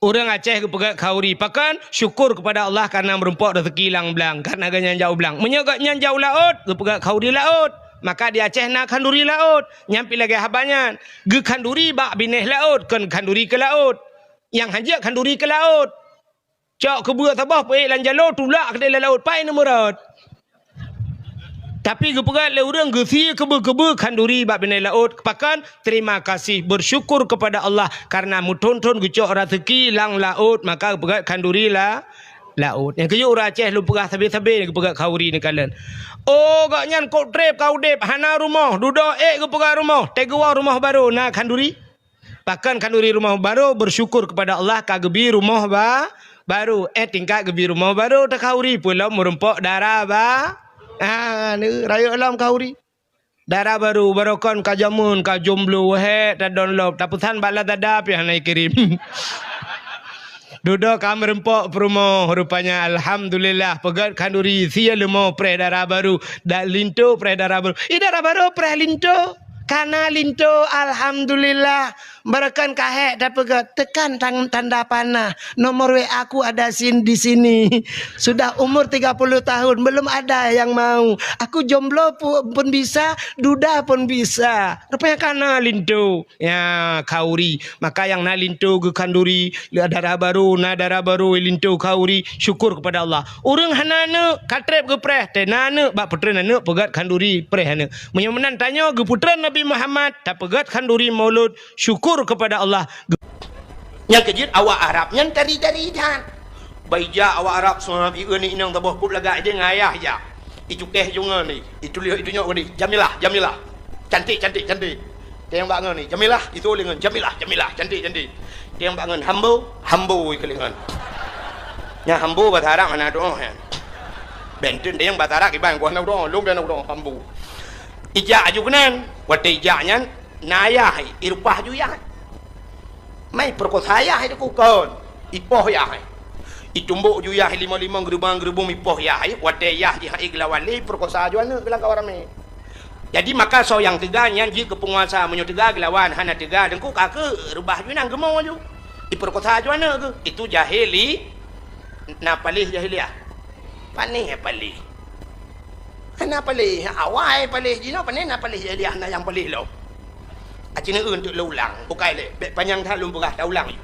Ureuëng Aceh geupeugét khanduri, pakon? Syukur keupada Allah kareuna meurumpok raseuki lam blang, kareuna gobnyan jak u blang. Meunyoe gobnyan jak u laôt, geupeugét khanduri laôt. Maka di Aceh na khanduri laôt, nyan pih lagée haba nyan. Geukhanduri bak binéh laôt, kon khanduri keu laôt. Nyang hanjeuet khanduri keu laôt. Cok keubeue saboh peuék lam jaloe, tulak keudeh lam laôt, pai neumeurot. Tapi geupeugét lé ureuëng geusie keubeue-keubeue khanduri bak binéh laôt, pakon? Terima kasih, bersyukur kepada Allah karena meuthon-thon geucok raseuki lam laôt, maka geupeugét khanduri la-, laôt. Nyang keuyue ureuëng Aceh lôn peugah sabe-sabe geupeugét khanduri neukalon. Oh, gobnyan kok treb ka udeb, hana rumoh, dudoe ék geupeugét rumoh, teugeuwoe rumoh barô, na khanduri? Pakon khanduri rumoh barô, bersyukur kepada Allah ka geubi rumoh ba-, barô. Eh, tingkat geubi rumoh barô, takhanduri peue lom meurumpok dara ba-, ah, ni, rayeuk lom khanduri. Dara barô, barokon ka jameun, ka jomblo, wahé, tadon lom, tapeusan bak Lazada pih hana ikirém. Dudoe ka meurumpok peurumoh, rupanya alhamdulillah, peugét khanduri, sie leumo preh dara barô, dak linto preh dara barô. Ih, dara barô preh linto. Kana linto, alhamdulillah. Barokon ka hék tapeugét, tekan tang-, tanda panah. Nomor W A ku ada sin-, di sini. Sudah umur tiga puluh tahun, belum ada yang mau. Aku jomblo pu-, pun bisa, duda pun bisa. Rupanya kana linto. Ya, khanduri. Maka nyang na linto geukhanduri, le dara barô, na dara barô linto khanduri, syukur kepada Allah. Ureuëng hana aneuk, ka treb geupreh, teuh na aneuk, bak peutreun aneuk peugét khanduri preh aneuk. Meunyoe meunan tanyoe geupeutreun Nabi Muhammad, tapeugét khanduri maulud, syukur kepada Allah. Nyang keujeuet awak Arab nyan tari-tari that. Bah ijak awak Arab, seumalam ié ni inong taboh kub lagak idéh ngon ayah ijak. Icukéh ju ngon ni, ituléh itunyok ngon ni, Jamilah, Jamilah. Cantik, cantik, cantik. Teuh bak ngon ni, Jamilah, itu lé ngon, Jamilah, Jamilah, cantik, cantik. Teuh bak ngon, Hambo, Hambo ikeu lé ngon. Nya Hambo bahasa Arab hana doh nyan. Benten teuh bahasa Arab iban ku hana doh, lôn hana doh, Hambo. Ijak aju keunan, watée ijak nyan, na ayah, irupah ju yah. Mai peurekosa yah itu kukon, ipoh yah. Itumbok ju yah limong-limong geurubong-geurubong ipoh yah, watée yah jihai geulawan lé peurekosa ju aneuk geulangkawa ramé. Jadi maka soe nyang teuga nyan jeuet keu peunguasa, meunyoe teuga geulawan, hana teuga deungku ka keu reubah ju nang geumo ju. Ipeurekosa ju aneuk geuh, itu jahili, na paléh jahiliah. Panéh paléh. Hana paléh, awai paléh jinoe, panéh na paléh jahiliah, na nyang paléh lom. Aci neueu teuk lôn ulang, bukai lé, bék panyang that lôn peugah, taulang ju.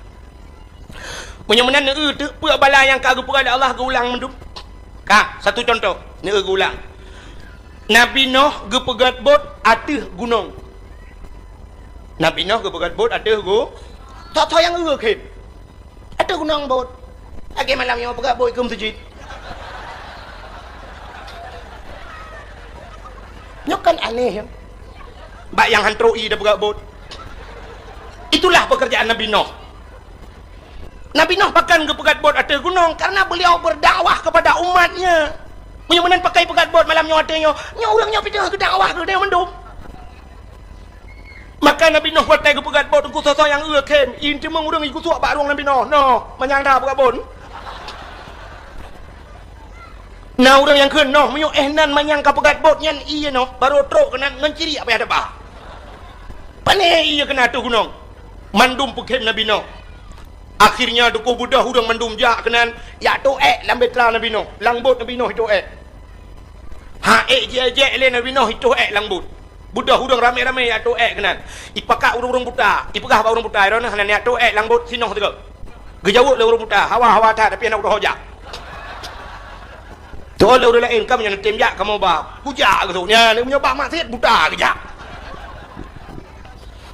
Meunyoe meunan neueu teuk peue bala nyang ka geupeugah lé Allah geuulang mandum. Ka, satu contoh, neueu geuulang. Nabi Noh geupeugét bot ateueh gunong. Nabi Noh geupeugét bot ateueh gu-, tho-tho nyang eu khem. Ateueh gunong bot. Lagée malam nyoe peugah bot keu meuseujid. Nyoe kan aneh, ya. Bak nyang han trok ié tapeugah bot. Itulah pekerjaan Nabi Noh. Nabi Noh pakon geupeugét bot ateueh gunong? Karena beliau berdakwah kepada umatnya. Meunyoe meunan pakon peugét bot malam nyoe ateueh nyoe, nyoe ureuëng nyoe pih teuh geudakwah keu geutanyoe mandum. Maka Nabi Noh watée geupeugét bot, teungku, soe-soe nyang eu khem, ié teumeung ureuëng ikusuak bak rueng Nabi Noh. Noh, manyang that peugét bot. Na ureuëng nyang kheun, noh, meunyoe éh nan manyang ka peugét bot nyan ié noh, barô trok keunan ngon ciriek payah taba. Panéh ié keunan ateueh gunong. Mandum peukhem Nabi Noh. Akhirnya teungku beudôh ureuëng mandum jak keunan, jak toh ék lam bahtera Nabi Noh, lam bot Nabi Noh itoh ék. Ha ék jijak lé Nabi Noh itoh ék lam bot. Beudôh ureuëng ramé-ramé jak toh ék keunan. Ipakat ureuëng-ureuëng buta, ipeugah bak ureuëng buta, "Droeneuh hana neujak toh ék lam bot sinoh sigoe." Geujaweueb lé ureuëng buta, "Hawa-hawa that, tapi hana kutoh jak." Toh lé ureuëng laén, "Kamoe nyoe neutem jak, kamoe ba kujak geusok nyan, meunyoe bak maksiet buta geujak."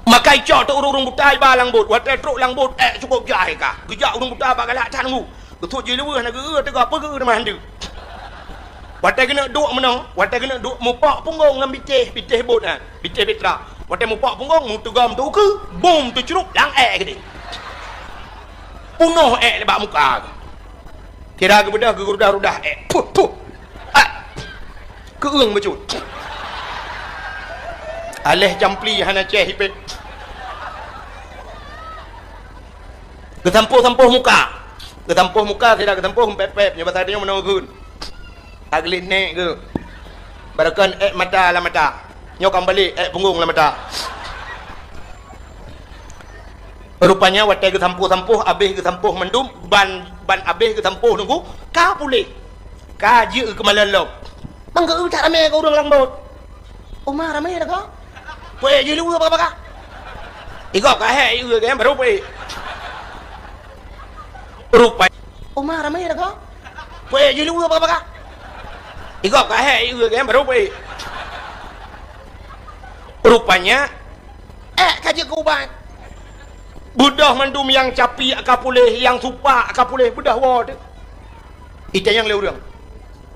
Maka icok teuk ureuëng-ureuëng buta iba lam bot, watée trok lam bot ék cukôp jai ka. Geujak ureuëng buta bak galak that teungku. Geusut jih leuweuh na geu-eu teuga peue geu-eu teuma handeuk. Watée geuneuk duek meunoe, watée geuneuk duek mupok punggong lam bitéh, bitéh bot nyan, bitéh bahtera. Watée mupok punggong, meuteugom teukeue, bom teucrup lam ék keudeh. Punoh ék bak muka. Kira geubeudôh geurudah-rudah ék. Puh, puh. Ah. Keueung bacut. Aléh campli hana céh ipét. Geusampôh-sampôh muka. Geusampôh muka sira geusampôh pép-pép nyoe basa tanyoe meunoe geukheun. Ka geuliet nék geuh. Barokon ék mata lam mata. Nyoe ka meubalek ék punggong lam mata. Rupanya watée geusampôh-sampôh abéh geusampôh mandum ban, ban abéh geusampôh nunggu ka puléh. Ka jeuet keumalon lom. Bang geu that ramé keu ureuëng lam bot. Uma ramé dah ka. Puék jih luweue baka-baka. Igob ka hék ieu kan baru puék. Rupa. Uma ramé dah ka. Puék jih luweue baka-baka. Igob ka hék ieu kan baru puék. Rupanya ék ka jeuet keu ubat. Beudôh mandum nyang capiek ka puléh, nyang supak ka puléh, beudôh woe teuh. Itanyong lé ureuëng,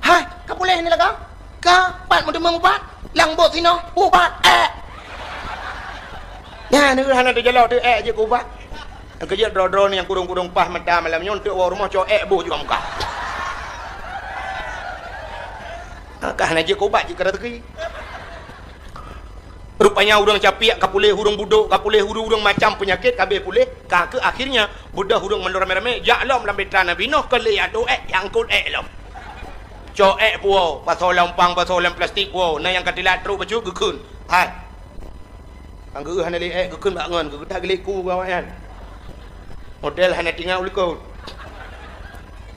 "Hai, ka puléh ni lagoe? Ka pat meuteumeung ubat? Lam bot sinoe ubat ék." Nyan hana teujalok teuh ék jeuet keu ubat. Nyang keujeuet droe-droe nyang kudong-kudong paih mata malam nyoe teuk woe rumoh cok ék boh juga muka. Ka hana jeuet keu ubat jeuet keu raseuki. Rupanya ureuëng capiek ka puléh, ureuëng budok ka puléh, ureuëng-ureuëng macam peunyakét ka abéh puléh, ka keuh akhirnya beudôh ureuëng mandum ramé-ramé jak lom lam bitra Nabi Nuh keu lé atô ék, angkot ék lom. Cok ék puwoe, pasoe lam umpang, pasoe lam plastik puwoe, na nyang ka teulat trok bacut geukheun. Hai. Nyang geu hana lé ék geukheun bak ngon, geutak geuléku bak awaknyan. Model hana tinggai u likot.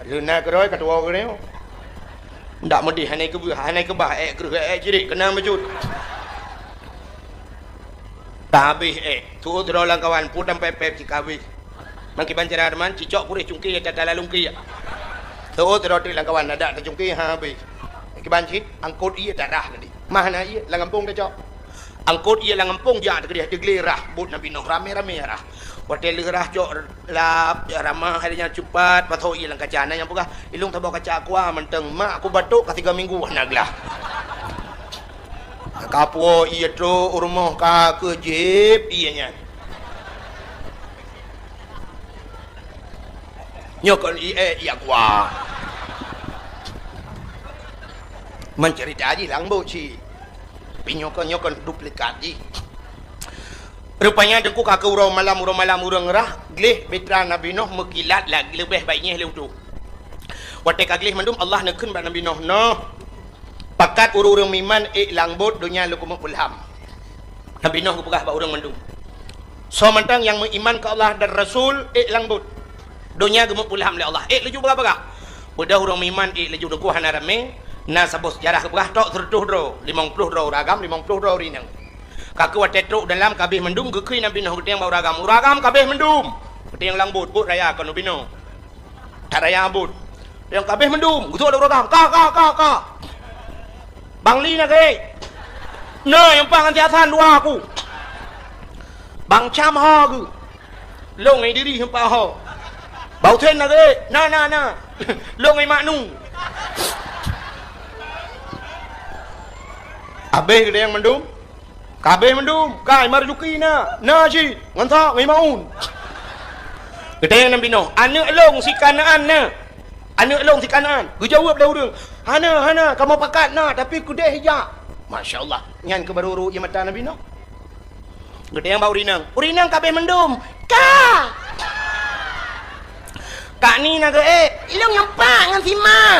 Leuna keudroe ka tuwoe keudroe. Ndak meudeh hana keubah, hana keubah ék kreueh ék cirit keunong bacut. Ka habéh ék. Tuwoe sidroe lam kawan, pue tam pép-pép cit ka habéh. Nang kiban cara teuma, cicok puréh cungké tata lalungké. Tuwoe sidroe teuk lam kawan, adak tacungké ha habéh. Kiban cit, angkot ié tarah tadi. Mah na ié lam gampông tacok. Angkot ié lam gampông jak teugeudeh teuglé rah bot Nabi Nuh ramé-ramé rah. Watée lheueh rah cok lap, cok ramah hai nyan cupat, pasoe ié lam kaca. Na nyang peugah, "Ilong saboh kaca aqua mantong, mak aku batuk ka tiga minggu hana glah." Ka puwoe ié trok u rumoh ka keuh jieb ié nyan. Nyoe kon ié, ié aqua. Mencerita jih lam bot cit. Tapi nyoe kon, nyoe kon duplikat jih. Rupanya teungku ka keuh uroe malam, uroe malam ureuëng rah, gleh bitra Nabi Nuh meukilat lagée leubeh baik nyeh lé utoe. Watée ka gleh mandum Allah neukheun bak Nabi Nuh, "Noh, pakat ureuëng-ureuëng meuiman ék lam bot donya lôn keumeung peulham." Nabi Nuh geupeugah bak ureuëng mandum, "Soe mantong nyang meuiman keu Allah dan Rasul ék lam bot. Donya geumeupeulham lé Allah, ék laju bagah-bagah." Beudôh ureuëng meuiman ék laju teungku hana ramé, na saboh seujarah geupeugah tok seureutôh droe, limong ploh droe ureuëng agam, limong ploh droe ureuëng inong. Ka keuh watée trok dalam ka abéh mandum geukheun Nabi Nuh geutanyong bak ureuëng agam, "Ureuëng agam ka abéh mandum?" Geutanyong lam bot, bot raya kon ubinoe. That raya bot. Nyang ka abéh mandum, geutrok lé ureuëng agam. Ka, ka, ka, ka. Bang Li na geuh. Na nyang pah ngon si Hasan dua aku. Bang Cam ho geuh. Long ai diri nyang pah ho. Bang Husen na geuh. Na, na, na. Long ai Mak Nu. Abéh geutanyong mandum. Ka abéh mandum, kai Marzuki na, na cit, ngon sa ngon Maun. Geutanyong Nabi Nuh, "Aneuëk lôn si Kanaan na? Aneuëk lôn si Kanaan?" Geujaweueb lé ureuëng, "Hana, hana, kamoe pakat na, tapi keudeh jak." Masya Allah, nyan keuh baru rhot ie mata Nabi Nuh. Geutanyong bak ureuëng inong, "Ureuëng inong ka abéh mandum?" "Ka!" "Kak ni na geuh ék?" "Ilong nyang pat ngon si Ma."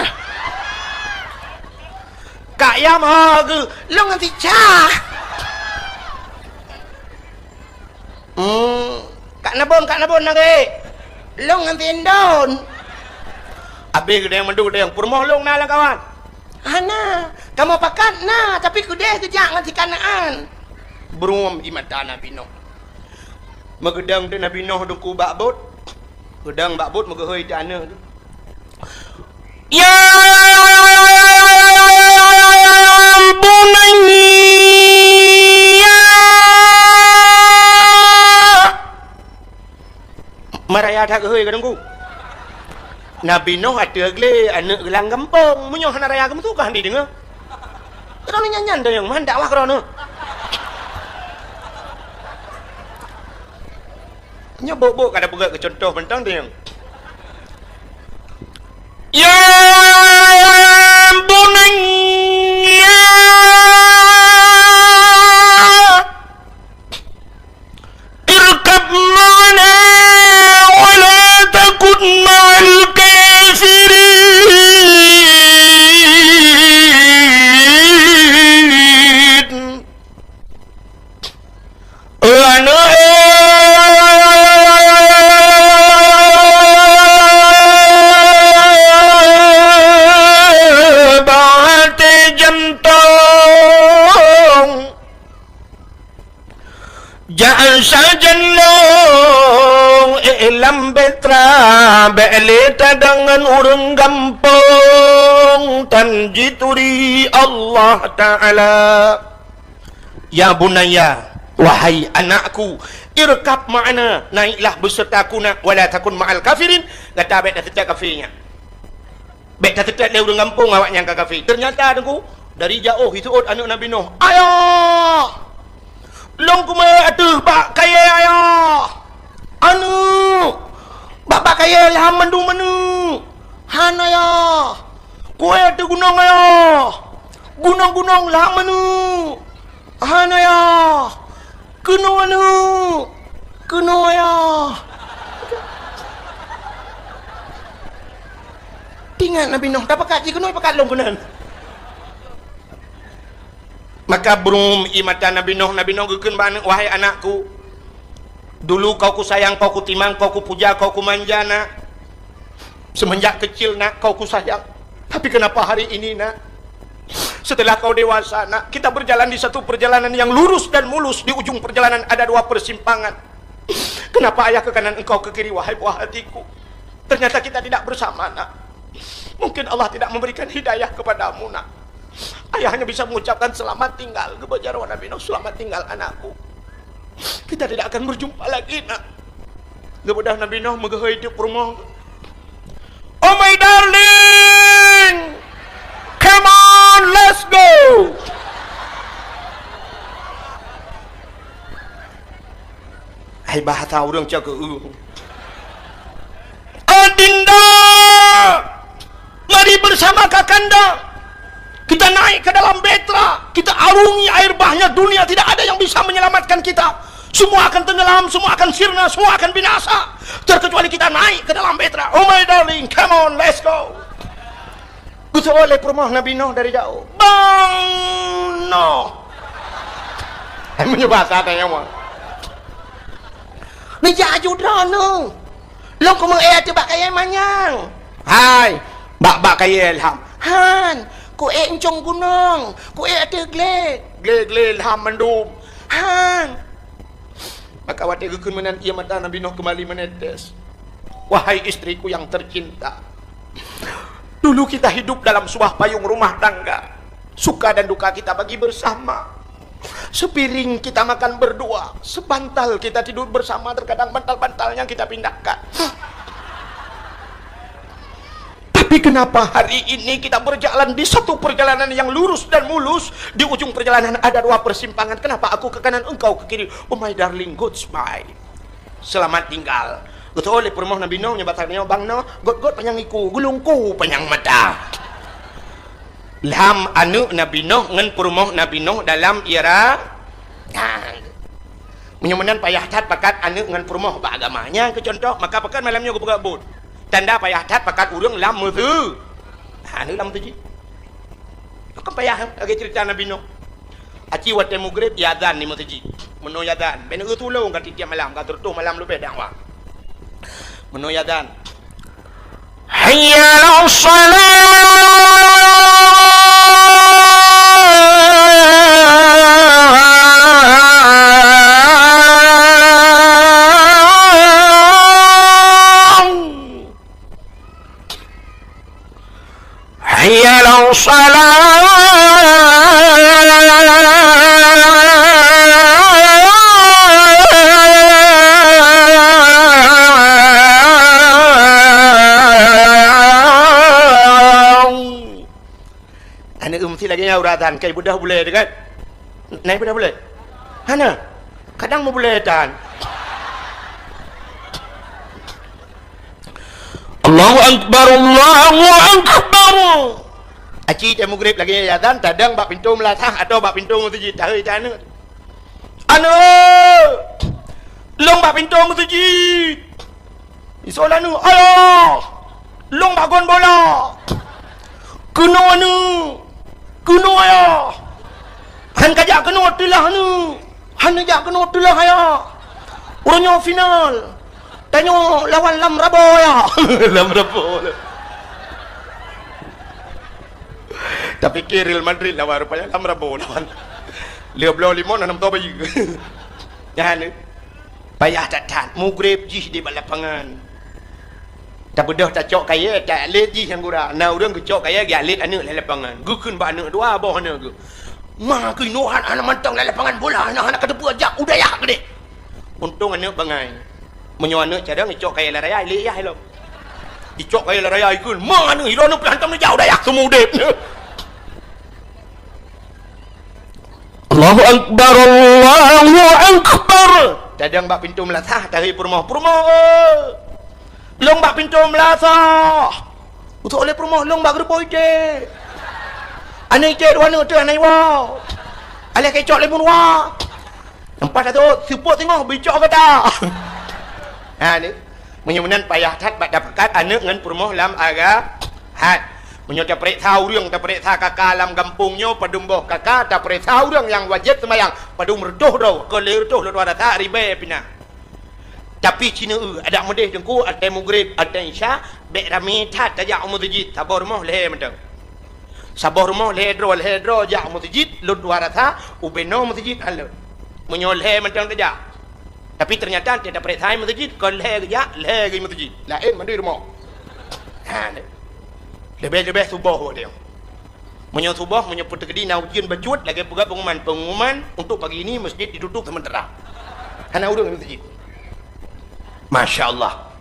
"Kak Yam ho geuh?" "Lôn ngon si Cha." "Hmm, Kak Nabon, Kak Nabon na geuh ék?" "Lôn ngon si Indon." Abéh geutanyong mandum geutanyong, "Peurumoh lôn na lam kawan?" "Hana, kamoe pakat na, tapi keudeh geujak ngon si Kanaan." Brum ie mata Nabi Nuh. Meugeudong teuk Nabi Nuh teungku bak bot. Geudong bak bot meugeuhôi teuh aneuëk geuh. "Ya bunayya." Maraya that geuhôi ka teungku. Nabi Nuh ateueh glé aneuëk geuh lam gampông. Meunyoe hana raya geumeusu ka hana jideungoe. Droeneuh nyan-nyan tanyong, man dakwah droeneuh. Nyoe bok-bok ka tapeugah keu cuntoh mantong tanyong. Ya bunayya. Aneuk, eh, bak até jantong. Jak sajan lôn, eh, lam petra, bék lé tadong ngon ureuëng gampông, tan jituri Allah Taala. Ya bunayya, wahai anakku, irkab ma'ana, naiklah beserta aku nak, wala takun ma'al kafirin, gata bék taseutôt kafé nyan. Bék taseutôt lé ureuëng gampông awak nyang ka kafé. Teunyata Teungku, dari jaoh jiseuôt aneuk Nabi Nuh, "Ayah! Lôn kumeu'é ateueh bak kayée, Ayah! Aneuk! Bak, bak kayée lham mandum aneuk! Han, Ayah! Ku'é ateueh gunong, Ayah! Gunong-gunong lham aneuk! Han, Ayah! Keunoe aneuk! Keunoe, Ayah!" Teuingat Nabi Nuh, tapakat jih keunoe pakat lôn keunan. Maka brum ie mata Nabi Nuh, Nabi Nuh geukheun bak aneuk, "Wahai anakku, dulu kau kusayang, kau kutimang, kau kupuja, kau kumanja, nak. Semenjak kecil, nak, kau kusayang. Tapi kenapa hari ini, nak? Setelah kau dewasa, nak, kita berjalan di satu perjalanan yang lurus dan mulus, di ujung perjalanan ada dua persimpangan. Kenapa ayah ke kanan, engkau ke kiri, wahai buah hatiku? Ternyata kita tidak bersama, nak. Mungkin Allah tidak memberikan hidayah kepadamu, nak. Ayah hanya bisa mengucapkan selamat tinggal." Geubeuet jaroe Nabi Nuh, "Selamat tinggal, anakku. Kita tidak akan berjumpa lagi, nak." Geubeudôh Nabi Nuh meugeuhôi teuk peurumoh, "Oh my darling, come on, let's go." Hai bahasa ureuëng cok keu, "Adinda, mari bersama Kakanda. Kita naik ke dalam bahtera. Kita arungi air bahnya dunia. Tidak ada yang bisa menyelamatkan kita. Semua akan tenggelam, semua akan sirna, semua akan binasa. Terkecuali kita naik ke dalam bahtera. Oh my darling, come on, let's go." Geuseuôt lé peurumoh Nabi Nuh dari jaoh, "Bang Nuh!" Hai meunyoe bahasa tanyoe mah. "Neujak aju droeneuh. Lôn kumeu'é ateueh bak kayée manyang." "Hai, bak, bak kayée lham." "Han, ku'é euncong gunong, ku'é ateueh glé." "Glé-glé lham mandum." "Han." Maka watée geukheun meunan, ie mata Nabi Nuh keumbali meunetes. Wahai istriku yang tercinta, dulu kita hidup dalam sebuah payung rumah tangga. Suka dan duka kita bagi bersama. Sepiring kita makan berdua, sebantal kita tidur bersama, terkadang bantal-bantalnya kita pindahkan. Tapi kenapa hari ini kita berjalan di satu perjalanan yang lurus dan mulus, di ujung perjalanan ada dua persimpangan. Kenapa aku ke kanan, engkau ke kiri? Oh my darling, goodbye. Selamat tinggal. Geuseuôt lé peurumoh Nabi Nuh, nyoe bak tanyoe, "Bang Nuh, gét-gét panyang iku, geulungku panyang mata." Lham aneuk Nabi Nuh ngon peurumoh Nabi Nuh dalam ie ra-, nah. Meunyoe meunan payah that pakat aneuk ngon peurumoh bak agama. Nyan keu cuntoh, maka pakat malam nyoe geupeugah buet. Tanda payah that pakat ureuëng lam meuseu-, ha, aneuk lam meuseujid. Kan payah, lagée ceurita Nabi Nuh. Aci watée mugreb, iazan di meuseujid. Meunoe iazan, bèk neueu tulông ka tiep-tiep malam, ka teureutôh malam leubeh dakwah. Meunoe iazan, "Hayya 'alas shalah!" "Hayya 'alas shalah!" Aneuk meusti lagée nyan uroe azan, kai beudôh bulée teuh kan? Na beudôh bulée? Hana. Kadang meubulée tan. Allahu Akbar, Allahu Akbar. Aci teuh mugreb lagée nyan azan, tadong bak pintoe meulasah atau bak pintoe meuseujid, tahôi aneuk. "Aneuk! Lôn bak pintoe meuseujid!" Isoe lé aneuk, "Ayah! Lôn bak gon bola!" "Keunoe aneuk! Keunoe ayah! Han kajak keunoe teulah aneuk!" Hana jak keunoe teulah ya. Uroe nyoe final. Tanyoe lawan Lam Rabo ya. Lam Rabo. Tapike Real Madrid lawan, rupanya Lam Rabo lawan. Lheuh bloe limong, na nam toh bayeue. Nyan, payah that-that. Mugreb jih di bak lapangan. Tabeudôh tacok kayèe, ta-, lét jih nyang gura. Na ureueng geucok kayèe, geualét aneuk lam lapangan. Geukheun bak aneuk dua boh aneuk geuh. Ma keunoe hana mantong lam lapangan bola, hana, hana kateupeue jak u dayah keudéh. Untông aneuk bangai. Meunyoe aneuk cadang, icok kayèe lam raya, ilét yah ilong. Icok kayèe lam raya, ikheun, "Ma aneuk ilong nyoe pih hantom neujak u dayah seumeu udép." Allahu Akbar, Allahu Akbar. Tadong bak pintoe meulasah, tahi peurumoh, "Peurumoh, eh! Lôn bak pintoe meulasah." Utok lé peurumoh, "Lôn bak geureuboh iték." Aneuk iték dua aneuk teuh hana iwoe. Alah keucok lé meuruwa. Nampak tak tu? Seupôt singoh bicok gata. Ha ni. Meunyoe meunan payah that bak tapakat aneuk ngon peurumoh lam agam. Hat. Meunyoe tapareksa ureueng, tapareksa kaka lam gampông nyoe padum boh kaka, tapareksa ureueng nyang wajéb seumayang padum reutôh droe, kon lhèe reutôh lôn tuan rasa ribèe pih na. Tapi cit neu eu, adak meudeh teungku, watèe mugreb, watèe isya, bèk ramé that tajak u meuseujid, saboh rumoh lhèe mantong. Saboh rumoh lhèe droe, lhèe droe jak u meuseujid, lôn tuan rasa ubé noe meuseujid hana lôn. Meunyoe lhèe mantong tajak. Tapi teunyata watèe tapareksa meuseujid, kon lhèe geujak, lhèe geuh meuseujid. Laén mandum rumoh. Ha, leubeh-leubeh suboh watèe nyoe. Meunyoe suboh, meunyoe peuteukedi na ujeuen bacut, lagèe peugah pengumuman, "Pengumuman untuk pagi ini masjid ditutup sementara." Hana ureueng di masjid. Masya Allah.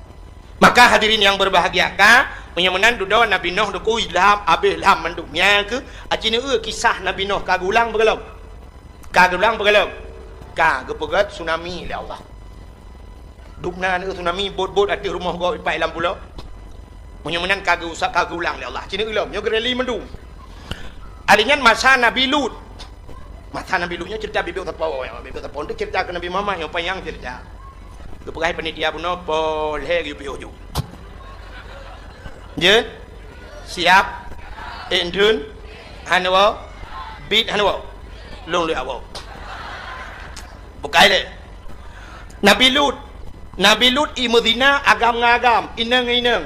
Maka hadirin yang berbahagia, ka, meunyoe meunan dudoe Nabi Nuh teungku ilham, abéh ilham mandum. Nyan keuh, aci neu eu kisah Nabi Nuh ka geulang beugalom. Ka geulang beugalom. Ka geupeugöt tsunami lé Allah. Dubna neu tsunami bot-bot ateueh rumoh gob ipat lam pulo. Meunyoe meunan ka geusa-, ka geulang lé Allah. Cit neu eu lom, nyoe geureli mandum. Ari nyan masa Nabi Lut. Masa Nabi Lut nyoe cerita bibit sapo, ya, bibit sapo tu cerita keu Nabi Muhammad nyang panyang cerita. Geupeugah panitia bunoe po lhèe geuyue piôh ju. Jeuet? Siap? Ék dum? Hana woe? Bit hana woe? Lôn lé awoe. Bukai lé. Nabi Lut. Nabi Lut i meuzina agam ngon agam, inong ngon inong.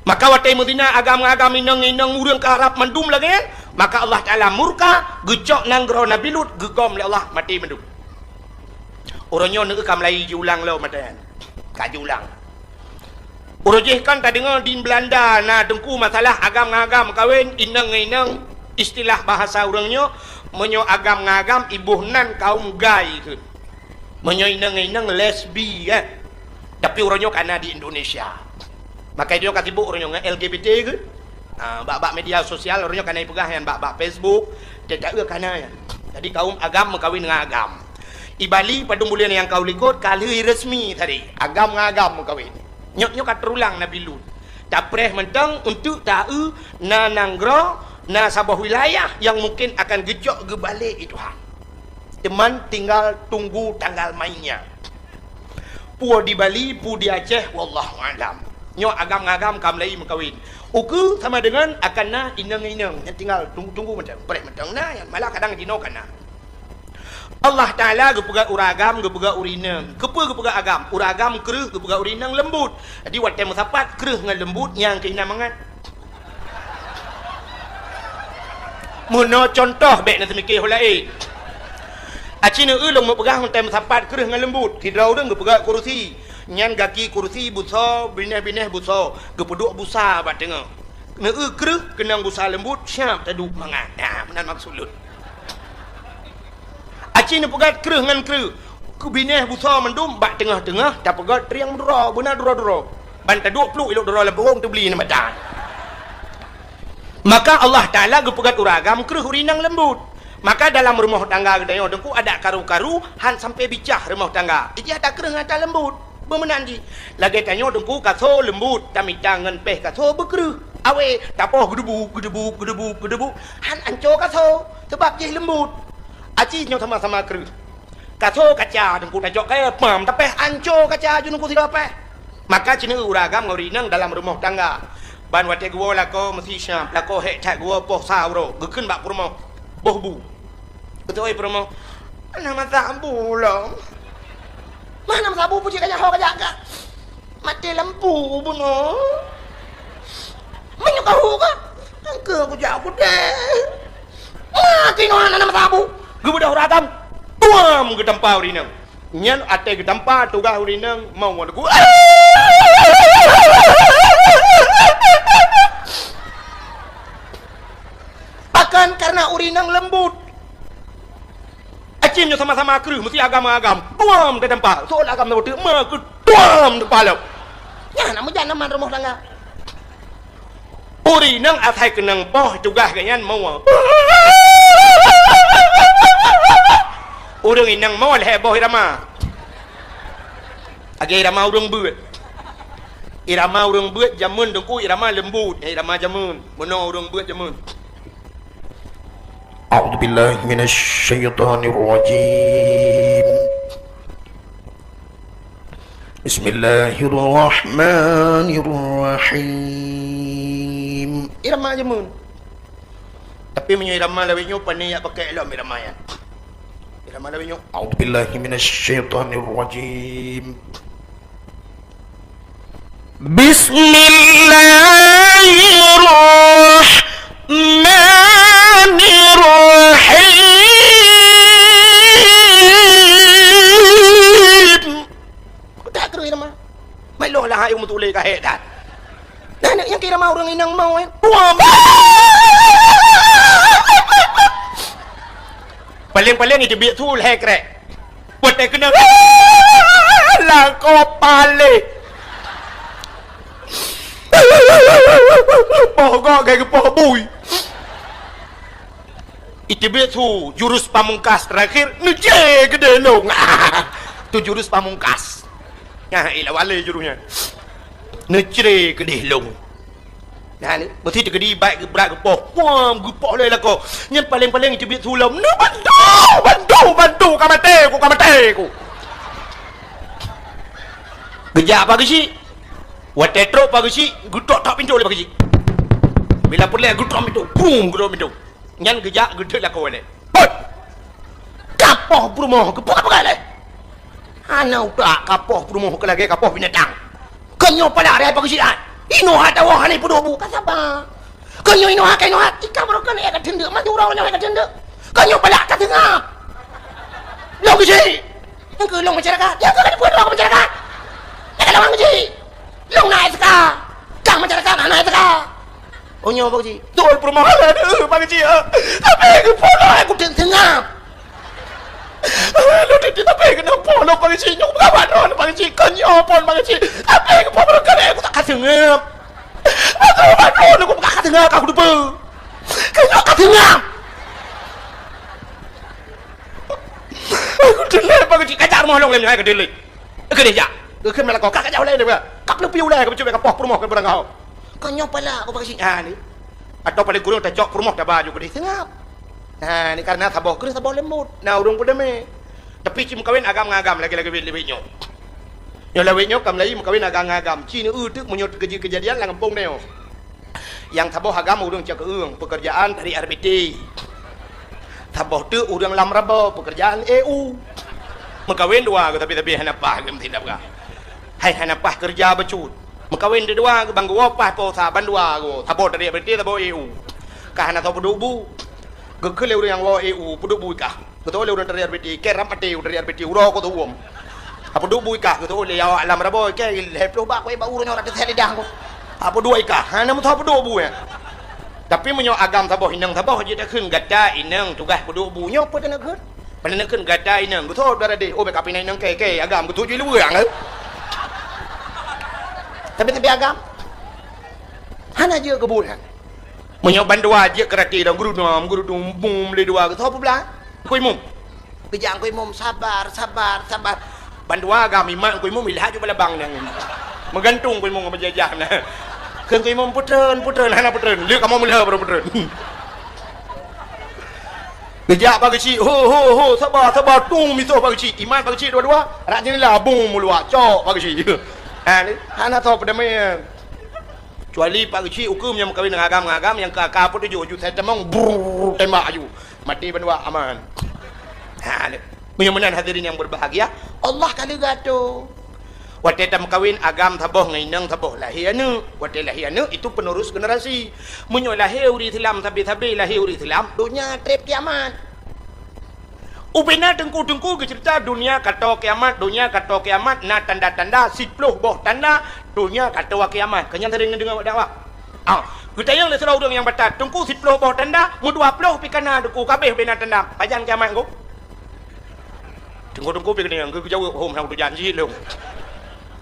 Maka watèe meuzina agam ngon agam, inong ngon inong, ureueng ka rab mandum lagèe nyan, maka Allah Taala murka, geucok nanggroe Nabi Lut, geugom lé Allah, maté mandum. Uroe nyoe neu ka mulai jiulang lom mata nyan. Ka jiulang. Uroe jih kan tadeungoe di Belanda na teungku masalah agam ngon agam meukawen, inong ngon inong, istilah bahasa ureueng nyoe, meunyoe agam ngon agam iboh nan kaum gay kheun. Meunyoe inong ngon inong lesbi, eh. Tapi uroe nyoe ka na di Indonesia. Maka nyoe ka sibuk uroe nyoe ngon L G B T kheun. Ah, bak-bak media sosial uroe nyoe ka na ipeugah nyan bak-bak Facebook, teuka eu ka na nyan. Jadi kaum agam meukawen ngon agam. I Bali padum buleuen nyang ka u likot ka lheueh resmi tadi, agam ngon agam meukawen. Nyoe, nyoe ka teurulang Nabi Lut. Tapreh mantong untuk ta eu na nanggroe, na saboh wilayah nyang mungken akan geucok geubalek i Tuhan. Teuma tinggal tunggu tanggal mainnya. Peue di Bali, peue di Aceh, wallahu a'lam. Nyoe agam ngon agam ka mulai meukawen. Ukeue sama deungon akan na inong ngon inong. Nyan tinggal tunggu-tunggu mantong. Preh mantong na, nyan malah kadang jinoe ka na. Allah Taala geupeugah ureueng agam, geupeugah ureueng inong. Keupeue geupeugah agam? Ureueng agam kreueh, geupeugah ureueng inong leumbut. Jadi watèe meusapat kreueh ngon leumbut, nyang keu inan mangat. Meunoe cuntoh, bèk na teumike ho laén. Aci neu eu lôn meupeugah ngon tém sapat kreueh ngon leumbut. Sidroe ureueng geupeugah kurusi. Nyan gaki kurusi busoe, binéh-binéh busoe, geupeuduek busa bak teungoh. Neu eu kreueh keunong busa leumbut, siap taduek mangat. Nah, meunan maksud lôn. Aci neupeugöt kreueh ngon kreueh. Keu binéh busoe mandum bak teungoh-teungoh tapeugöt trieng meuduro, beuna duro-duro. Ban taduek pluek ilok duro lam pohong teubli neu mata. Maka Allah Taala geupeugöt ureueng agam kreueh ureueng inong leumbut. Maka dalam rumoh tangga geutanyoe teungku adak karu-karu han sampai bicah rumoh tangga. Ijih ata kreueh ngon ata leumbut. Beumeunan jih. Lagèe tanyoe teungku kaso leumbut, tamita ngon péh kaso beukreueh. Awé, tapoh geudebu, geudebu, geudebu, geudebu. Han anco kaso, seubab jih leumbut. Aci nyoe sama-sama kreueh. Kaso kaca teungku tajok kayèe pam tapéh anco kaca ju teungku sidroe péh. Maka ci neu eu ureueng agam ngon ureueng inong dalam rumoh tangga. Ban watèe geuwoe lakoe meusi siap, lakoe hék that geuwoe poh sa uroe, geukheun bak peurumoh, boh bu. Geuteu'oh peurumoh, Hana meusabu lom. Mana meusabu, pucuk kajak ho kajak ka. Maté lampu bunoe. Meunyoe kahu ka. Engkeu kujak kudeh. Maté nyoe hana meusabu. Geubeudôh ragam. Tuam geutampa ureueng inong. Nyan até geutampa tugaih ureueng inong mau lagu. Bahkan karena ureueng inong leumbut. Acim nyoe sama-sama kreueh, meusti agam-agam. Tuam teutampa. Soe agam na beutôi, ma keu tuam teutampa lom. Nyan na meujan aman rumoh tangga. Ureueng inong asai keunong boh tugaih geuh nyan moe. Ureueng inong moe lhèe boh irama. Lagèe irama ureueng beuet. Irama ureueng beuet jameun teungku irama leumbut, irama jameun. Meunoe ureueng beuet jameun. A'udzubillahi minasyaitonirrajim. Bismillahirrahmanirrahim. Irama jameun. Tapi meunyoe irama lawét nyoe, pane jak pakai lom irama nyan. Irama lawét nyoe, a'udzubillahi minasyaitonirrajim. Bismillahirrahmanirrahim. Keutak kreueh irama. Mai lôn lah ayong meutuléh ka hék that. Nah, nyang keu irama ureueng inong moe, eh. Wah, paléng-paléng iteubiet su lhèe krek. Watèe keunoe, lakoe paléh. Poh gok gèt geupoh bui. Iteubiet su jurus pamungkas terakhir, neucre keudéh lôn. Tu jurus pamungkas. Nah, ilah wale jurus nyan. Neucre keudéh lôn. Nah, ni, meusti teukeudi bak geubrat geupoh. Puam, geupoh lé lakoe. Nyan paléng-paléng iteubiet su lom. Neubantu, bantu, bantu, ka maté ku, ka maté ku. Geujak Pak Geuchik. Watèe trok Pak Geuchik, geutok-tok pintoe lé Pak Geuchik. Bila peureulèe geutok pintoe, brum, geutok pintoe. Nyan geujak geudeuk lakoe nyan. Hoi! Kapoh peurumoh keupeue-peue lé? Hana utak kapoh peurumoh keu lagèe kapoh binatang. Keu nyoe palak raya Pak Geuchik ai. Inoe hatawa hana peuduek bu ka saba. Keu nyoe inoe haka inoe hati ka baroe keuneuk ka teundeuk, maju uroe nyoe ka teundeuk. Keu nyoe palak ka teungap. Lôn Geuchik. Nyang keu lôn masyarakat. Nyang keu ka dipeue droe keu masyarakat. Nyang ka lawang Geuchik. Lôn na S K. Kang masyarakat hana S K. Oh, nyoe Pak Geuchik. Beutôi peurumoh lôn, Pak Geuchik, ah. Tapi geupoh lôn, aku teungap. Lôn teuntèe tapi keunoe poh lôn Pak Geuchik. Nyoe peugah bak droeneuh Pak Geuchik. Kon nyoe phon Pak Geuchik. Tapi geupoh barangkali aku tak ka teungap. Aku bak droeneuh aku peugah ka teungap, aku teupeue. Kon nyoe ka teungap. Aku teulhèe Pak Geuchik, kajak rumoh lôn lé nyoe, hai keudéh lé. Keudéh jak. Geukheun meulakoe, ka kajak ulèe deh, ka peuleupi ulèe, ka peucubit ka poh peurumoh keu beurangkaho. Ka nyoe palak ku Pak Geuchik. Ha ni. Atau paléng kureueng tacok peurumoh taba ju keudéh seungab. Ha ni, karena saboh kreueh saboh leumbot. Na ureueng peudamé. Tapi ci meukawen agam ngon agam lagèe-lagèe wét lé wét nyoe. Nyoe lawét nyoe ka meulayeue meukawen agam ngon agam. Ci neu-eu teuk meunyoe teukeujeuet keujadian lam gampông tanyoe. Nyang saboh agam ureueng cok keueung, peukeurjaan tarék R B T. Saboh teuk ureueng lam raba, peukeurjaan E U. Meukawen dua geuh, tapi-tapi hana paih geuh meusidab gah. Hai hana paih keureuja bacut. Meukawen dua geuh, ban geuwoe paih po sa, ban dua geuh. Saboh tarék R B T, saboh E U. Ka hana soe peuduek bu. Geukheun lé ureueng nyang woe E U, peuduek bu i kah. Geutôh lé ureueng tarék R B T, kèe rab maté ureueng tarék R B T, uroe ku teuwôm. Hapeuduek bu i kah, geutôh lé awak lam raba, kèe lhèe ploh bak, kuéh bak ureueng nyoe rab teuthèe lidang ku. Hapeuduek i kah, hana meusoe peuduek bu nyan. Tapi meunyoe agam saboh inong saboh jeuet takheun gata inong tugaih peuduek bu nyoe peue taneuk kheun? Peue taneuk kheun gata inong, geutôh dara deh, oh, bèk kapinai inong kèe, kèe agam geutôh jih luweue nyan. Tapi, tapi agam hana jeuet keu buet nyan. Meunyoe ban dua jeuet keu rati dong, geurunom, geurunom, bum, lé dua, geutôh peublah. Kui mum. Geujak Teungku Imum, sabar, sabar, sabar. Ban dua agam imat Teungku Imum ilhak ju balabang nyan. Meugantung Teungku Imum ngon meujajah na. Kheun Teungku Imum, "Peutreun, peutreun," hana peutreun. Lheueh kamoe meulheueh baru peutreun. Geujak Pak Geuchik, "Ho, ho, ho, sabar, sabar, tueng misoh Pak Geuchik." Imat Pak Geuchik dua-dua, rak jeundela bung meuluak, cok Pak Geuchik. Ha, ni, hana soe peudamé. Kecuali Pak Geuchik ukeue nyang meukawen ngon agam, ngon agam nyang ka, ka peutujoh ju sai tamong, brrrr, tembak ju. Maté bandua aman. Ha, ni. Meunyoe meunan hadirin yang berbahagia, Allah ka leuga tu. Watée tameukawen agam saboh ngon inong saboh lahé aneuëk. Watée lahé aneuëk itu penerus generasi. Meunyoe lahé ureuëng Islam sabe-sabe lahé ureuëng Islam, donya treb kiamat. Ubena teungku-teungku geuceurita dunia kato kiamat, dunia kato kiamat na tanda-tanda siploh boh tanda dunia kato kiamat. Keu nyan sering neudeungoe dakwah. Ah, geutanyong lé sidroe ureuëng nyang batat, teungku siploh boh tanda, meudua ploh pih kana teungku kabeh ubena tanda. Pajan kiamat teungku? Teungku-teungku pih keunong geujaweueb hom hana tujan jih lom.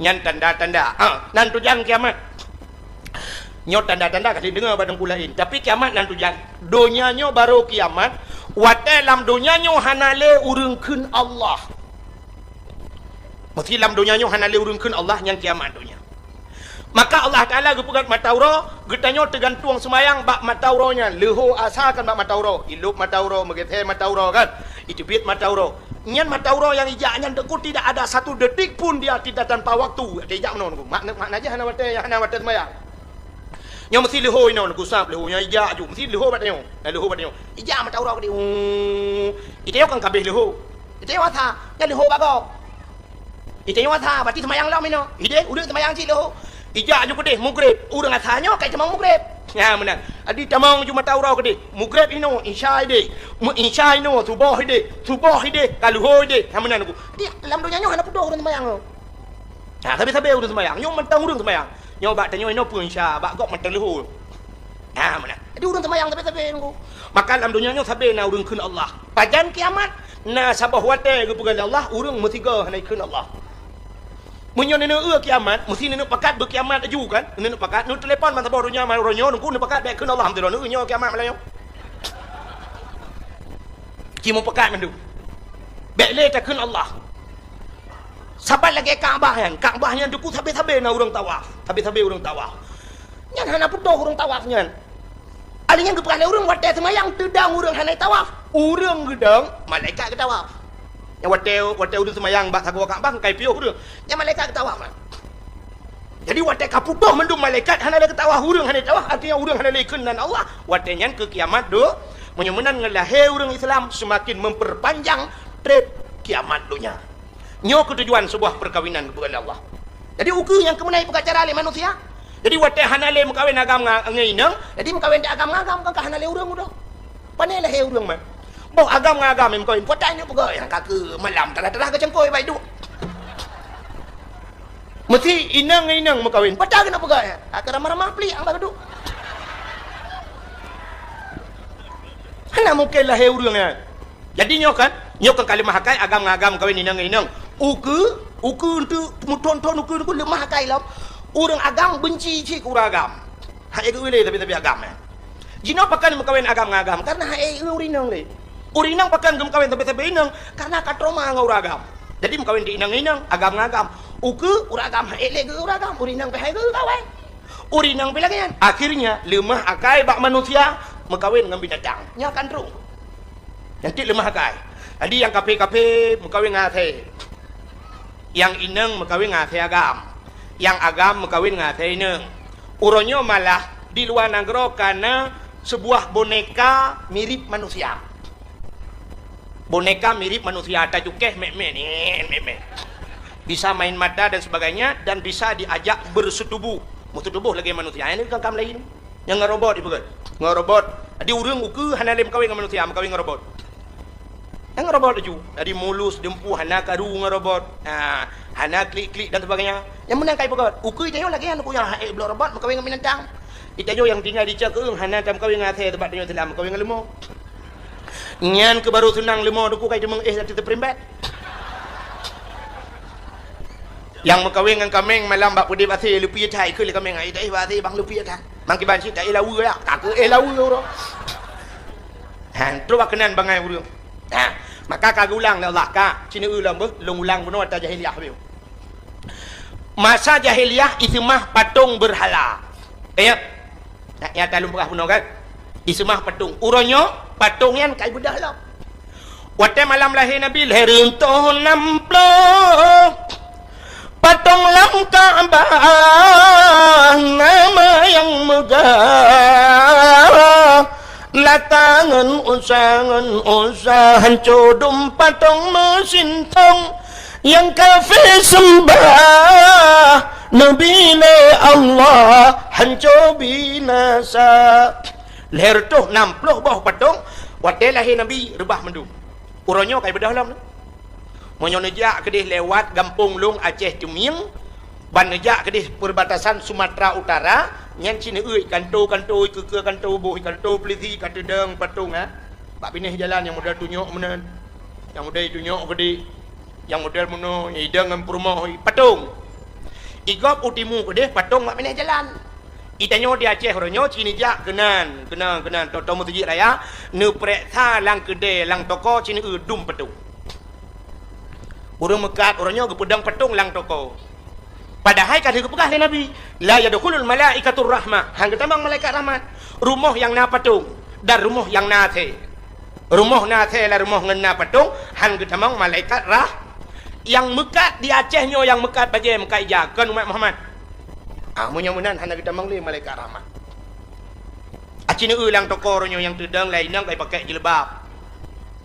Nyan tanda-tanda. Ha, nan tujan kiamat. Nyoe tanda-tanda ka lheueh deungoe bak teungku laén, tapi kiamat nan tujan. Donya nyoe barô kiamat, watée lam donya nyoe hana lé ureuëng kheun Allah. Meusé lam donya nyoe hana lé ureuëng kheun Allah, nyan kiamat donya. Maka Allah Taala geupeugét mata uroe, geutanyoe teugantueng seumayang bak mata uroe nyan. Leuho asa kan bak mata uroe, ilop mata uroe, meugeusé mata uroe kan, iteubiet mata uroe. Nyan mata uroe nyang ijak nyan teungku tidak ada satu detik pun dia tidak tanpa waktu. Watée ijak meunoe teungku. Makna, makna jih hana watée, hana watée seumayang. Nyoe meusé leuho inoe teungku sab leuho nyan ijak ju. Meusé leuho bak tanyoe. Nah, leuho bak tanyoe. Ijak mata uroe keudeh. Hu. Itanyoe kan kabeh leuho. Itanyoe asa, nyan leuho bak gob. Itanyoe asa, berarti seumayang lom inoe. Ideh, udeueng seumayang cit leuho. Ijak ju keudeh, mugreb. Ureuëng asa nyoe kai tamong mugreb. Nyan meunan. Adi tamong ju mata uroe keudeh. Mugreb inoe, isya ideh. Meu isya inoe, suboh ideh. Suboh ideh, ka leuho ideh. Nyan meunan teungku. Di lam donya nyoe hana putôh ureuëng seumayang nyoe. Ha, sabe-sabe ureuëng seumayang. Nyoe mantong ureuëng seumayang. Nyoe bak tanyoe inoe peue isya, bak gob mantong leuho. Ha, meunan. Jadi ureuëng seumayang sabe-sabe teungku. Maka lam donya nyoe sabe na ureuëng kheun Allah. Pajan kiamat, na saboh watée geupeugah lé Allah, ureuëng meusigoe hana ikheun Allah. Meunyoe neuneuk eu kiamat, meusé neuneuk pakat beukiamat laju kan? Neuneuk pakat, neutelepon ban saboh donya, uroe nyoe teungku neupakat bék kheun Allah, alhamdulillah, neueu nyoe kiamat malam nyoe. Ci meupakat mandum. Bék lé takheun Allah. Saban lagée Ka'bah nyan, Ka'bah nyan teungku sabe-sabe na ureuëng tawaf, sabe-sabe ureuëng tawaf. Nyan hana putôh ureuëng tawaf nyan. Alèh nyan geupeugah lé ureuëng watée seumayang teudong ureuëng hana tawaf. Ureuëng geudong, malaikat geutawaf. Nyan watée, watée ureuëng seumayang bak sagoe Ka'bah kai piôh ureuëng. Nyan malaikat geutawaf. Jadi watée ka putôh mandum malaikat hana lé geutawaf ureuëng hana tawaf, artinya ureuëng hana lé ikheun nan Allah. Watée nyan keu kiamat do, meunyoe meunan ngon lahé ureuëng Islam seumaken memperpanjang treb kiamat donya. Nyoe keutujuan sebuah perkawinan geupeugah lé Allah. Jadi ukeue nyang keumeunai peugah cara lé manusia. Jadi watée hana lé meukawen agam nga-, ngon inong, jadi meukawen di agam ngon agam, kan ka hana lé ureuëng udoe. Pane lahé ureuëng man. Boh agam ngon agam meukawen, peue ta inong peugah nyang ka keu malam teulah-teulah geucangkôi bak iduek. Meusti inong ngon inong meukawen, peue ta keuneuk peugah nyan? Ka ramah-ramah plik nyang bak iduek. Hana mungken lahé ureuëng nyan. Jadi nyoe kan, nyoe kan ka leumah akai agam ngon agam kawen inong ngon inong. Ukeue, ukeue untuk meuthon-thon ukeue tu leumah akai lom. Ureuëng agam benci cit keu ureuëng agam. Hak geu lé tapi-tapi agam nyan. Jinoe pakon meukawen agam ngon agam karena hak ureuëng inong lé. Ureuëng inong pakon geumeukawen sabe-sabe inong karena ka trauma ngon ureuëng agam. Jadi meukawen di inong ngon inong, agam ngon agam. Ukeue ureuëng agam hak lé geu ureuëng agam, ureuëng inong pih hai geu kawen. Ureuëng inong pih lagée nyan. Akhirnya leumah akai bak manusia meukawen ngon binatang. Nyan kan trok. Nyan cit leumah akai. Jadi nyang kafe-kafe meukawen ngon asèe. Nyang inong meukawen ngon asèe agam. Nyang agam meukawen ngon asèe inong. Uroe nyoe malah di luwa nanggroe ka na seubuah boneka mirip manusia. Boneka mirip manusia, tacukéh mèk-mèk, nèk, mèk-mèk. Bisa main mata dan sebagainya dan bisa diajak bersetubuh. Meusetubuh lagée manusia. Nyan kan kam laén. Nyang ngon robot ipeugah. Ngon robot. Jadi ureuëng ukeue hana lé meukawen ngon manusia, meukawen ngon robot. Nyang ngon robot laju. Jadi mulus, dumpeue, hana karu ngon robot. Ha, hana klik-klik dan sebagainya. Nyang meunan ka ipeugah. Ukeue tanyoe lagée nyan, ukeue nyang hak bloe robot meukawen ngon binatang. Itanyoe nyang tinggai di cok keueung hana tameukawen ngon asèe, sabab tanyoe Islam meukawen ngon leumo. Nyan keuh barô seunang leumo teungku kai teumeung éh ateueh teupeurimbat. Nyang meukawen ngon kaméng malam bak peudeh bak asèe leupie that, ikheun lé kaméng, "Ai, taéh bak asèe bang leupie that." Mang kiban cit taéh laweue yak, ka keuh éh laweue uroe. Ha, trok bak keunan bangai ureuëng. Ha, maka ka geulang lé Allah, ka, ci neueu lom beuh, lôn ulang bunoe ata jahiliyah beuh. Masa jahiliyah iseumah patong beurhala. Ingat? Nyata lôn peugah bunoe kan? Iseumah patong. Uroe nyoe patong nyan kai beudôh lom. Watée malam lahé Nabi, lhèe reutôh nam ploh patong lam Ka'bah, nama nyang meugah Tangan usah ngon usah hanco dum patong meusintong nyang kafé seumbah Nabi lé Allah hanco binasa. Lhèe reutôh nam ploh boh patong watèe lahé Nabi reubah mandum. Uroe nyoe ka beudôh lom. Meunyoe neujak keudeh lewat gampông lôn Aceh Cumieng, ban neujak keudeh perbatasan Sumatera Utara, nyan cit neueu kanto-kanto, ikeue-keue kanto, boh kanto polisi ka teudong patong, ha. Bak binéh jalan nyang model tunyok meunan, nyang model tunyok keudeh, nyang model meunoe, idong ngon peurumoh, patong. Igob u timu keudeh patong bak binéh jalan. Itanyoe di Aceh uroe nyoe cit neujak keunan, keunan, keunan, tô-tô meuseujid raya, neupeureksa lam keudè, lam toko cit neueu dum patong. Ureueng meukat uroe nyoe geupeudong patong lam toko. Padahai ka lheueh geupeugah lé Nabi, "La yadkhulul malaikatur rahmah," han geutamong malaikat rahmat. Rumoh nyang na patong dan rumoh nyang na asèe. Rumoh na asèe lam rumoh ngon na patong, han geutamong malaikat rah-, nyang meukat di Aceh nyoe nyang meukat bajèe meukat ija, kon umat Muhammad. Ah, meunyoe meunan hana geutamong lé malaikat rahmat. Aci neueu lam toko uroe nyoe nyang teudong laén nyang ka pakèk jilbab.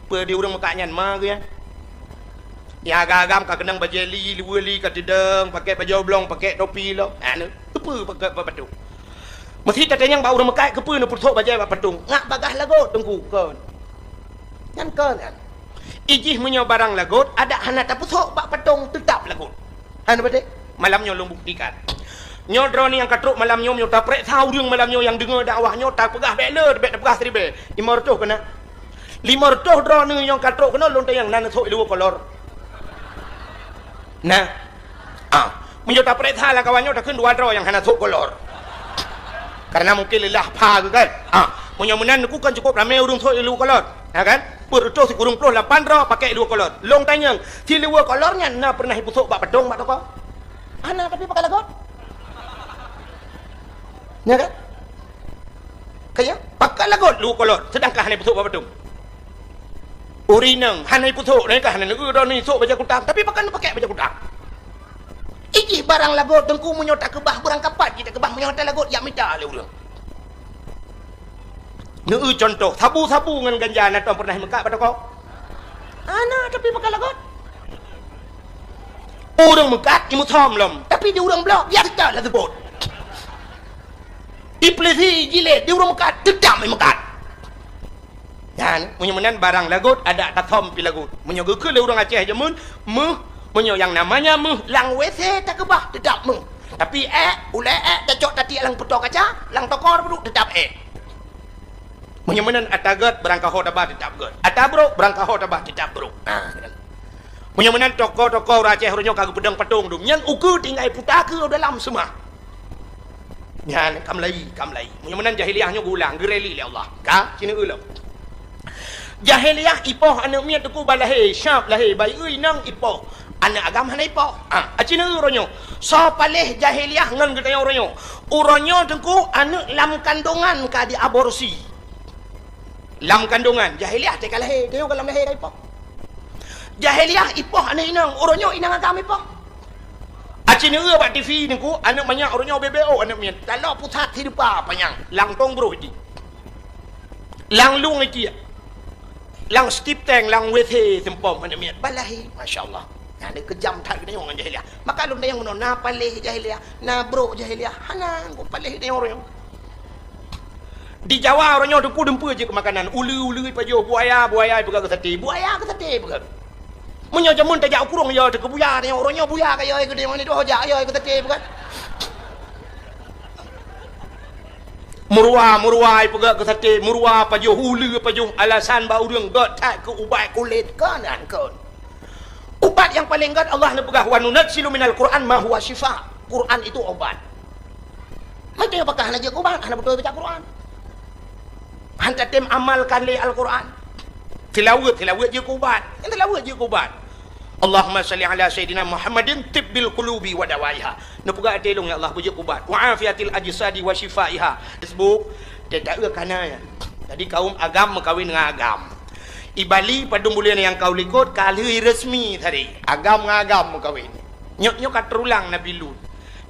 Peue di ureueng meukat nyan ma geuh nyan? Nyang agam-agam ka keunong bajèe li, luweue li ka teudong, pakèk bajèe oblong, pakèk topi lom. Anu, keupeue pakèk bak patong? Meusti tatanyong bak ureueng meukat, keupeue neupeusok bajèe bak patong? Ngat bagaih lagot teungku kon. Nyan kon kan. Ijih meunyoe barang lagot, adak hana tapeusok bak patong, teutap lagot. Hana beutôi? Malam nyoe lôn buktikan. Nyoe droeneuh nyang ka trok malam nyoe, meunyoe tapeureksa ureueng malam nyoe nyang deungoe dakwah nyoe, tapeugah bèk le, bèk tapeugah siribèe. Limong reutôh keunan. Limong reutôh droeneuh nyang ka trok keunoe lôn tanyong na neusok i luweue kolor. Nah. Ah, meunyoe tapeureksa lam kawan nyoe takheun dua droe nyang hana sok kolor. Karena mungkin leulah pha geuh kan. Ah, meunyoe meunan neukheun kan cukup ramè ureueng sok i luweue kolor. Ha kan? Peuet reutôh sikureueng ploh lapan droe pakèk i luweue kolor. Lôn tanyong, si luweue kolor nyan na pernah ipeusok bak patong bak toko? Hana, tapi pakèk lagot. Nya kan? Kaya, pakèk lagot luweue kolor, seudangkan hana ipeusok bak patong. Ureueng inong hana ipeusok, nyan kan hana neueu droeneuh isok bajèe kutang, tapi pakèk neupakèk bajèe kutang. Ijih barang lagot teungku meunyoe takeubah beurangkapat jih takeubah meunyoe hana lagot jak mita lé ureueng. Neueu cuntoh, sabu-sabu ngon ganja na tom pernah imeukat bak toko? Hana, tapi pakèk lagot. Ureueng meukat imeusom lom, tapi di ureueng bloe biasa that seubot. Ipeulisi jilid di ureueng meukat, teutap imeukat. Nyan, meunyoe meunan barang lagot, adak tasom pih lagot. Meunyoe geukheun lé ureueng Aceh jameun, meuh, meunyoe nyang namanya meuh, lam W C takeubah, teutap meuh. Tapi èk, ulèe èk, tacok tatiek lam peutoe kaca, lam toko peuduek, teutap èk. Meunyoe meunan ata gèt, beurangkaho taba, teutap gèt. Ata brok, beurangkaho taba, teutap brok. Nah, meunyoe meunan toko-toko ureueng Aceh uroe nyoe ka geupeudong patong dum, nyan ukeue tinggai puta keu dalam seumah. Nyan, ka meulayi, ka meulayi. Meunyoe meunan jahiliyah nyoe geulang, geureli lé Allah. Ka, sinoe ulôn. Jahiliyah ipoh aneuk miet teungku ban lahé, syab lahé, bayeue inong ipoh. Aneuk agam hana ipoh. Ah, aci neueu uroe nyoe. Soe paléh jahiliyah ngon geutanyoe uroe nyoe? Uroe nyoe teungku aneuk lam kandongan ka diaborsi. Lam kandongan, jahiliyah teuka lahé, tanyoe ka lam lahé ka ipoh. Jahiliyah ipoh aneuk inong, uroe nyoe inong agam ipoh. Aci neueu bak T V teungku, aneuk manyak uroe nyoe B B O aneuk miet. Taloe pusat hidupa panyang, lam tong broh jih. Lam lueng itiek. Lam stip tank, lam W C seumpom aneuk miet. Ban lahé, masya Allah. Nyan keujam that geutanyoe ngon jahiliyah. Maka lôn tanyong bunoe, na paléh jahiliyah, na brok jahiliyah. Hana, kok paléh tanyoe uroe nyoe. Di Jawa uroe nyoe dumpeue, dumpeue jeuet keu makanan. Uleue, uleue ipajoh, buaya, buaya ipeugah keu saté. Buaya keu saté ipeugah. Meunyoe jameun tajak u krueng, yo teuh keu buya, tanyoe uroe nyoe buya ka yo keu tanyoe, ni doh jak yo keu saté ipeugah. Meuruwa, meuruwa ipeugah keu saté, meuruwa pajoh, uleue pajoh, alasan bak ureueng gèt that keu ubat kulét, kon nyan kon. Ubat nyang paleng gèt Allah neupeugah, "Wa nunazzilu minal Qur'an ma huwa syifa." Quran itu obat. Meuteumèe pakon hana jeuet keu ubat, hana beutôi baca Quran. Han tatem amalkan lé Al-Quran. Tilaweuet, tilaweuet jeuet keu ubat. Nyang tilaweuet jeuet keu ubat. Allahumma shalli ala sayyidina Muhammadin tibbil qulubi wa dawaiha. Neupeugah até lôn, ya Allah, beujeuet keu ubat. Wa afiatil ajsadi wa syifaiha. Facebook, teuta eu kana ya. Jadi kaum agam meukawen dengan agam. I Bali padum buleuen nyang ka u likot ka lheueh resmi tadi. Agam ngon agam meukawen. Nyoe, nyoe ka teurulang Nabi Lut.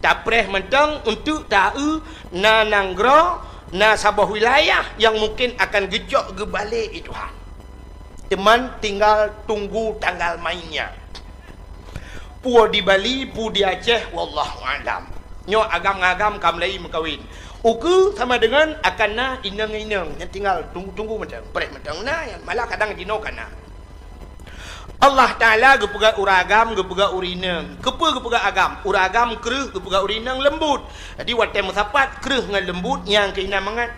Tapreh mantong untuk ta-eu na nanggroe Na saboh wilayah nyang mungken akan geucok geubalek lé Tuhan. Teuma tinggal tunggu tanggal mainnya. Peue di Bali, peue di Aceh, wallahu a'lam. Nyoe agam ngon agam ka mulai meukawen. Ukeue sama deungon akan na inong ngon inong, nyan tinggal tunggu-tunggu mantong, preh mantong na, malah kadang jinoe ka na. Allah Taala geupeugah ureueng agam, geupeugah ureueng inong. Keupeue geupeugah agam? Ureueng agam kreueh, geupeugah ureueng inong leumbut. Jadi watée meusapat kreueh ngon leumbut, nyang keuh na mangat.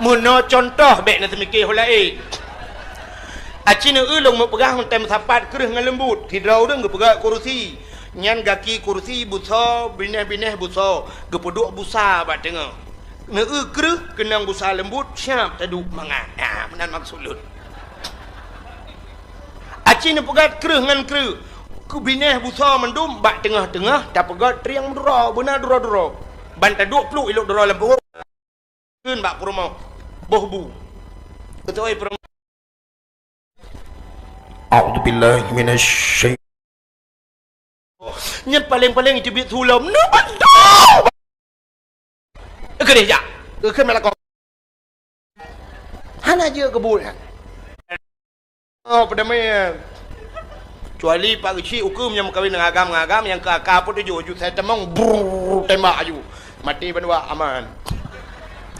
Meunoe cuntoh, bék na teumike ho laén. Aci neueu lôn meupeugah ngon tem sapat kreueh ngon leumbut. Sidroe ureuëng geupeugah kursi. Nyan gaki kursi busoe, binéh-binéh busoe, geupeuduek busa bak teungoh. Neueu kreueh keunong busa leumbut, siab taduek mangat. Ah, meunan maksud lôn. Aci neupeugét kreueh ngon kreueh, keu binéh busoe mandum bak teungoh-teungoh tapeugét trieng meuduro, beuna duro-duro. Ban taduek pluek ilok duro lam peuhô. Kheun bak peurumoh, boh bu. Beutôi peurumoh. A'udzubillahi minasyai-, nyan paléng-paléng itu biet sulom. Neubantu! Keudeh jak. Keu kheun meulakoe. Hana jeuet keu buet nyan. Oh, peudamai. Kecuali Pak Geuchik ukeue nyang meukawen ngon agam-agam nyang keu aka pun tujoh ju sai tamong, brrr, tembak aju. Maté bandua aman.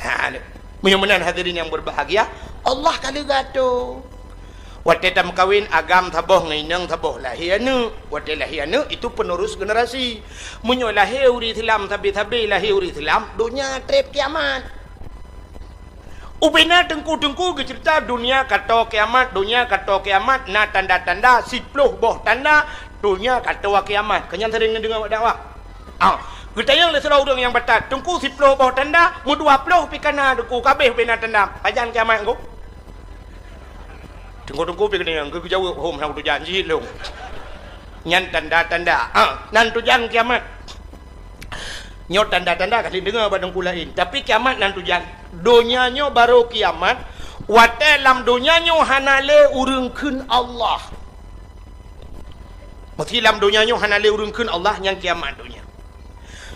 Ha, meunyoe meunan hadirin yang berbahagia, Allah ka leuga tu. Watée tameukawen agam saboh ngon inong saboh lahé aneuëk. Watée lahé aneuëk itu penerus generasi. Meunyoe lahé ureuëng Islam sabe-sabe lahé ureuëng Islam, donya treb kiamat. Ubena teungku-teungku geuceurita donya kato kiamat, donya kato kiamat na tanda-tanda siploh boh tanda donya kato kiamat. Keu nyan sering neudeungoe bak dakwah. Ah, geutanyong lé sidroe ureuëng nyang batat, "Teungku, siploh boh tanda, meudua ploh pih ka na teungku, ka abéh ubena tanda. Pajan kiamat teungku?" Teungku-teungku pih geutanyong, geujaweueb, "Hom, hana kutujan jih lôn." Nyan tanda-tanda. Ah, nan tujan kiamat. Nyoe tanda-tanda ka lheueh deungoe bak teungku laén. Tapi kiamat nan tujan. Donya nyoe barô kiamat, watée lam donya nyoe hana lé ureuëng kheun Allah. Meusé lam donya nyoe hana lé ureuëng kheun Allah, nyan kiamat donya.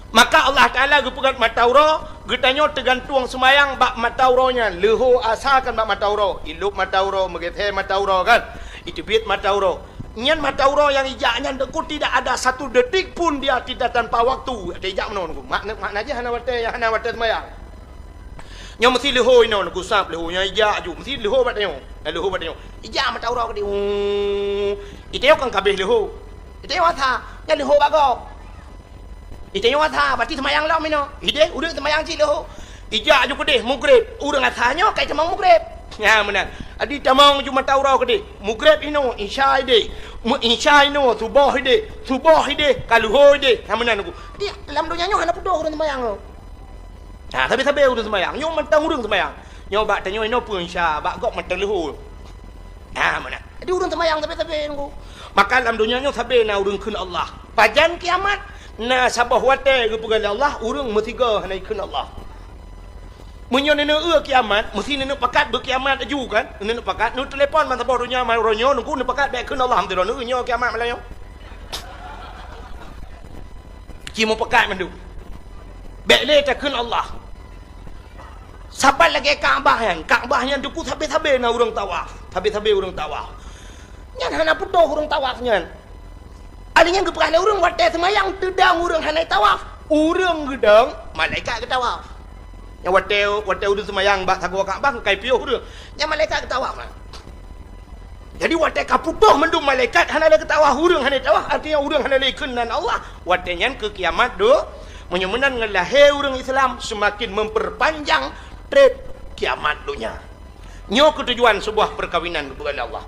Maka Allah Taala geupeugét mata uroe, geutanyoe teugantueng seumayang bak mata uroe nyan. Leuho asa kan bak mata uroe, ilop mata uroe, meugeusé mata uroe kan, iteubiet mata uroe. Nyan mata uroe nyang ijak nyan teungku tidak ada satu detik pun dia tidak tanpa waktu. Ada ijak meunoe teungku. Makna, makna jih hana watée, hana watée seumayang. Nyoe meusé leuho inoe teungku sab leuho nyan ijak aju. Meusé leuho bak tanyoe. Nyan leuho bak tanyoe. Ijak mata uroe keudeh. Uu. Itanyoe kan ka abéh leuho. Itanyoe asa, nyan leuho bak gob. Itanyoe asa, berarti seumayang lom inoe. Ideh, ureuëng seumayang cit leuho. Ijak aju keudeh, mugreb. Ureuëng asa nyoe kai tamong mugreb. Nyan meunan. Adi tamong ju mata uroe keudeh. Mugreb inoe, isya ideh. Meu-, isya inoe, suboh ideh. Suboh ideh, ka leuho ideh. Nyan meunan teungku. Di lam donya nyoe hana putôh ureuëng seumayang nyoe. Ha, sabe-sabe ureuëng seumayang. Nyoe mantong ureuëng seumayang. Nyoe bak tanyoe inoe peue isya, bak gob mantong leuho. Ha, meunan. Jadi ureuëng seumayang sabe-sabe teungku. Maka lam donya nyoe sabe na ureuëng kheun Allah. Pajan kiamat, na saboh watée geupeugah lé Allah, ureuëng meusigoe hana jikheun Allah. Meunyoe neuneuk eu kiamat, meusé neuneuk pakat beukiamat aju kan? Neuneuk pakat, neutelepon ban saboh donya, man uroe nyoe, teungku neupakat bék kheun Allah, meusidroe neueu nyoe kiamat malam nyoe. Ci meupakat mandum. Bék lé takheun Allah. Saban lagée Ka'bah nyan. Ka'bah nyan teungku sabe-sabe na ureuëng tawaf. Sabe-sabe ureuëng tawaf. Nyan hana putôh ureuëng tawaf nyan. Ali nyan geupeugah lé ureuëng watée seumayang teudong ureuëng hana tawaf. Ureuëng geudong, malaikat geutawaf. Nyan watée, watée ureuëng seumayang bak sagoe Ka'bah kai piôh ureuëng. Nyan malaikat geutawaf. Jadi watée ka putôh mandum malaikat hana lé geutawaf ureuëng hana tawaf, artinya ureuëng hana lé kheun nan Allah. Watée nyan keu kiamat do, meunyoe meunan ngon lahé ureuëng Islam seumaken memperpanjang treb kiamat donya. Nyoe keutujuan sebuah perkawinan geupeugah lé Allah.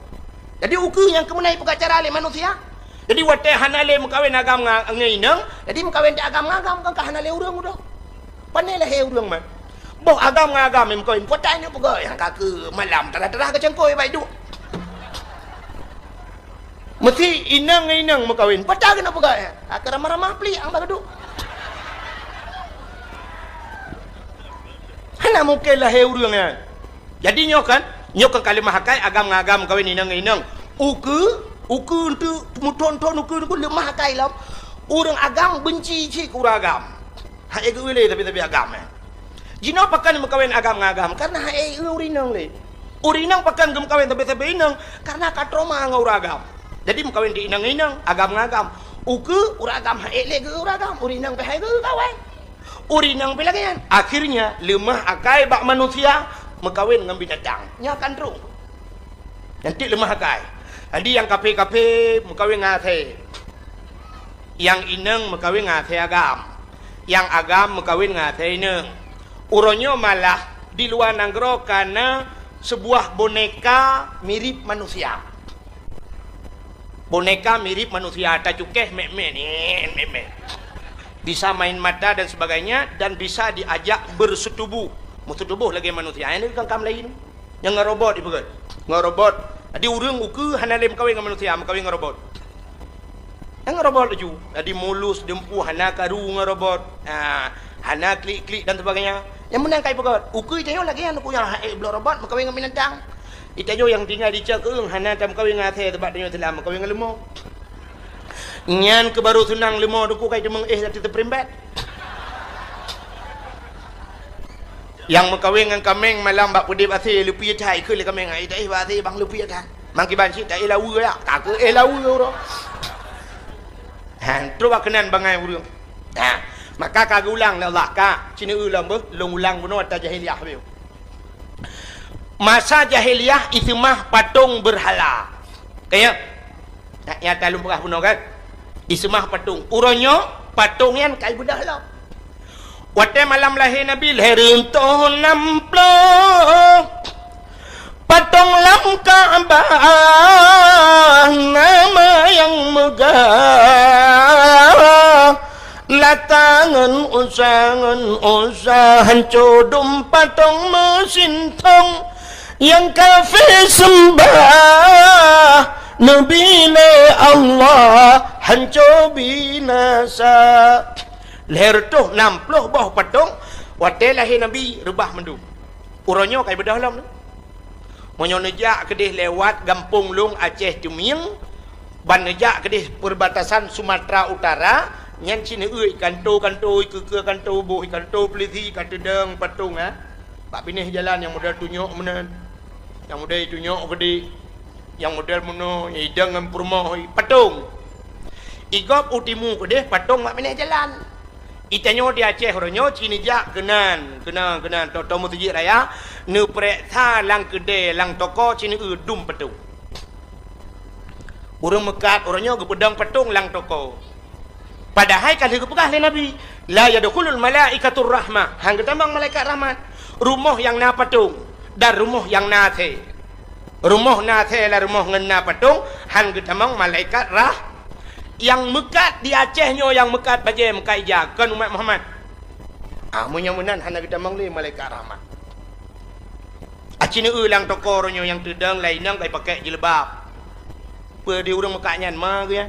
Jadi ukeue nyang keumeunai peugah cara lé manusia. Jadi watée hana lé meukawen agam nga-, ngon inong, jadi meukawen di agam ngon agam kan ka hana lé ureuëng udah. Pane lahé ureuëng man. Boh agam ngon agam nyang meukawen, peue ta inong peugah nyang ka keu malam tarah-tarah keu cangkôi bai duek. Meusi inong ngon inong meukawen, peue ta keuneuk peugah nyang ka ramah-ramah plik ang bak duek. Hana mungken lahé ureuëng nyan. Jadi nyoe kan, nyoe kan ka leumah akai agam ngon agam meukawen inong ngon inong. Ukeue, ukeue enteuk meuthon-thon ukeue, ukeue leumah akai lom. Ureuëng agam benci cit keu ureuëng agam. Hana geu-eu lé sabe-sabe agam, eh. Jinoe pakon meukawen agam ngon agam, karena hana geu-eu ureueng inong lé. Ureueng inong pakon geumeukawen sabe-sabe inong, karena ka trauma ngon ureueng agam. Jadi meukawen di inong-inong, agam ngon agam. Ukeue ureueng agam hana lé geu-eu ureueng agam, ureueng inong pih hana geu-eu kawen. Ureueng inong pih lagèe nyan. Akhirnya, leumah akai bak manusia, meukawen ngon binatang. Nyan kan troh. Nyan cit leumah akai. Jadi nyang kaphé-kaphé meukawen ngon asèe. Nyang inong meukawen ngon asèe agam. Nyang agam meukawen ngon asèe inong. Uroe nyoe malah di luwa nanggroe ka na seubuah boneka mirip manusia. Boneka mirip manusia, tacukéh mèk-mèk, nyen, mèk-mèk. Bisa main mata dan sebagainya, dan bisa diajak bersetubuh. Meusetubuh lagèe manusia. Nyan kan kam laén. Nyang ngon robot ipeugah. Ngon robot. Jadi ureueng ukeue hana lé meukawen ngon manusia, meukawen ngon robot. Nyang ngon robot laju. Jadi mulus, dumpeue, hana karu ngon robot. Ha, hana klik-klik dan sebagainya. Nyang meunan ka ipeugah. Ukeue tanyoe lagèe nyan, ukeue nyang hana bloe robot meukawen ngon binatang. Itanyoe nyang tinggai di cot keueng hana tameukawen ngon asèe, sabab tanyoe Islam meukawen ngon leumo. Nyan keuh baru seunang leumo, dukung kai teumeu'éh lam teupeurimbat. Nyang meukawen ngon kaméng malam bak peudép asèe, leupie that, ikheun lé kaméng, "Ai, taéh bak asèe bang, leupie that." Mangkiban cit taéh laweue yak, ka keuh éh laweue uroe. Ha, trok bak keunan bangai ureueng. Ha, maka ka geuulang lé Allah, ka, ci neu-eu lom beuh, lôn ulang bunoe ata jahiliyah beuh. Masa jahiliyah iseumah patong beurhala. Kaya? Nyak nyata lôn peugah bunoe kan? Iseumah patong. Uroe nyoe patong nyan ka ibeudoh lom. Watèe malam lahé Nabi, lhèe reutôh nam ploh, patong lam Ka'bah nama nyang meugah. Lata ngon Uza, ngon Uza, hanco dum patong meusintong. Nyang kafé seumbah Nabi lé Allah, hanco binasa. Lhèe reutôh nam ploh boh patong, watèe lahé Nabi reubah mandum. Uroe nyoe ka ibeudoh lom. Meunyoe neujak keudeh lewat gampông lôn Aceh Teumieng, ban neujak keudeh perbatasan Sumatera Utara, nyan ci neu-eu kanto-kanto, ikeue-keue kanto, boh kanto polisi ka teudong patong, ha. Bak binéh jalan nyang model tunyok meunan, nyang model tunyok geude, nyang model meunoe, nyang idong ngon peurumoh, patong. Igob u timu keudeh patong bak binéh jalan. Itanyoe di Aceh uroe nyoe ci neujak keunan, keunan, keunan, tô-tô meuseujid raya, neupeureksa lam keudè, lam toko ci neu-eu dum patong. Ureueng meukat uroe nyoe geupeudong patong lam toko. Padahai ka lheueh geupeugah lé Nabi, "La yadkhulul malaikatur rahmah," han geutamong malaikat rahmat. Rumoh nyang na patong dan rumoh nyang na asèe. Rumoh na asèe lam rumoh ngon na patong, han geutamong malaikat rah-, nyang meukat di Aceh nyoe, nyang meukat bajèe, meukat ija, kon umat Muhammad. Ah, meunyoe meunan hana geutamong lé malaikat rahmat. Aci neu-eu lam toko uroe nyoe nyang teudong lam inong ka ipakèk jilbab. Peue di ureueng meukat nyan ma geuh nyan?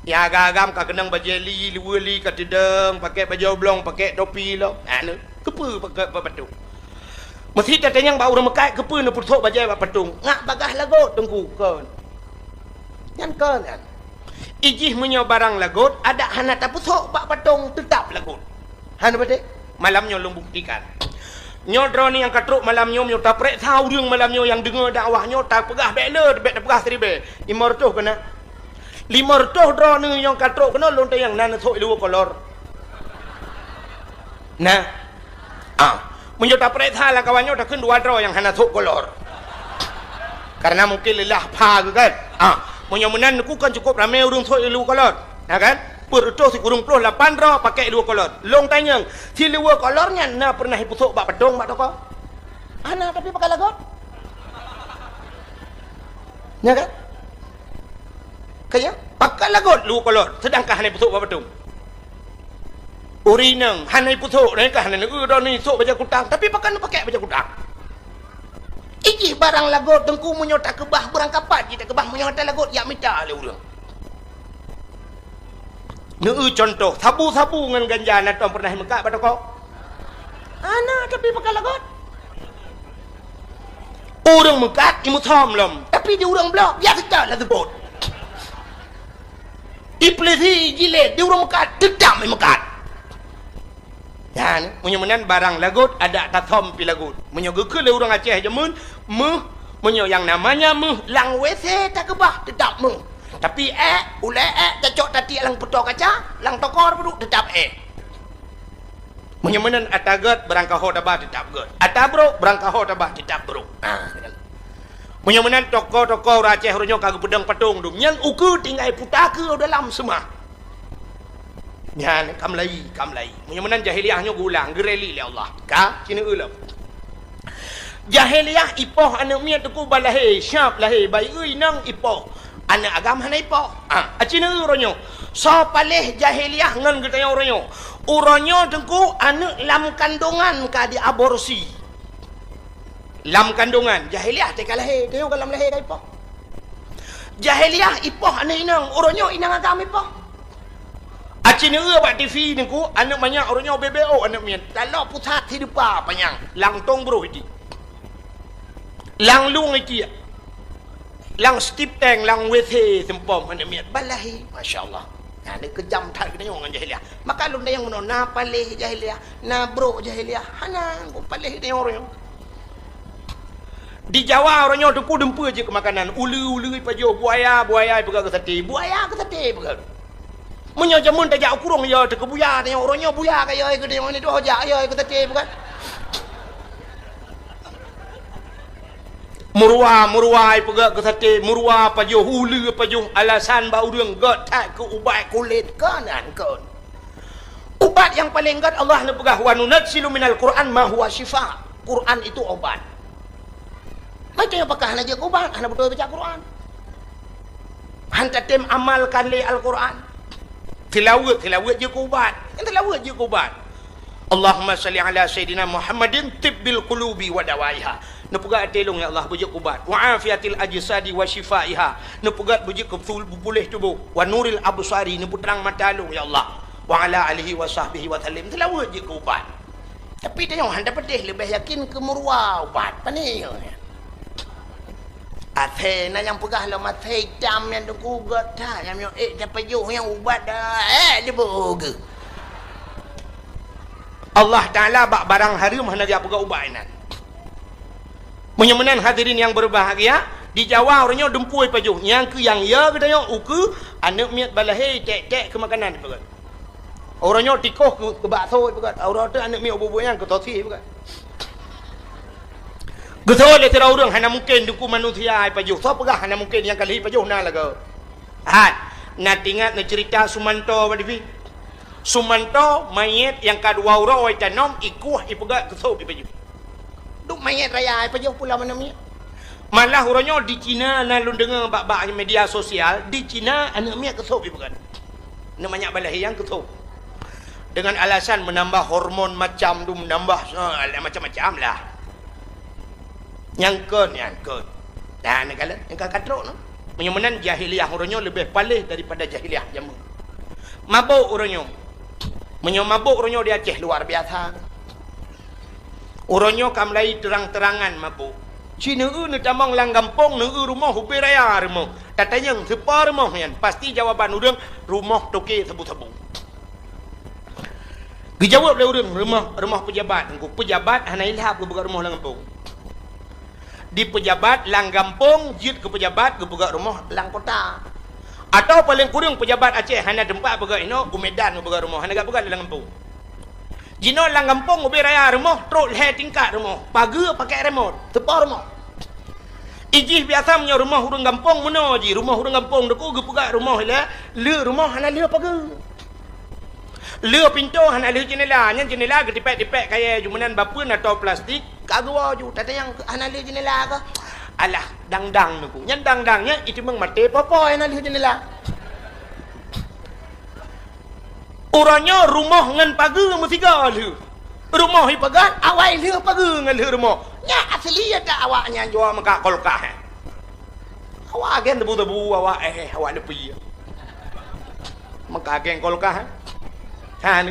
Nyang agam-agam ka keunong bajèe li, luweue li ka teudong, pakèk bajèe oblong, pakèk topi lom. Anu, keupeue pakèk bak patong? Meusti tatanyong bak ureueng meukat, keupeue neupeusok bajèe bak patong? Ngat bagaih lagot teungku kon. Nyan kon nyan. Ijih meunyoe barang lagot, adak hana tapeusok bak patong, teutab lagot. Hana patéh? Malam nyoe lôn buktikan. Nyoe droeneuh nyang ka trok malam nyoe, meunyoe tapeuriksa ureueng malam nyoe nyang deungoe dakwah nyoe, tapeugah bèk le, bèk tapeugah siribèe. Limong reutôh keunan. Limong reutôh droeneuh nyang ka trok keunoe lôn tanyong na neusok i luweue kolor. Nah. Ah, meunyoe tapeuriksa lam kawan nyoe takheun dua droe nyang hana sok kolor. Karena mungkin leulah pha geuh kan. Ah, meunyoe meunan neukheun kan cukup ramé ureueng sok i luweue kolor. Na kan? Peuet reutôh sikureueng ploh lapan droe pakèk luweue kolor. Lôn tanyong, si luweue kolor nyan na peureunah ipeusok bak patong bak toko? Hana, tapi pakèk lagot. Nya kan? Kaya, pakèk lagot luweue kolor, seudangkan hana ipeusok bak patong. Ureueng inong hana ipeusok, nyan kan hana neu-eu droeneuh isok bajèe kutang, tapi pakon neupakèk bajèe kutang. Ijih barang lagot teungku meunyoe takeubah beurangkapat jih takeubah meunyoe hana lagot jak mita lé ureueng. Neu-eu cuntoh, sabu-sabu ngon ganja na tom peureunah imeukat bak toko? Hana, tapi pakon lagot. Ureueng meukat imeusom lom, tapi di ureueng bloe biasa that lagèe bot. Ipeulisi jilét di ureueng meukat, teutap imeukat. Dan meunyoe meunan barang lagot, adak tasöm pih lagot. Meunyoe geukheun lé ureuëng Aceh jameun, méuh, meunyoe nyang namanya méuh, lam W C takeubah, teutap méuh. Tapi ék, ulée ék, tacok tatiek lam peutoe kaca, lam tokor peuduek, teutap ék. Meunyoe meunan ata gét, barangkaho taba teutap gét. Ata brok, barangkaho taba teutap brok. Ha, meunyoe meunan toko-toko ureuëng Aceh uroe nyoe ka geupeudong patong dum. Nyan ukeue tinggai puta keu dalam seumah. Nyan ka meulayi, ka meulayi. Meunyoe meunan jahiliah nyoe geulang, geureli lé Allah. Ka, sineuk lom. Jahiliah ipoh aneuëk miet teungku ba lahé, siap lahé, bayeue inong ipoh. Aneuëk agam hana ipoh. Ah, aci neueu uroe nyoe. Soe paléh jahiliah ngon geutanyoe uroe nyoe? Uroe nyoe teungku aneuëk lam kandungan ka diaborsi. Lam kandungan, jahiliah teuka lahé, tanyoe ka lam lahé ka ipoh. Jahiliah ipoh aneuëk inong, uroe nyoe inong agam ipoh. Aci neueu bak T V teungku, aneuëk manyak uroe nyoe bebeo aneuëk miet. Taloe pusat sideupa panyang, langtong broh iti. Lang lueng itiek. Lang stip tank, lang W C seumpom aneuëk miet. Ba lahé, masya Allah. Nah, ni keujam that geutanyoe ngon jahiliah. Maka lôn tanyong meunoe, na paléh jahiliah, na brok jahiliah. Hana, ku paléh geutanyoe uroe nyoe. Di Jawa uroe nyoe teungku dumpeue jeuet keu makanan. Uleue-uleue ipajoh, buaya, buaya ipeugah keu saté. Buaya keu saté ipeugah. Meunyoe jameun tajak u kurong, ya teuka buya, tanyoe uroe nyoe buya ka ya keu tanyoe ni, toh jak ya keu saté ipeugah. Meuruwa, meuruwa ipeugah keu saté, meuruwa pajoh, uleue pajoh, alasan bak ureuëng gét that keu ubat kulét, kon an kon. Ubat nyang paleng gét Allah neupeugah, "Wa nunazzilu minal Qur'an ma huwa syifa." Quran itu obat. Macam nyang pakah hana jeuet keu ubat, hana beutôi baca Quran. Han tatem amalkan lé Al-Quran. Tilaweuet, tilaweuet jeuet keu ubat. Nyang tilaweuet jeuet keu ubat. Allahumma salli ala Sayyidina Muhammadin tibbil qulubi wa dawaiha. Neupeugah até lôn, ya Allah, beujeuet keu ubat. Wa afiatil ajsadi wa syifaiha. Neupeugah beujeuet keu betul, puléh tuboh. Wa nuril absari, neupeutrang mata lôn, ya Allah. Wa ala alihi wa sahbihi wa sallim. Tilaweuet jeuet keu ubat. Tapi tanyoe hana peudeh, leubeh yakin keu meuruwa ubat. Pane nyoe? Asèe na nyang peugah lom asèe itam nyang teuku gét that, nyang miyueb ék tapajoh nyang ubat dah, eh, diboh geuh. Allah Taala bak barang hareuem hana geujak peugah ubat inan. Meunyoe meunan hadirin nyang berbahagia, di Jawa uroe nyoe dumpeue pajoh, nyang keu nyang ya geutanyoe ukeue aneuëk miet ba lahé tek-tek keu makanan peugah. Uroe nyoe tikoh keu, keu bakso peugah, uroe teuk aneuëk miet ubeut-ubeut nyan keu sosis peugah. Geusoe lé sidroe ureuëng hana mungken teungku manusia ipajoh. Soe peugah hana mungken, nyang ka lheueh ipajoh na lagoe. Hat, na teuingat neuceurita Sumanto bak T V? Sumanto manyét nyang ka dua uroe itanom, ikueh, ipeugah keu sop ipajoh. Duek manyét raya ipajoh pula aneuëk miet. Malah uroe nyoe di Cina na lôn deungoe bak, bak media sosial, di Cina aneuëk miet keu sop ipeugah. Aneuëk manyak ba lahé nyang keu sop. Dengan alasan menambah hormon macam tu, menambah, eh, macam-macam lah. Nyang kon, nyang kon. Nah, neukalon, nyang ka katrok noh. Meunyoe meunan jahiliah uroe nyoe leubeh paléh daripada jahiliah jameun. Mabök uroe nyoe. Meunyoe mabök uroe nyoe di Aceh luar biasa. Uroe nyoe ka mulai terang-terangan mabök. Ci neueu neutamong lam gampông, neueu rumoh ubé raya rumoh. Tatanyong sipa rumoh nyan, pasti jawaban ureuëng rumoh toke sabu-sabu. Geujaweueb lé ureuëng rumoh, rumoh peujabat. Engko peujabat hana ilhab geupeugah rumoh lam gampông. Di peujabat lam gampông jeuet keu peujabat geupeugah rumoh lam kota. Atawa paleng kureueng peujabat Aceh hana teumpat peugah inoe, u Medan geupeugah rumoh, hana geupeugah lam gampông. Jinoe lam gampông ubé raya rumoh, trok lhée tingkat rumoh, pageue pakai remot, teupo rumoh. Ijih biasa meunyoe rumoh ureuëng gampông meunoe jih, rumoh ureuëng gampông teuku geupeugah rumoh ilée, le rumoh hana le pageue. Le pintoe hana le jeunela, nyan jeunela geutipék-tipék kayée ju meunan bapeuen atau plastik, ka geuwoe ju, tatanyong hana le jeunela kah? Alah, dang-dang neuku. Nyan dang-dang nyan iteumeung maté popo hana le jeunela. Uroe nyoe rumoh ngon pageue meusigoe lheueh. Rumoh ipeugah awai lheueh pageue ngon lheueh rumoh. Nyan asli ya tak awak nyan jua meuka kulkas, eh. Awak agen tebu-tebu, awak, eh, awak leupie. Meuka agen kulkas, eh. Ha, ni.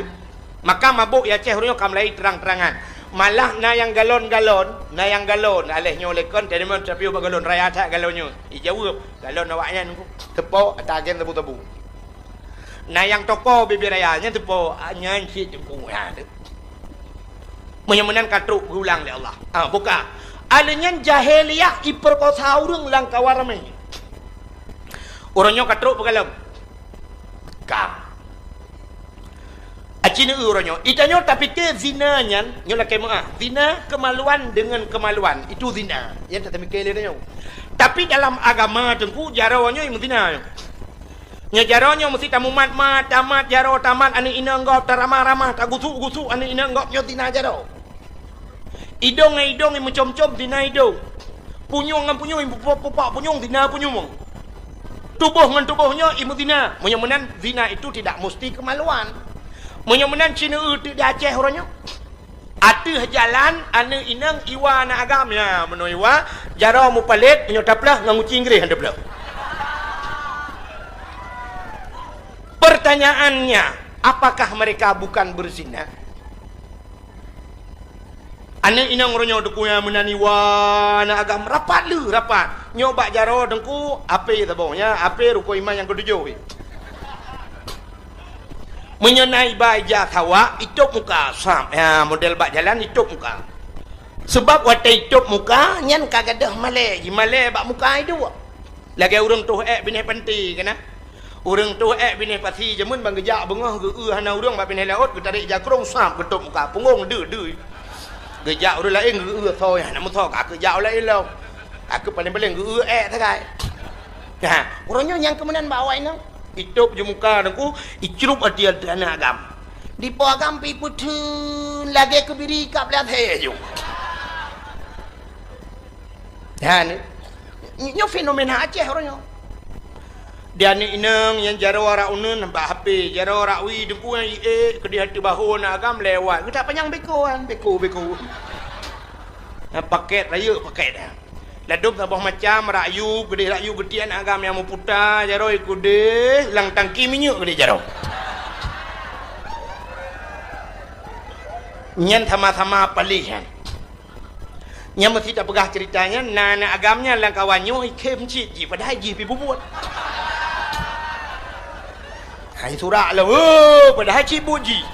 Maka mabök ya Aceh uroe nyoe ka mulai terang-terangan. Malah na nyang galon-galon, na nyang galon. Aléh nyoe lé kon, tadi mon tapi ubak galon raya that galon nyoe. Ijaweueb, galon awak nyan teupo ata agen tebu-tebu. Na nyang toko bibir raya nyan teupo, ah, nyan cit teuku. Ha, tu. Meunyoe meunan ka trok geulang lé Allah. Ah, buka. Alèh nyan jahiliyah iperkosa ureueng lam kawan ramé. Uroe nyoe ka trok peugalom. Ka. Aci neu uroe nyoe. Itanyoe tapike zina nyan, nyoe lakèe meu'ah. Zina kemaluan dengan kemaluan. Itu zina. Nyan tapike lé tanyoe. Tapi dalam agama teungku, jaroe nyoe meuzina nyoe. Nyoe jaroe nyoe meusti tamumat-mat, tamat jaroe, tamat aneuk inong gob, taramah-ramah, tagusuk-gusuk aneuk inong gob, nyoe zina jaroe. Idong ngon idong imeucom-com, zina idong. Punyueng ngon punyueng, ipupok-pupok punyueng, zina punyueng. Tuboh ngon tuboh nyoe imeuzina. Meunyoe meunan, zina itu tidak mesti kemaluan. Meunyoe meunan, ci neu teuk di Aceh uroe nyoe. Ateueh jalan, aneuk inong iwa aneuk agam, ya, meunoe iwa, jaroe mupalét, meunyoe taplôh ngon guci Inggréh han taplôh. Pertanyaannya, apakah mereka bukan berzina? Aneuk inong uroe nyoe teungku nyang meunan iwa aneuk agam rapat le, rapat. Nyoe bak jaroe teungku, ape saboh nyan, ape rukon iman nyang keutujôh. Meunyoe na iba ija sawak, itôb muka, sab. Ya, model bak jalan itôb muka. Sebab watèe itôb muka, nyan ka gadôh malèe, jimalèe bak muka iduek. Lagèe ureueng toh èk binéh panti keunan. Ureueng toh èk binéh pasi jameun ban geujak beungoh geu-eu hana ureueng bak binéh laôt, geutarek jakrong sab geutôb muka, punggong deu-deu. Geujak ureueng laén geu-eu soe hana meusoe, ka keu jak ureueng laén lom. Ka keu paleng-paleng geu-eu èk sagai. Nah, uroe nyoe nyang keu meunan bak awak inong. Itôb ju muka teungku, icrup ateueh aneuk agam. Dipo agam pi peutheun lagèe keubiri kab lé asèe ju. Nyan, nyoe fenomena Aceh uroe nyoe. Di aneuk inong nyang jaroe rak uneun bak H P, jaroe rak wie teungku nyang iék keudéh ateueh bahô aneuk agam lewat. Geutak panyang beko kan, beko, beko. Nah, pakèt rayeuk pakèt dah. Ladôm saboh macam, rak yub, keudéh rak yub geutiek aneuk agam nyang meuputa, jaroe keudéh lam tangki minyeuk keudéh jaroe. Nyan sama-sama paléh nyan. Nyang meusti tapeugah ceurita nyan, na aneuk agam nyan lam kawan nyoe ikhém cit jih, padahai jih pi bubuet. Hai surak lah, oh, padahai cit buet jih.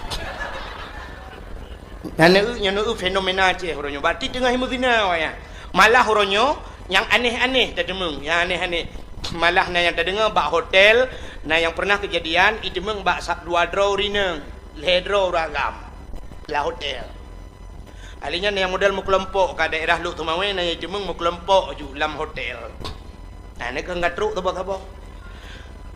Na neu-eu, nyoe neu-eu fenomena Aceh uroe nyoe. Berarti teungoh imeuzina awak nyan. Malah uroe nyoe, nyang aneh-aneh tateumeung, nyang aneh-aneh. Malah na nyang tadeungoe bak hotel, na nyang pernah keujadian, iteumeung bak sa-, dua droe ureueng inong, lhèe droe ureueng agam, lam hotel. Ahli nyan nyang model meukelompok ka daerah Lhokseumawe, na nyang jiteumeung meukelompok ju lam hotel. Nah, nyan kan ka trok saboh-saboh.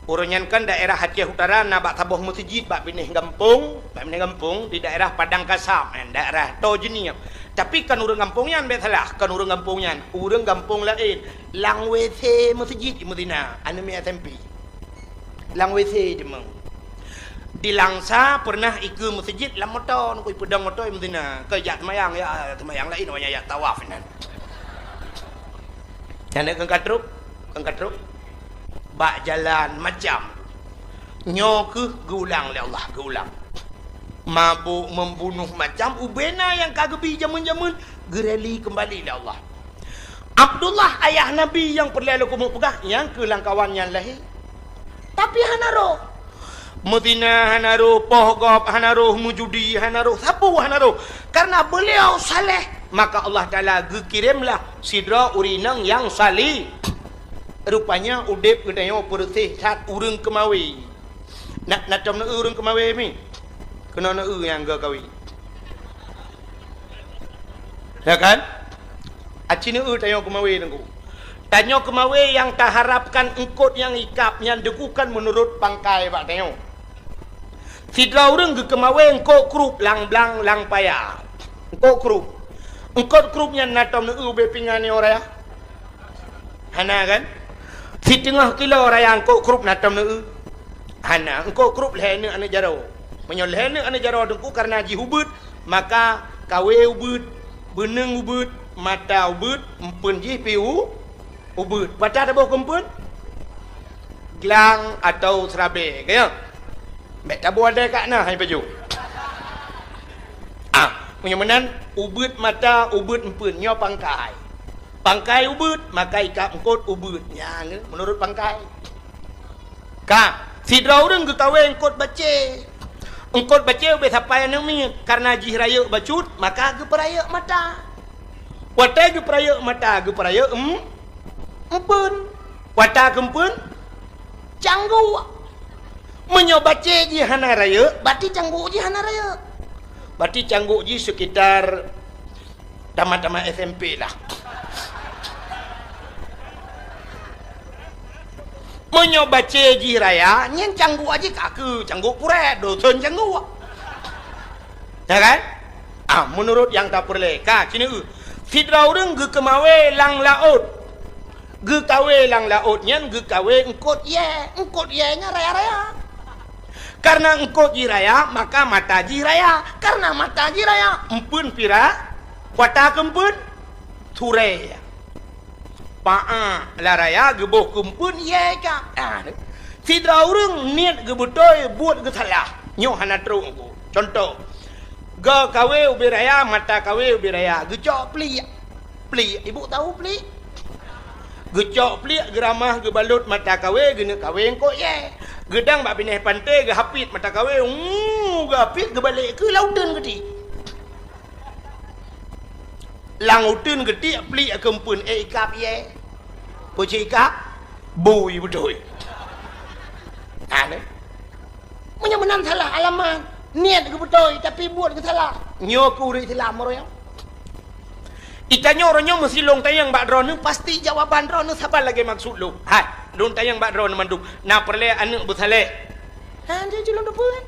Uroe nyan kan daerah Aceh Utara na bak saboh meuseujid bak binéh gampông, bak binéh gampông di daerah Padang Kasab, nyan daerah Toh Jeunieb. Tapi kan ureueng gampông nyan, bèk salah, kan ureueng gampông nyan, ureueng gampông laén. Lam W C meuseujid imeuzina, aneuk miet S M P. Lam W C teuma. Di Langsa pernah ikeue meuseujid lam moto, ngon ipeudong moto imeuzina. Keu jak seumayang, ya, seumayang laén, awak nyan jak tawaf inan. Nyan keu ka trok, keu ka trok. Bak jalan macam. Nyoe keuh geulang lé Allah, geulang. Mabök, membunuh, macam ubé na nyang ka geubi jameun-jameun, geureli keumbali lé Allah. Abdullah, ayah Nabi nyang peureulèe lôn keumeung peugah, nyang keu lam kawan nyan lahé. Tapi hana roh. Meuzina hana roh, poh gob hana roh, meujudi hana roh, sapeue hana roh. Karena beliau saleh, maka Allah Taala geukiremlah sidroe ureueng inong nyang saleh. Rupanya udép geutanyoe peureuseh that ureueng keumawe. Na, na tom neu-eu ureueng keumawe mi? Keunoe neu-eu nyang geukawen. Ya kan? Aci neu-eu tanyoe keumawe teungku. Tanyoe keumawe nyang taharapkan eungkôt nyang ikab nyan teungku kan meunurot pangkai bak tanyoe. Sidroe ureueng geukeumawe eungkôt krup lam blang lam paya. Eungkôt krup. Eungkôt krup nyan na tom neu-eu ubé pingan nyoe raya? Hana kan? Siteungoh kilo raya eungkôt krup na tom neu-eu? Hana, eungkôt krup lhèe neuk aneuk jaroe. Meunyoe lhèe neuk aneuk jaroe teungku kareuna jih ubeut, maka kawe ubeut, beuneueng ubeut, mata ubeut, empeuen jih pi u-, ubeut. Patah taboh keu empeuen? Glang atau seurabèe, ka nyo? Bèk taboh adèe ka na hai pajoh. Ah, meunyoe meunan, ubeut mata, ubeut empeuen, nyoe pangkai. Pangkai ubeut, maka ikab eungkôt ubeut. Nyan, meunurot pangkai. Ka, sidroe ureueng geukawen eungkôt bacé. Eungkôt bacé ubé sapai aneuk miet, kareuna jih rayeuk bacut, maka geupeurayeuk mata. Watée geupeurayeuk mata, geupeurayeuk em-, empeuen. Watée keu empeuen, cangguk. Meunyoe bacé jih hana rayeuk, berarti cangguk jih hana rayeuk. Berarti cangguk jih sekitar tamat-tamat S M P lah. Meunyoe bacé jih raya, nyan cangguk jih ka keu cangguk purée, dosen cangguk. Ya kan? Ah, meunurot nyang tapeureulée, ka, keuneuk, sidroe ureuëng geukeumawé lam laôt. Geukawé lam laôt nyan geukawé eungkôt yée. Eungkôt yée nyan raya-raya. Kareuna eungkôt jih raya, maka mata jih raya. Kareuna mata jih raya, empeuen pih ra-, watée keu empeuen, surée. Paa lam raya geuboh keu empeuen yée ka. Ah, sidroe ureuëng niet geubeutôi, buet geusalah. Nyoe hana trok eungkôt. Cuntoh, geukawé ubé raya, mata kawé ubé raya, geucok pliek. Pliek, ibu tahu pliek? Geucok pliek, geuramah, geubalot mata kawé, geuneuk kawé eungkôt yée. Geudang bak binéh panté, geuhapit mata kawé, uu, geuhapit, geubalek keu lam uteuen geuti. Lam uteuen geuti, pliek keu empeuen, éh, ikab yée. Peue cit ikab? Bui beutôi. Aneh. Meunyoe meunan salah alamat, niet geubeutôi, tapi buet geusalah. Nyoe keu ureuëng Islam uroe nyoe. Itanyoe uroe nyoe meusilong tanyong bak droeneuh, pasti jawaban droeneuh saban lagée maksud lôn. Hai, lôn tanyong bak droeneuh mandum, na peureulée aneuk beusaléh? Ha, jeuet lôn teupeue.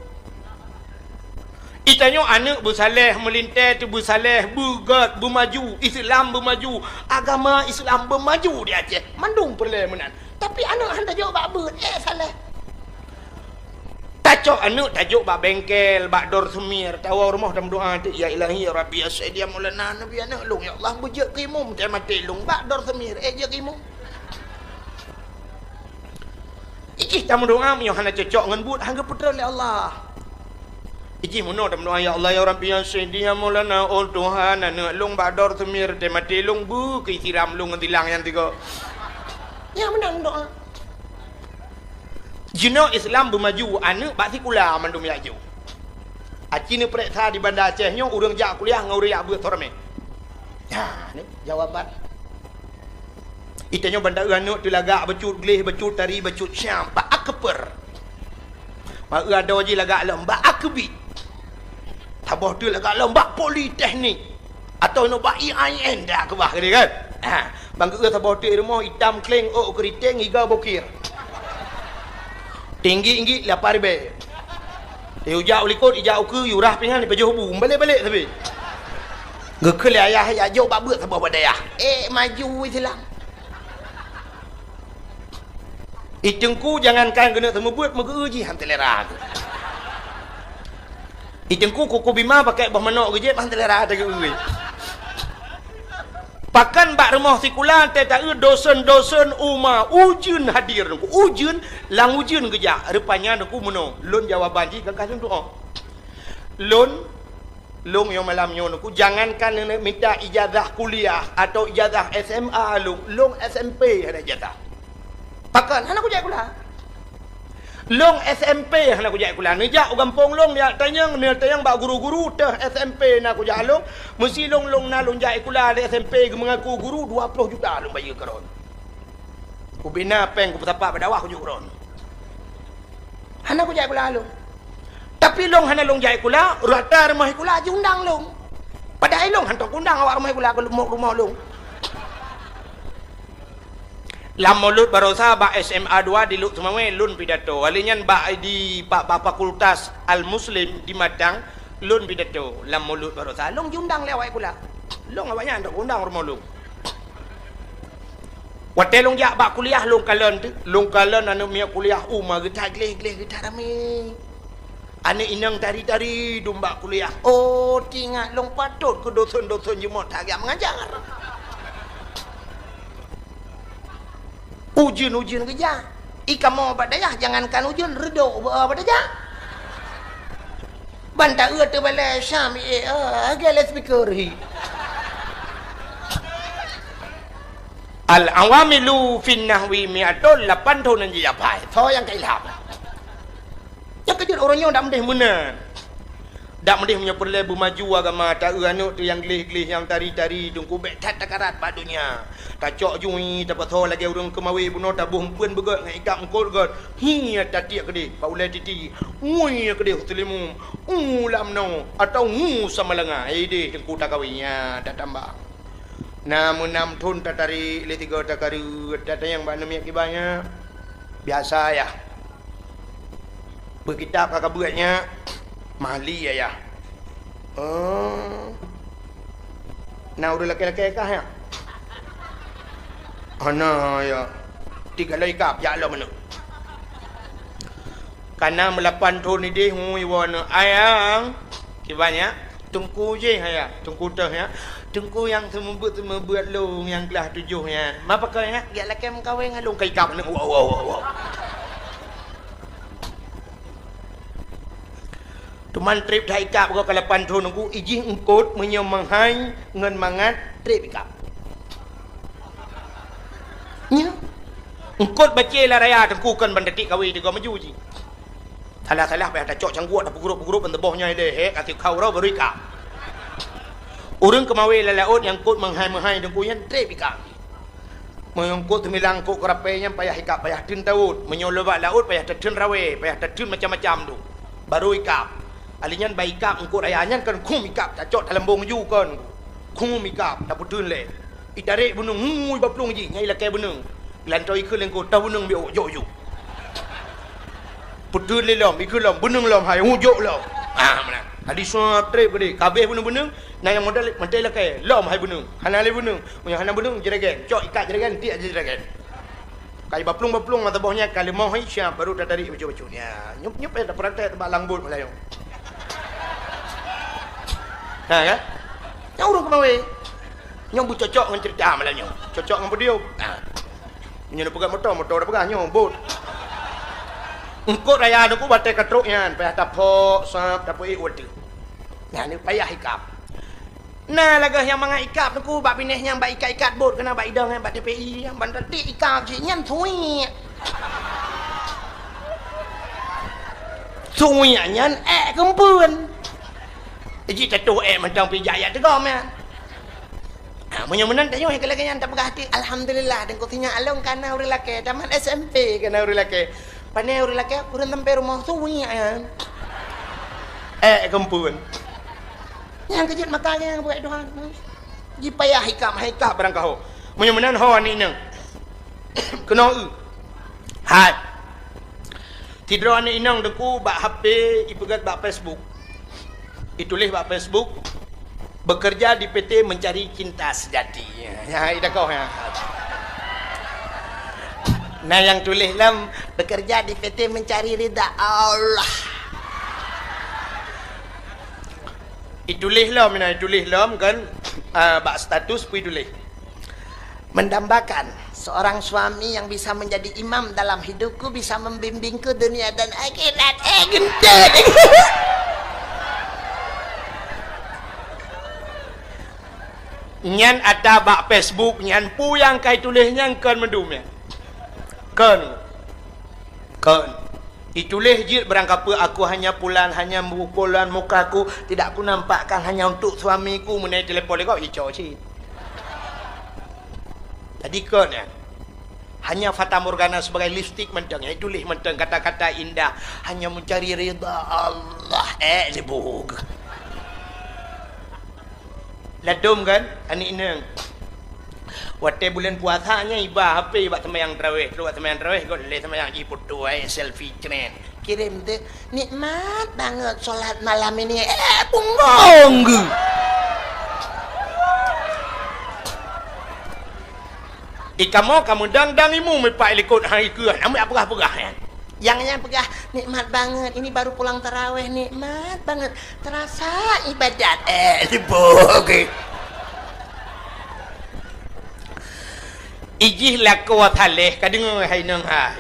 Itanyoe aneuk beusaléh, meulintée teubeusaléh, beugét, beumaju, Islam beumaju, agama Islam beumaju di Aceh. Mandum peureulée meunan. Tapi aneuk han tajok bak beuet, éh, saléh. Tacok aneuk tajok bak bengkel, bak dor semir, tawoe rumoh tameudoa teuk, "Ya Ilahi, ya Rabbi, ya Sayyidi, ya Maulana, Nabi aneuk lôn, ya Allah, beujeuet keu imum, teuh maté lôn bak dor semir, éh, jeuet keu imum." Ijih tameudoa meunyoe hana cocok ngon buet, han geupeutreun lé Allah. Ijih meunoe tameudoa, "Ya Allah, ya Rabbi, ya Sayyidi, ya Maulana, oh Tuhan, aneuk lôn bak dor semir, teuh maté lôn, beu keu siram lôn ngon silang nyang tiga." Nyang meunan doa. Jinoe Islam beumaju, aneuk bak sikula mandum jak jok. Aci neupeuriksa di Banda Aceh nyoe ureuëng jak kuliah ngon ureuëng jak beuet soe ramé. Nyan, ni jawaban. Itanyoe ban taeu aneuk teulagak bacut gleh, bacut tari, bacut siam, bak akper. Bak eu adoe jih lagak lom bak akbit. Saboh teuk lagak lom bak politeknik. Atawa inoe bak I A I N dak keubah keudeh kan? Ha, ban geu saboh teuk rumoh itam kleng, ôk keuriteng, iga bokir. Tinggi-tinggi lapan ribèe. Ijak u likot, ijak u keue, yurah pingan, ipajoh bu, balek-balek sabe. Geukheun lé ayah, jak jok bak beuet saboh bak dayah. Eh, maju Islam. I teungku jangankan geuneuk seumeubeuet, meugeu jih han teulera. I teungku kuku bima pakai boh manok geujép han teulera teugeue. Pakon bak rumoh sikula teuh taeu dosen-dosen uma ujeuen hadir teungku. Ujeuen, lam ujeuen geujak. Rupanya teungku meunoe, lôn jawaban jih ka lôn tu'oh. Lôn Lôn nyoe malam nyoe teungku, jangankan neuneuk mita ijazah kuliah atawa ijazah S M A lôn, lôn S M P hana ijazah. Pakon? Hana kujak sikula. Lôn S M P hana kujak sikula. Neujak u gampông lôn, neujak tanyong, neutanyong bak guru-guru teuh S M P na kujak lôn. Meusi lôn, lôn na lôn jak sikula di S M P geumeungaku guru, dua ploh juta lôn bayeue keu droen. Kubina péng kupeusapat bak dakwah kujok droen. Hana kujak sikula lôn. Tapi lôn hana lôn jak sikula, rata rumoh sikula jiundang lôn. Padahai lôn hantom kuundang awak rumoh sikula keu rumoh, rumoh lôn. Lam Mulod Barosa bak S M A dua di Lhokseumawe lôn pidato. Wali nyan bak di, bak, bak Fakultas Al-Muslim di Matang lôn pidato. Lam Mulod Barosa lôn jiundang lé awak sikula. Lôn awak nyan hantom kuundang rumoh lôn. Watée lôn jak bak kuliah, lôn kalon teuk, lôn kalon aneuk miet kuliah uma geuta gleh-gleh, geuta ramé. Aneuk inong tari-tari dum bak kuliah. Oh, teuingat lôn patot keu dosen-dosen jeuet that geujak meungajar. Ujeuen-ujeuen geujak. I kamoe bak dayah jangankan ujeuen, reudok bak dayah. Ban taeu teubalai Syam, eh, ah, lagée loudspeaker hi. Al-awamilu fin nahwi mi'atun, lapan thon nyang jijapai. Soe nyang ka ilham? Nyang keujeuet ureuëng nyoe dak meudeh meunan. Dak meudeh meunyoe peureulée beumaju agama, ta-eu aneuëk teuh nyang gleh-gleh, nyang tari-tari, Teungku, bék that takarat bak donya. Tacok jui, tapasoe lagée ureuëng keumawé bunoe, taboh eumpeuen beugét ngon ikab eungkôt gét. Hi tatiek keudeh bak ulée titi, ngui keudeh u Seulimeum, u Lamno, atawa u Samalanga. Ideh Teungku takawé, nyan tatamba. Na meunam thon tatarek lé tiga takareuet, tatanyong bak aneuk miet kiban nyan. Biasa, Yah. Beukitab ka kabuet nyan, Mahli, Yah. Oh. Na ureuëng lakée-lakée kah, Yah? Hana, Yah. Tiga lom ikab, jak lom aneuk. Kana meulapan thon ideh, ngui woe aneuk. Ayang, kiban nyan. Teungku jih, Yah. Teungku teuh, Yah. Teungku nyang seumeubeuet-seumeubeuet lôn nyang keulah tujoh nyan. Ma pakon, Yah? Geujak lakée meukawen ngon lôn, ka ikab aneuk. Wow, wow, wow, wow. Teuma treb that ikab goe ka lapan thon Teungku, ijih eungkôt meunyoe meuhai ngon mangat treb ikab. Nyoe. Eungkôt bacée lam raya Teungku, kon ban tatiek kawé tiga maju jih. Salah-salah payah tacok cangguek, tapeugrôp-peugrôp ban teuboh nyoe lé, hék, ka tikau uroe baru ikab. Ureuëng keumawé lam laôt nyang eungkôt meuhai-meuhai Teungku, nyan treb ikab. Meunyoe eungkôt teumilang eungkôt keurapée nyan payah ikab, payah teun tawôt. Meunyoe lôn bak laôt payah tateun rawée, payah tateun macam-macam dum. Baru ikab. Ali nyan bak ikab eungkôt raya nyan kon khum ikab, tacok talambong ju kon. Khum ikab, tapeuteun lé. Itarek beuneueng, ngui bak plueng jih, nyan ilakée beuneueng. Geulantô ikheun lé eungkôt, toh beuneueng biôk, jok ju. Peuteun lé lom, ikheun lom, beuneueng lom hai, hu jok lom. Ah, meunan. Hadi suap treb keudeh, ka abéh beuneueng-beuneueng, na nyang modal, mantong ilakée, lom hai beuneueng. Hana lé beuneueng, meunyoe hana beuneueng, jeuregan. Cok ikat jeuregan, tiek jeuregan. Ka ibaplueng-baplueng mata boh nyan, ka leumoh hai siap, baru tatarik bacut-bacut. Nyan, nyup-nyup eh, tapeuraték bak langbot malam nyoe. Ha, kan? Nyang ureuëng keumawé. Nyang beucocok ngon ceurita malam nyoe. Cocok ngon podium. Ha. Nyoe neupeugah moto, moto dah peugah nyoe, bot. Eungkôt raya Teungku batée ka trok nyan, payah tapok, sab, tapeuék watée. Nyan ni payah ikab. Na lagée nyang mangat ikab Teungku, bak binéh nyan bak ikat-ikat bot keunan bak idong nyan bak T P I, ban tatiek ikab cit nyan suwiek. Suwiek nyan ék keumpeuen. Jih tatuh ék mantong pih jak yak teugom nyan. Ha, meunyoe meunan tanyoe keu lagée nyan tapeugah até, alhamdulillah, Teungku sinyak along kana ureuëng lakée, tamat S M P kana ureuëng lakée. Pane ureuëng lakée, ureuëng sampai rumoh suwiek nyan. Ék keumpeuen. Nyang keujeuet mata nyang buet Tuhan. Jipayah hikab, hikab barang kaho. Meunyoe meunan ho aneuk inong. Keunoe eu. Hai. Sidroe aneuk inong Teungku bak H P ipeugét bak Facebook. Ituléh bak Facebook, "Bekerja di P T mencari cinta sejati." Ya, ida koh ya. Nah, yang tuléh lom, "Bekerja di P T mencari ridha Allah." Ituléh lom, nah, ituléh lom kan, ah, bak status pun ituléh. Mendambakan seorang suami yang bisa menjadi imam dalam hidupku, bisa membimbingku dunia dan akhirat. Eh, geuntôt. Nyan ata bak Facebook nyan, peue nyang ka ituléh nyan kon meudum nyan. Kon. Kon. Ituléh jeuet barang kapeue, "Aku hanya pulan, hanya pulan mukaku, tidak kunampakkan hanya untuk suamiku," meunai telepon lé gob, ico cit. Jadi kon nyan. Hanya fatamorgana sebagai lipstik mantong, ituléh mantong kata-kata indah, "Hanya mencari ridha Allah." Eh, sibuk. Ladom kan, aneuk inong. Watée buleuen puasa nyan iba H P bak seumayang tarawéh, trok bak seumayang tarawéh, got lé seumayang jiputoe, selfie cret. Kirém teuh, "Nikmat banget sholat malam ini." Eh, bungong geuh. Ikamoe kameudang-dang imeum ipak likot hai keuh, nyan peugah-peugah nyan. Nyang nyan peugah, "Nikmat banget, ini baru pulang tarawéh, nikmat banget. Terasa ibadat." Eh, sibuk, oke. Ijih lakoe saleh, ka deungoe hai inong hai.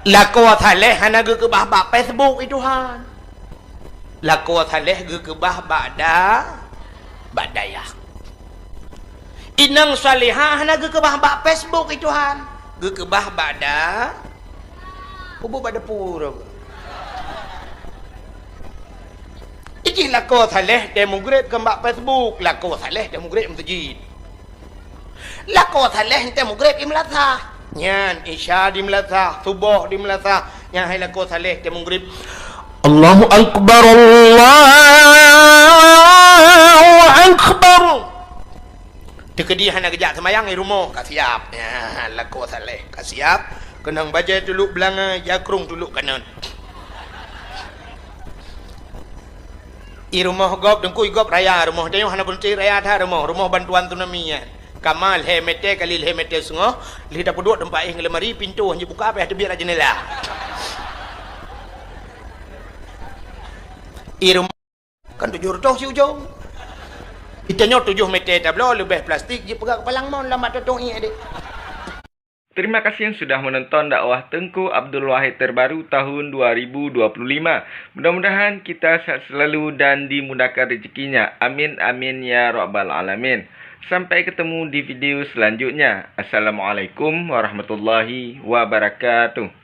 Lakoe saleh hana geukeubah bak Facebook, i Tuhan. Lakoe saleh geukeubah bak da-, bak dayah. Inong salihah hana geukeubah bak Facebook, i Tuhan. Geukeubah bak da-, kubu bak depu. Iji lakoe saleh teuh mugreb keu bak Facebook, lakoe saleh teuh mugreb meuseujid. Lakoe saleh teuh mugreb i meulasah. Nyan isya di meulasah, suboh di meulasah. Nyan hai lakoe saleh teuh mugreb. Allahu Akbar, Allahu Akbar. Teukeudi hana geujak seumayang i rumoh ka siap. Nyan lakoe saleh ka siap. Keunong bajée tulok beulangai, jakrong tulok kanan. I rumoh gob, teungku, i gob raya rumoh. Tanyoe hana beuneuti raya that rumoh. Rumoh bantuan tsunami nyan. Kama lhée mete kali lhée mete seungoh, lheueh tapeuduek teumpat éh ngon lemari, pintoe hana jibuka, payah teubiet lam jeundela. I rumoh kan tujoh reutôh siujong. Di tanyoe tujoh mete tabloe, leubeh plastik, jipeugah keupalang mon lam bak tutong ié deh. Terima kasih yang sudah menonton dakwah Teungku Abdul Wahid terbaru tahun dua ribu dua puluh lima. Mudah-mudahan kita sehat selalu dan dimudahkan rezekinya. Amin, amin, ya rabbal alamin. Sampai ketemu di video selanjutnya. Assalamualaikum warahmatullahi wabarakatuh.